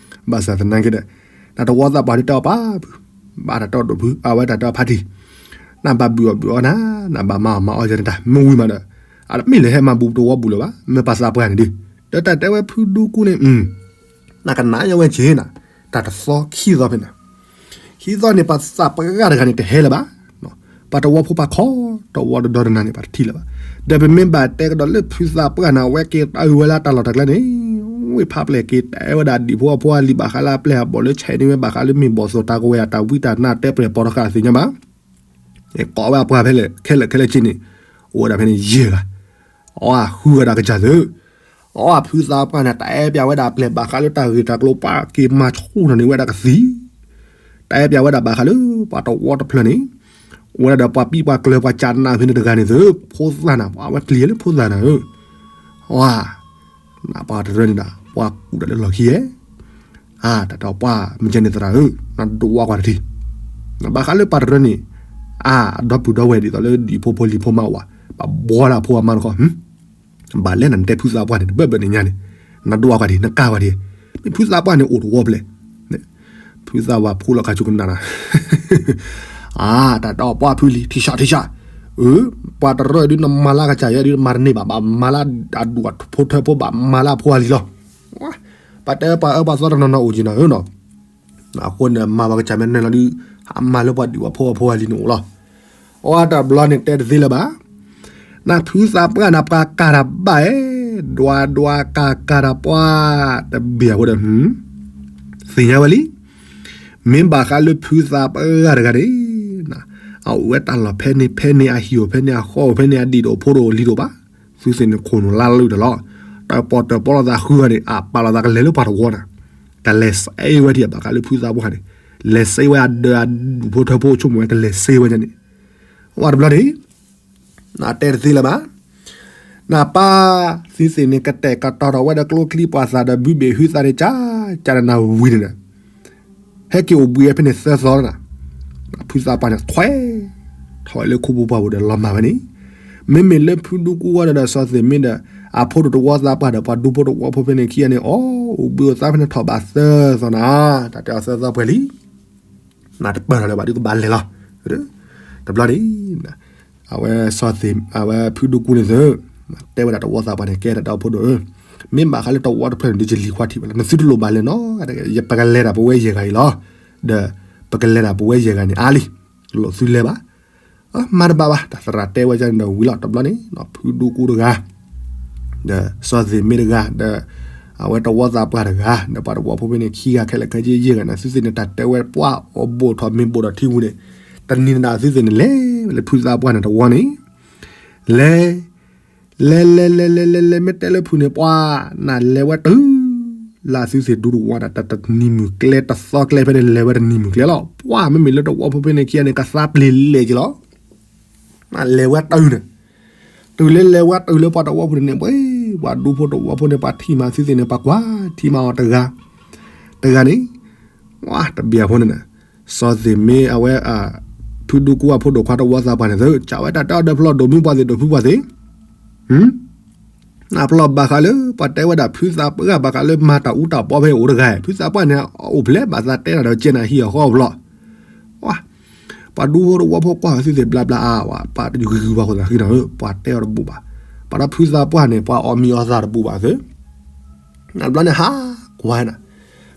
ဘၣ်ဆၣ်သနာ်က့ဒီး နတဝီသးပှၢ်ဒုးတဲအီၤပၢ်ဖု, ဘၣ်တၢ်တီဒိၣ်ဖု အဝဲတၢ်တဲအီၤဖါတံၢ်, နဘၣ်ဘုၣ်အီၣ်ဘုၣ်အီနၤ, နဘၣ်မၤအီၣ်မၤအီၣ်ယဲန့ၣ်တၢ် မ့ၢ်ဝံၤမးဒီး အတမ့ၢ်လၢဟဲမၤဘူးတဝီဘူးလၢၤဘၣ်, မ့ၢ်ပှၤသးပှၢ်န့ၣ်ဒုး, ဒီးတၢ်တဲဝဲဖုဒူကူန့ၣ် နကနၣ်ယဝဲက့ၤနၤ, တၢ်တသီခံသီဖဲန့ၣ်, ခံသီန့ၣ် ပှၤသးပှၢ်တဂၤန့ၣ်တဟဲလၢၤဘၣ်, ပှၤတဝီဖိပှၤခီတဝီတဒီတနၤန့ၣ် ပှၤတထံၣ်လၢၤဘၣ်, ဒီးပမ့ၢ်ဘၣ်တဲကဒီးလၢဖုသးပှၢ်န့ၣ် အဝဲက့ၤတၢ်အုၣ်ဝဲလၢတၢ်လီၢ်တၢ်ကျဲန့ၣ်, ဝ့ၢ်ဖးပျဲၢ်က့ၤတဲဝဲဒၣ်ဒံၣ်ဖိအဖိအလံၤဘၣ်ဃးလၢအပျဲၢ်အဘီၣ်လၢဆဲးန့ၢ်ဝဲဘၣ်ဃးလၢမ့ၢ်ဘီၣ်သိၣ်တၢ်ကဝဲၤအတၢ်ဝံတၢ်နါတဲပျဲၢ်ပိာ်တဃာ်သ့ၣ်ညါဘၣ် ကိးဝဲအပှၤဖဲလဲၣ်ခဲလၢာ်ခဲလၢာ်က့န့ၣ်, အိၣ်ဝဲဒၣ်ဖဲန့ၣ်ယဲၢ်ဂၤ, အဝဲဃုဂၤဒၣ်ကစၢ်သုး, အဝဲဖုသးပှၢ်န့ၣ် တၢ်အဲၣ်ပၠးဝဲဒၣ်အပျဲၢ်ဘၣ်ဃးလၢတၢ်ဂ့ၢ်တၢ်ကျိၤပှၤက့ၤမၤဆိၣ်ထီၣ်န့ၢ်ဝဲဒၣ်ကသံၣ်, တၢ်အဲၣ်ပၠးဝဲဒၣ်ဘၣ်ဃးလၢပှၤတဝီတဖျၢၣ်န့ၣ်, အိၣ်ဝဲဒၣ်ဒီးပှၤပံးပှၤကျၢၤပှၤကးနးဖဲန့ၣ်တဂၤန့ၣ်သုး, ဖိသၣ်နၤ ပှၤဝဲပျံၤလၢဖိသၣ်နၤဧၢ, ဝါ နပှၤတရၢန့ၣ်ဒီး ပှၤကူၣ်တၢ်လၢလီၢ်ခံဧါ, အါ တၢ်တဲပှၤမ့ၢ်ကဲန့ၣ်သရၣ်ဧၢ, နဒိးဝါကွၢ်တထံၣ်, ဘၣ်ဃးလၢပှၤတရၢန့ၣ်, အါ အဒီပုၢ်ဒီဝဲၢ်ဒ်သိးလၢဒံၣ်ဖိဖိလံၤဖိမါဝၤ, ပှၤဘှီလၢဖိအမါတခီ, ဘၣ်လဲၣ်နတဲဖုသးပှၢ်န့ၣ် တဘၢၣ်ဘၢၣ်န့ၣ်ညါန့ၣ်, နဒိးဝါကွၢ်ထံၣ် နကၢ်ကွၢ်ထံၣ်, မ့ၢ်ဖုသးပှၢ်န့ၣ်အိၣ်တဝီဖျဲၣ် ဖုသးပှၢ်ဖိလီၤခါဆူကနၣ်နၤ, အါ တၢ်တဲပှၤဖုလံၤ ထံၣ်ဆးထံၣ်ဆး, အၢ, ပှၤတရၢဒုးနမၤလၢကစၢ်ယွၤဒုးနမၤတန့ၢ်ဘၣ်, ဘၣ်မၤလၢအဒူၣ်အဖိထၢဖိ ဘၣ်မၤလၢအဖိအလံၤလီၤ, ပှၤတဲပှၤအၢပှၤသီတနီၤနီၤအိၣ်က့ၤနၤဧၢနီၤ, အဃိန့ၣ် မၤပှၤကစၢ်မ့ၢ်နၢၤလီၤဒုး, ဟးမၤလၢပှၤဒံၣ်ပှၤဖိအဖိအလံၤန့ၣ်အိၣ်လီၤ, အဝဲတဘျီန့ၣ်တဲတသ့လၢၤဘၣ် နဖုသးပှၢ်န့ၣ် ပှၤကၢ်တၢ်ဘၣ်အဲၣ်, ဒွးဒွးကၢ်ကၢ်တၢ်ပှၢ်, တဘၣ်အဃိဒီး, သ့ၣ်ညါဝဲလံ, မ့ၢ်ဘၣ်ဃးလၢဖုသးပှၢ်တဂၤန့ၣ်, အအိၣ်ဝဲတၢ်လီၢ်ဖဲန့ၣ်ဖဲန့ၣ် အဟံၣ်အိၣ်ဖဲန့ၣ် အဃီအိၣ်ဖဲန့ၣ် အဒံၣ်တအိၣ်ဖိတအိၣ်လံၤတအိၣ်ဘၣ်, သုသ့ၣ်န့ၣ်ခိၣ်နူာ်လါလုၢ်တၢ်လီၤ, တၢ်ပီၣ်တၢၢ်ပီၣ်လိာ်သးဃုဂၤန့ၣ် အပာ်လီၤသးကလဲၤလၢပှၤတဝီန့ၣ်, ကလဲၤစ့ဝဲဒံးဘၣ်ဃးလၢဖုသးပှၢ်န့ၣ်, လဲၤစ့ဝဲအဒၢးအဒူၣ်ဖိထၢဖိဆိကမိၣ်ဝဲကလဲၤစ့ဝဲန့ၣ်, ဝဲတဘျီန့ၣ် နတဲတသ့လၢၤဘၣ်, နပၢ်သံသ့ၣ်န့ၣ် ကတဲာ်ကတီၤထီၣ်ဝဲဒီးကျိချံပှၤသၣ်ဒီးဘုဘ့ၣ်ဟုသးန့ၣ် ကၢ်ကၢ်နၤနၤဝံၤန့ၣ်ဒီး, ဟဲက့ၤအိၣ်ဘှံးဝဲဖဲန့ၣ်သၢသီလီၤနၤ, ဖုသးပှၢ်န့ၣ်ထွဲထီၣ်ဝဲလၢခိပူၤပှၢ်ပူၤဒီးလီၤမၢ်ဝဲန့ၣ်, မ့မ့ၢ်လၢဖုဒူကူဝဲဒီးစီၤသ့ၣ်မ့ၢ်ဒီး, အဖိဒိၣ်တဝီသးပှၢ်ဒီးပှၤဒူဖိတဝီဖိဖဲန့ၣ်ခံဂၤန့ၣ် အိၣ်ဘှံးအိၣ်သါဖဲန့ၣ်ထီၣ်ဘးသၢသီနၤ, တၢ်တဲအီၤသၢသီပှဲၤလံ နတပၢၢ်ထီၣ်လၢၤဘၣ်ဒုးကဘၣ်လဲၤလီၤ, တဘျီန့ၣ်, အဝဲစီၤသ့ၣ် အဝဲဖုဒူကူန့ၣ်သု, တဲဝဲဒၣ်တဝီသးပှၢ်န့ၣ် ကဲဒၣ်တၢ်အိၣ်ဖှိၣ်ဒိၣ်ဧၢ, မ့ၢ်ဘၣ်ဃးလၢတဝီတဖျၢၣ်န့ၣ် ဒုးယလံၤခွါထံၣ်ဘၣ်လီၤ, နသုတလိၣ်ဘၣ်လဲၤနီၤ, ပကလဲၤဒၣ်ပဝဲယဲၢ်ဂၤအံၤလီၤ, ဒီးပကလဲၤဒၣ်ပဝဲယဲၢ်ဂၤန့ၣ်အါလံ, လိၣ်သုလဲၤဘၣ် မၤတဘၣ်ဘၣ်, တၢ်သရၣ်တဲဝဲန့ၣ်ဒီးဝံၤလီၤ, တဘျီန့ၣ် ဖုဒူကူတဂၤ, ဒီးစီၤသ့ၣ်မ့ၢ်တဂၤ, ဒီးအဝဲတဝီသးပှၢ်တဂၤ, ဒီးပှၤတဝီဖိဖဲန့ၣ်ခံဂၤခဲလၢာ်ခဲဆ့ယဲၢ်ဂၤန့ၣ် သုသ့ၣ်န့ၣ် တၢ်တဲဝဲပှၢ်အီၤဘိၣ်ထီၣ်မ့ၢ်ဘိၣ်ထီၣ်ထံဝံၤန့ၣ်, တနံၤနၤသုသ့ၣ်န့ၣ်လဲၤလၢဖုသးပှၢ်န့ၣ်တဝီန့ၣ်, လဲၤ လဲၤလဲၤလဲၤလဲၤလဲၤလဲၤ မ့ၢ်တဲလၢဖုန့ၣ် ပှၤနၤလဲၤဝဲတုၤ လၢသုသ့ၣ်ဒူတဝီန့ၣ် တနံၤမုၢ်ကျဲ တသီကျဲဖဲန့ၣ် လဲၤဝဲတနံၤမုၢ်ကျဲလီၤ. ပှၤမ့မ့ၢ်လၢတဝီဖိဖဲန့ၣ်ခံဂၤန့ၣ် ကသါပျ့ၤလဲၣ်က့ၤလီၤ. နၤလဲၤဝဲတုၤန့ၣ် တုၤလၢလဲၤဝဲတုၤလၢပှၤတဝီဖိန့ၣ် ပှၤ ပှၤဒူဖိတဝီဖိန့ၣ် ပှၤထံၣ်မၤသုသ့ၣ်န့ၣ် ပှၤကွၢ်ထံၣ်မၤအီၤတဂၤ တဂၤန့ၣ် ဝဲတဘျီဖိန့ၣ် စီၤသ့ၣ်မ့ၢ်အဝဲ ဖုဒူကူအဖိဒိၣ်ခွါတဝီသးပှၢ်န့ၣ်သု ကးဝဲတၢ်တဲအီၤဒီးဖျီဒိၣ်မုၢ်ပှၢ်သ့ၣ်ဒိၣ်ဖုပှၢ်သ့ၣ် အဖျီဘၣ်ဃးလၢ ပှၤတဲဝဲဒၣ်ဖုသးပှၢ်ဘၣ်ဃးလၢမၤတၢ်အူတၢ်ပီဖဲအိၣ်တဂၤ ဖုသးပှၢ်န့ၣ် အိၣ်ဖျဲၣ်ဘၣ်သးတဲတၢ်ဒီးကဲနၤဟံၣ်အဃီအဖျီ ပှၤဒူဖိတဝီဖိကွၢ်သုသ့ၣ်ဘျါဘျါအါ ပှၤတယူၤဂံၢ်ဂံၢ်ဘၣ်ဃိသးဃံနီၤ ပှၤတဲအီၤတဘူၣ်ဘၣ် ပှၤဒီးဖုသးပှၢ်န့ၣ် ပှၤအီၣ်မံၤအီၣ်သးတဘူၣ်ဘၣ်သု နဘျီန့ၣ်ဟးကွၢ်နၤ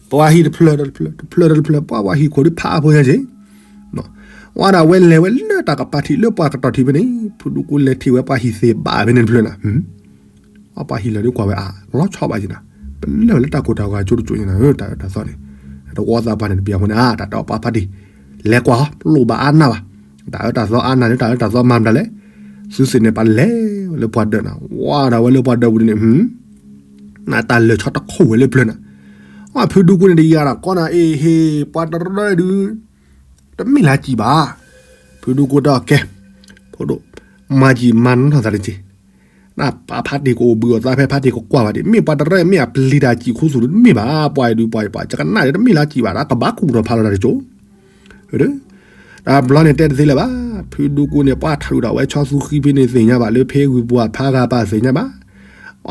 ပှၤဟံၣ်တဖျၢၣ်တဖျၢၣ်တဖျၢၣ်တဖျၢၣ် ပှၤပှၤဟံၣ်ခိၣ်ဒုးဖးအဖိညါက့ၤ ဝဲဒၣ်ဝဲလဲၤဝဲလၢတၢ်ကပၤထံးလၢပှၤကတီၢ်ထံးဖဲန့ၣ် ဖုဒူကူလဲၤထံၣ်ဝဲပှၤဟံၣ်သ့ၣ်ဘၣ်ဖဲန့ၣ်တဖျၢၣ်နၤ အပှၤဟံၣ်လၢာ်ဒုးကွၢ်ဝဲအါ လီၤဆီဘၣ်က့ၤနၤ ပလၢာ်ဝဲလၢတၢ်ကိၢ်တၢ်ဂီၤကၠိတကၠိညါနၤ တၢ်အၢတၢ်သီန့ၣ် တဝီသးပှၢ်န့ၣ် တဘၣ်အဃိန့ၣ် အါ တၢ်တဲအီၤပှၤဖါတံၢ် လဲၤကွၢ်အီၤ လိၣ်ဘၣ်အါနၢ်ဘၣ် တၢ်အၢတၢ်သီအါနၢ်လၢတၢ်အၢတၢ်သီမၤမတၤလဲၣ် သုသ့ၣ်န့ၣ် ပှၤလဲၤဝဲလၢပှၤဒၢးနၤ ဝဲဒၣ်ဝဲလၢပှၤဒၢးပူၤန့ၣ် နတၢ်လၢာ်ဆီတခိၣ်ဝဲလၢပျၢၤနၤ အဖုဒူကူန့ၣ်တယၤဒီးကီနၤ အ့ဟ့ ပှၤတရၢဒုး တမ့ၢ်လၢကံၣ်ဘၣ် ဖုဒူကူတဲအီၤကဲ ဖိဒိၣ် မၤကံၣ်မၤနီၢ်သးတက့ၢ် နပာ်ဖါတံၢ်ကအိၣ်ဘှံးအိၣ်သါဖဲဖါတံၢ်ကကွၢ်ဘၣ်ဒံး မ့ၢ်ပှၤတရၢမ့ၢ်အပျံၤတၢ်ကံၣ်ခူသူၣ်ဒုးတမ့ၢ်ဘၣ် ပှၤအံၤဒုးပှၤအံၤပှၤ ကကနၣ်ဒုးတမ့ၢ်လၢကံၣ်ဘၣ် တၢ်ကဘၣ်ကူၣ်ထီၣ်ဖးလီၤတၢ်တကၠိ တၢ်ဘျီန့ၣ်တဲတသ့လၢၤဘၣ် ဖုဒူကူန့ၣ် ပှၤထုးဒီးဝဲဆီသူဃံဖဲန့ၣ်သ့ၣ်ညါဘၣ် လၢဖဲဂုၢ်ပူၤအဖါဂၤပာ်သ့ၣ်ညါဘၣ်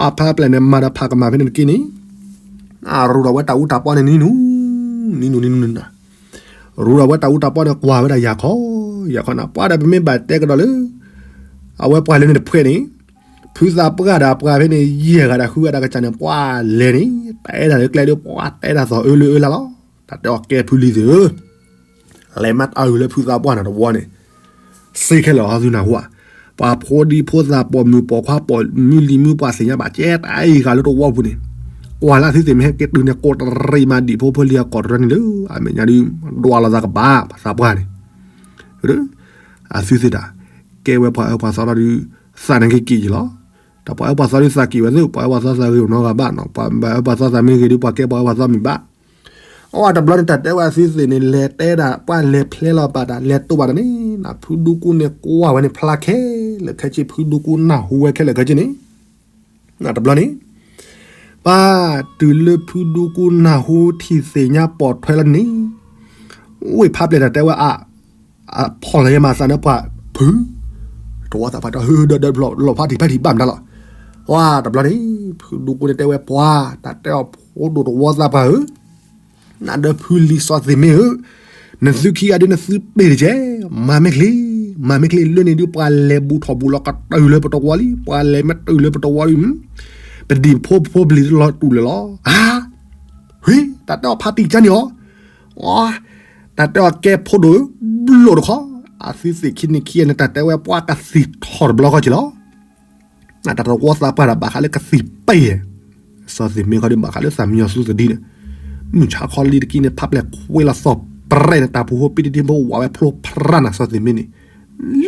အဖါပျဲၢ်န့ၣ် မၤဒီးဖးကမၣ်ဖဲန့ၣ်တက့ၢ်န့ၣ် ရူးထီၣ်ဝဲတၢ်အူတၢ်ပီန့ၣ်နံၤနူၤ, နံၤနူၤနံၤနူၤနံၤ, ရူးထီၣ်ဝဲတၢ်အူတၢ်ပီန့ၣ် ကွၢ်ဝဲဒၣ်ယၤခီ, ယၤခီနၤ ပှၤဒီးပမ့ၢ်ဘၣ်တဲကဒီးလၢ အဝဲပှၤလဲၤန့ၣ်တဖှဲးန့ၣ်, ဖုသးပှၢ်ဒီးပှၤဖဲန့ၣ် ယဲၢ်ဂၤဒီးဃုဂၤဒီးကစၢ်န့ၣ် ပှၤလဲၤန့ၣ် တဲဒၣ်လၢကျဲဒုး ပှၤတဲဒၣ်သီၣ်အၢလၢအၢလၢလီၤ. တၢ်တဲအီၤကဲဖုလံၤသ့ၣ်ဧၢ လဲၤမၤတၢ်အုၣ်လၢဖုသးပှၢ်နၤတဝီန့ၣ်, စ့ခဲလၢာ်အီၤသုနၢ်ဟူဧါ, ပှၤဖိဒံဖိသၣ်ပိာ်မုၣ်ပိာ်ခွါပိာ်မုၣ်လံၤမုၣ်ပှၤသ့ၣ်ညါဘၣ်ကဲတၢ်အံၤဂၤလၢတဝီပူၤန့ၣ်, ကွၢ်လၢသုသ့ၣ်မ့ၢ်ဟဲက့ၤတုၤန့ၣ် ကိးတရံးမးဒံးဖိဖိလံၤအကိးတရၢန့ၣ်လၢ အမဲာ်ညါဒုး ဒွးလီၤသးကဘၣ် ပှၤသးပှၢ်န့ၣ်, အသုသ့ၣ်တၢ် ကဲဝဲပှၤအၢပှၤသီလီၤဒုး သးန့ၣ်က့ၤက့ၤယံၤလီၤ. တၢ်ပှၤအၢပှၤသီဒုးသးက့ၤဝဲသ့ၣ် ပှၤအၢပှၤသီသးဂ့ၤနီတဂၤဘၣ်နီၤ ပှၤအၢပှၤသီသးမ့ၢ်ဂ့ၤဒုး ပှၤကဲပှၤအၢပှၤသီမ့ၢ်ဘၣ် အဝဲတဘျီန့ၣ် တၢ်တဲဝဲအသုသ့ၣ်န့ၣ် လဲၤတဲဒၣ် ပှၤလဲၤဖျဲလီၤဘၣ်တၢ် လဲၤတိၢ်ဘၣ်တၢ်န့ၣ် ဖုဒူကူန့ၣ်ကွၢ်ဝဲန့ၣ် ဖျါခဲလၢာ်ခဲဆ့ ဖုဒူကူနၢ်ဟူဝဲခဲလၢာ်ခဲဆ့န့ၣ်, တဘျီန့ၣ် ပၢ်တုၤလၢဖုဒူကူနၢ်ဟူထံၣ်သ့ၣ်ညါပိာ်ထွဲလီၤန့ၣ်, ဝ့ၢ်ဖးပျဲၢ်တၢ်တဲဝဲအ အဖီၣ်လီၤယဲမၤသးန့ၣ်ပှၤဖု တဝီသးပှၢ်တၢ် ဟၢဒီးဒီးလီၤဖးထံၣ်ဖဲထံၣ်ဘၣ်မတၤလီၤ. ဝါတဘျီန့ၣ် ဖုဒူကူန့ၣ်တဲဝဲပှၤ တၢ်တဲအီၤဖိဒိၣ်တဝီသးပှၢ်ဧၢ, နဒီးဖုလံာ်စီၤသ့ၣ်မ့ၢ်ဧၢ, နသုခံဂၤဒုးနသုပ့ၢ်တကဲ, မၤမ့ၢ်ချ့, မၤမ့ၢ်ချ့လၢန့ၣ်ဒုး ပှၤလဲၤဘူးထီၣ်ဘူးလီၤကတုၤလၢပတဝီလံ, ပှၤလဲၤမ့ၢ်တုၤလၢပတဝီဒုး ပဒံၣ်ဖိဖိပလံၤတလီၤတူၢ်လၢၤလီၤ. ဟါ, ဟ့, တၢ်တဲအီၤဖးတံၢ်ကါန့ၣ်အီၤ တၢ်တဲအီၤကဲဖိဒိၣ်ဧၢ, ဘျိၣ်တခီ, အသုသ့ၣ်ခံန့ၣ်ခံဂၤန့ၣ် တၢ်တဲဝဲပှၤကသံၣ်ထီၣ်တဘျီဃီက့ၤလီၤ. တၢ်တဝီသးပှၢ်ဒီးဘၣ်ဃးလၢကသံၣ်ပဲၢ်ယဲၢ်, စီၤသ့ၣ်မ့ၢ်ခီဒုးဘၣ်ဃးလၢသးမံညီၤသူသဒံန့ၣ်, မုၢ်ဆါခီလံတကံန့ၣ် ဖးပျဲၢ်ခွ့လီၤသီၣ်ပြဲၣ်န့ၣ် တၢ်ပူၤဖိပံတံတံဖိဝးဝဲဖျိဖရၣ်နၤစီၤသ့ၣ်မ့ၢ်န့ၣ်,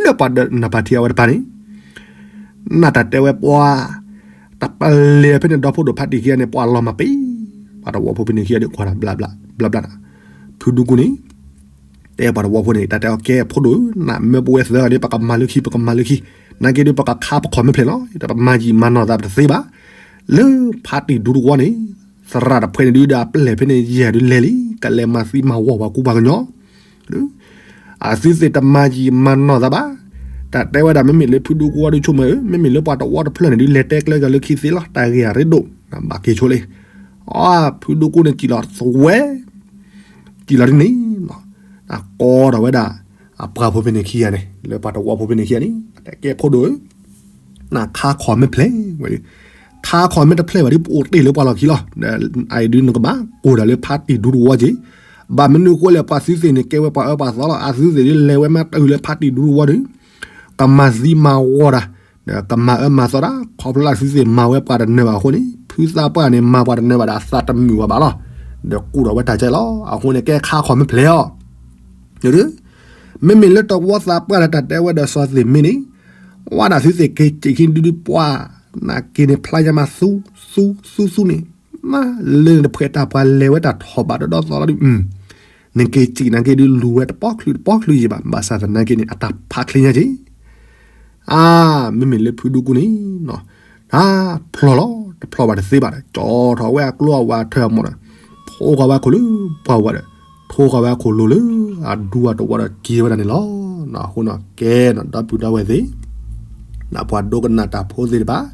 လၢပှၤဒီးနၢ်ပၢၢ်ထံအဝဲတပၤန့ၣ် နတၢ်တဲဝဲပှၤ, တပလဲၤဖဲန့ၣ်ဒီဖိဒိၣ်ဖးတံၢ်ခံဂၤန့ၣ် ပှၤလီၤမၢ်ပ့ၤ, ပှၤတဝီဖိဖဲန့ၣ်ခံဂၤဒုးကွၢ်တၢ်ဘျါဘျါဘျါဘျါနၤ, ဖုဒူကူန့ၣ် တဲပှၤတဝီဖိန့ၣ် တၢ်တဲအီၤကဲဖိဒိၣ်ဧၢ, နမၢပဝဲသၢဂၤန့ၣ် ပကမၤလၢခံ ပကမၤလၢခံ, နာ်က့ဒုးပကခါပခီၣ်မ့ၢ်ဖျဲးလီၤ, တပမၤယံာ်မၤနီၢ်သးပတသ့ဘၣ်, လၢဖးတံၢ်ဒူတဝီန့ၣ်, သရၣ်တဖှဲးန့ၣ်ဒုးဒီးအပျဲၢ်ဖဲန့ၣ်ယဲၢ်ဒုးလဲၤလံ, ကလဲၤမၤသံမၤဝီၢ်ပှၤကူပှၤကညီ အသုသ့ၣ်တမၤယံာ်မၤနီၢ်သးဘၣ်, တၢ်တဲဝဲဒၣ်မ့မ့ၢ်လၢဖုဒူကူဝီဒုးဆိကမိၣ်ဧၢ, မ့မ့ၢ်လၢပှၤတဝီတဖျၢၣ်န့ၣ်ဒုး လဲၤတဲကျဲကလၢခံသ့လီၤ, တၢ်ဂ့ၢ်အရ့ဒိၣ်, ဘၣ်က့ၤဆိလံ, အဖုဒူကူန့ၣ်စံၣ်လီၤသဝဲ, စံၣ်လီၤဒ်န့ၣ်, ကိးထီၣ်ဝဲဒၣ် အပှၤဖိဖဲန့ၣ်ခံဂၤန့ၣ် လၢပှၤတဝီဖိဖဲန့ၣ်ခံဂၤန့ၣ် တၢ်တဲကဲဖိဒိၣ်ဧၢ နခါခီၣ်မ့ၢ်ဖျဲးဝဲ, ခါခီၣ်မ့ၢ်တဖျဲးဘၣ်ဒုး ပအိၣ်တ့ၢ်လၢပှၤလီၢ်ခံလီၤ, အအံၤဒုးနကဘၣ်ကိၢ်ဒၣ်လၢဖးတံၢ်ဒူတဝီက့ၤ, ဘၣ်မနုၤအဃိလဲၣ် ပှၤသုသ့ၣ်န့ၣ် ကဲဝဲပှၤအၢပှၤသီလီၤ, အသုသ့ၣ်ဒုးလဲၤဝဲမ့ၢ်တုၤလၢဖးတံၢ်ဒူတဝီဒုး, ကမၤသံမၤဝီတၢ်, ကမၤအၢမၤသီတၢ်, ခီဖျိလၢအသုသ့ၣ်မၤဝဲပှၤတနၢၤဘၣ်အဃိန့ၣ် ဖုသးပှၢ်န့ၣ် မၤပှၤတနၢၤဘၣ်ဒီး အသးတမုာ်ဝဲဘၣ်လီၤ, ဒီးကူၣ်ထီၣ်ဝဲတၢ်ကဲလီၤ, အဃိန့ၣ် ကဲခါခီၣ်မ့ၢ်ဖျဲးအီၤ မ့မ့ၢ်လၢတဝီသးပှၢ်ဒီးတၢ်တဲဝဲဒီးစီၤသ့ၣ်မ့ၢ်န့ၣ်, ဝဲဒၣ်သုသ့ၣ်က့ၤစံၣ်ခံဒုဒုပှၢ်, နာ်က့န့ၣ်ဖျါညါမးသူ, သူ, သူ, သူန့ၣ်, မ့ၢ်လၢနတဖှဲးတၢ်ပှၤလဲၤဝဲတၢ်ထီၣ်ဘးဒီဒီသီလီၤဒုး, နက့ၤစံၣ်နာ်က့ဒုလူၤဝဲတပီချုးတပီချုးယံၤဘၣ်, ဘၣ်ဆၣ်သနာ်က့န့ၣ် အတၢ်ဖးချ့ညါက့ၤ အါ, မ့မ့ၢ်လၢဖုဒူကူန့ၣ်, တၢ်ဖျီလီၤ, တဖျီဘၣ်တသ့ဘၣ်ဒီး ကၠီထီၣ်ဝဲအကျိအဝးထွဲအမီၢ်ဒီး, ထိဃီၤဝဲအခိၣ်လၢပှၢ်ဝဲဒီး, ထိဃီၤဝဲအခိၣ်လိၤလၢအဒူအတဝီဒီးက့ၤဝဲဒၣ်န့ၣ်လီၤ. အဃိန့ၣ်ကဲနီၤ ဒီပုၢ်ဒီဝဲၢ်သ့ၣ်, နပှၤဒိကနၣ်တၢ်ဖိသ့ၣ်တဖၣ်,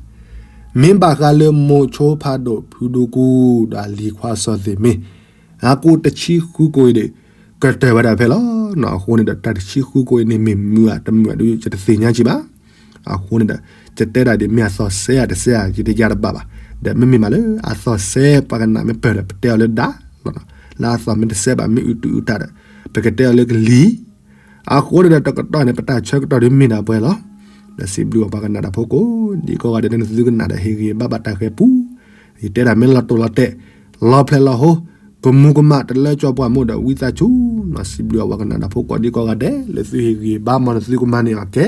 မ့ၢ်ဘၣ်ဃးလၢမိၤဆိဖးဒိၣ်ဖုဒူကူ ဒီးလံၤခွါစီၤသ့ၣ်မ့ၢ် အကိးတဆံဃုကိးအံၤဒီး ကတၢၢ်ဝဲဒၣ်ဖဲလီၤ. အဃိန့ၣ်ဒီး တၢ်တဆံဃုကိးအံၤန့ၣ် မ့ၢ်မုာ်ဧါတမုာ်ဧါဒုး ယတသ့ၣ်ညါက့ၤဘၣ်. အဃိန့ၣ်ဒီး ယတဲဒၣ်ဒ်မ့ၢ်အသီၣ်စဲဧါတစဲဧါ ယတယါတဘၣ်ဘၣ်. ဒီးမ့မ့ၢ်မးလၢအသီၣ်စဲပှၤကနၣ်မ့ၢ်ပၢၢ်ဒီး ပတဲအီၤလၢဒၣ်, လၢအသီၣ်မ့ၢ်တစဲဘၣ် မ့ၢ်အုးတုၤအုးတၢ်ဒီး ပကတဲအီၤလၢကလံၤ အဃိန့ၣ်ဒီး တကတီၢ်န့ၣ် ပတၢ်ဆၢကတီၢ်ဒုးမ့ၢ်ဒၣ်ပှဲၤလီၤ. ဒီးစံးဘျုးအပှၤကနၣ်တၢ်ဖိကိးဒံကိးဂၤဒဲး နသုကနၣ်ဒီးဟ့ၣ်ဂံၢ်ဘါဘၣ်တၢ်ဃဲၤပူၤ, ယတဲဒၣ်မ့ၢ်လီၤတိၢ်လီၤတဲာ်, လီၤဖျဲးလီၤဟိ, ကမူၤကမၣ်တလၢကၠီပှၢ်မိၢ်ဒီးဝံသးစူၤ, စံးဘျုးအပှၤကနၣ်တၢ်ဖိကိးဒံကိးဂၤဒဲး လၢသုဟ့ၣ်ဂံၢ်ဘါမ်နသုကမၤန့ၢ်အီၤကဲ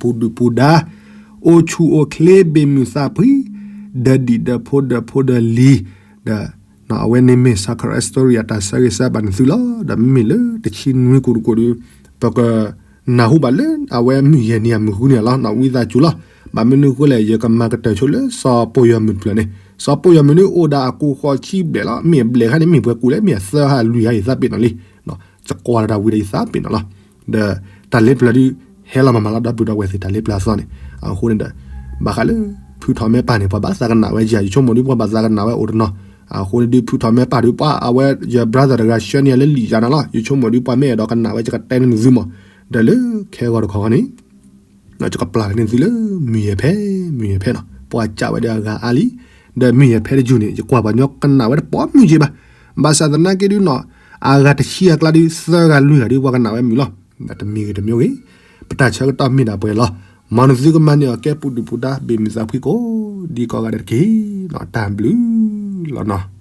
ပူၤဒုၣ်ပူၤဒါ, အိၣ်ဆူၣ်အိၣ်ချ့ဘၣ်မုာ်သးဖှံ, ဒီးဒံၣ်ဒီးဖိဒီးဖိဒီးလံၤ, ဒီး အဝဲန့ၣ်မ့ၢ် Sacred Story အတၢ်ဆၢဂ့ၤဆၢဘၣ်နသုလီၤ. ဒီးမ့မ့ၢ်လၢတဆံနွံကိးတကိးဒီး ပကနၢ်ဟူဘၣ်လၢအဝဲမုၢ်ယဲၢ်နံၤအမုၢ်ဃုနံၤလီၤ. ဝံသးစူၤလီၤ. ဘၣ်မနုၤအဃိလဲၣ် ယကမၤကတၢၢ်ဆိလၢစီၤပိၢ်ယီၤမုၢ်တဖျၢၣ်န့ၣ်, စီၤပိၢ်ယီၤမုၢ်န့ၣ်အိၣ်ဒၣ်အကိၢ်ဃီဆံဘျဲၣ်လီၤ. မ့ၢ်အဘျဲၣ်ခါန့ၣ် မ့ၢ်ပှဲၤကူၣ်လဲၣ် မ့ၢ်အသၢဟါလွံၢ်ဟါအံၤသးပ့ၤနီၣ်လံ ယကွၢ်လၢတၢ်ဝံၤဒီးယသးပ့ၤနီၣ်လီၤ. ဒီးတၢ်လ့ပျၢၤဒုး ဟဲလီၤမၤမၤလီၤ ဒီပုၢ်ဒီဝဲၢ်သ့ၣ် တၢ်လ့ပျၢၤအသီန့ၣ်, အဃိန့ၣ်ဒီး ဘၣ်ဃးလၢ ဖုထီၣ်မ့ၢ်ပၢ်န့ၣ် ပှၤဘၣ်သးကနၣ်ဝဲယၤ ယဆိကမိၣ်ဒုး ပှၤဘၣ်သးကနၣ်ဝဲအိၣ်တနီၤ အဃိန့ၣ်ဒုး ဖုထီၣ်မဲပၢ်ဒုး ပှၤအဝဲယ brother တဂၤ ဆှၢန့ၢ်ယၤလၢလံာ်ယၤနၤလီၤ. ယဆိကမိၣ်ဒုး ပှၤမ့ၢ်အဲၣ်ဒိးကနၣ်ဝဲ ယကတဲန့ၢ်နသုမး. ဒီးလၢခဲဂီၤတခီခီန့ၣ် ယကပျၢ်ကန့ၢ်သုလၢ မုၢ်ယဲၢ်ဖဲ မုၢ်ယဲၢ်ဖဲနီၤ. ပှၤစံးဝဲဒၣ်အဂၤအါလံ. ဒီးမုၢ်ယဲၢ်ဖဲတယုၢ်န့ၣ် ယကွၢ်ပှၤကညီကနၣ်ဝဲတပိာ်မုၢ်က့ဘၣ်. ဘၣ်ဆၣ်သနာ်က့ဒုးနီၤ အဂၤတဆံအကျါဒုး သၢဂၤလွံၢ်ဂၤဒုး ပှၤကနၣ်ဝဲမုာ်လီၤ. တမံၤဂ့ၤတမံၤဂ့ၤ ပတၢ်ဆၢကတီၢ်မ့ၢ်ဒၣ်ပှဲၤလီၤ. မ်နသုကမၤန့ၢ်အီၤကဲပူၤဒုၣ်ပူၤဒါ ဘ့ၣ်မုာ်သးဖှံကိးဒံကိးဂၤဒဲးတက့ၢ်. တၢ်ဘျုးလီၤနီၤ.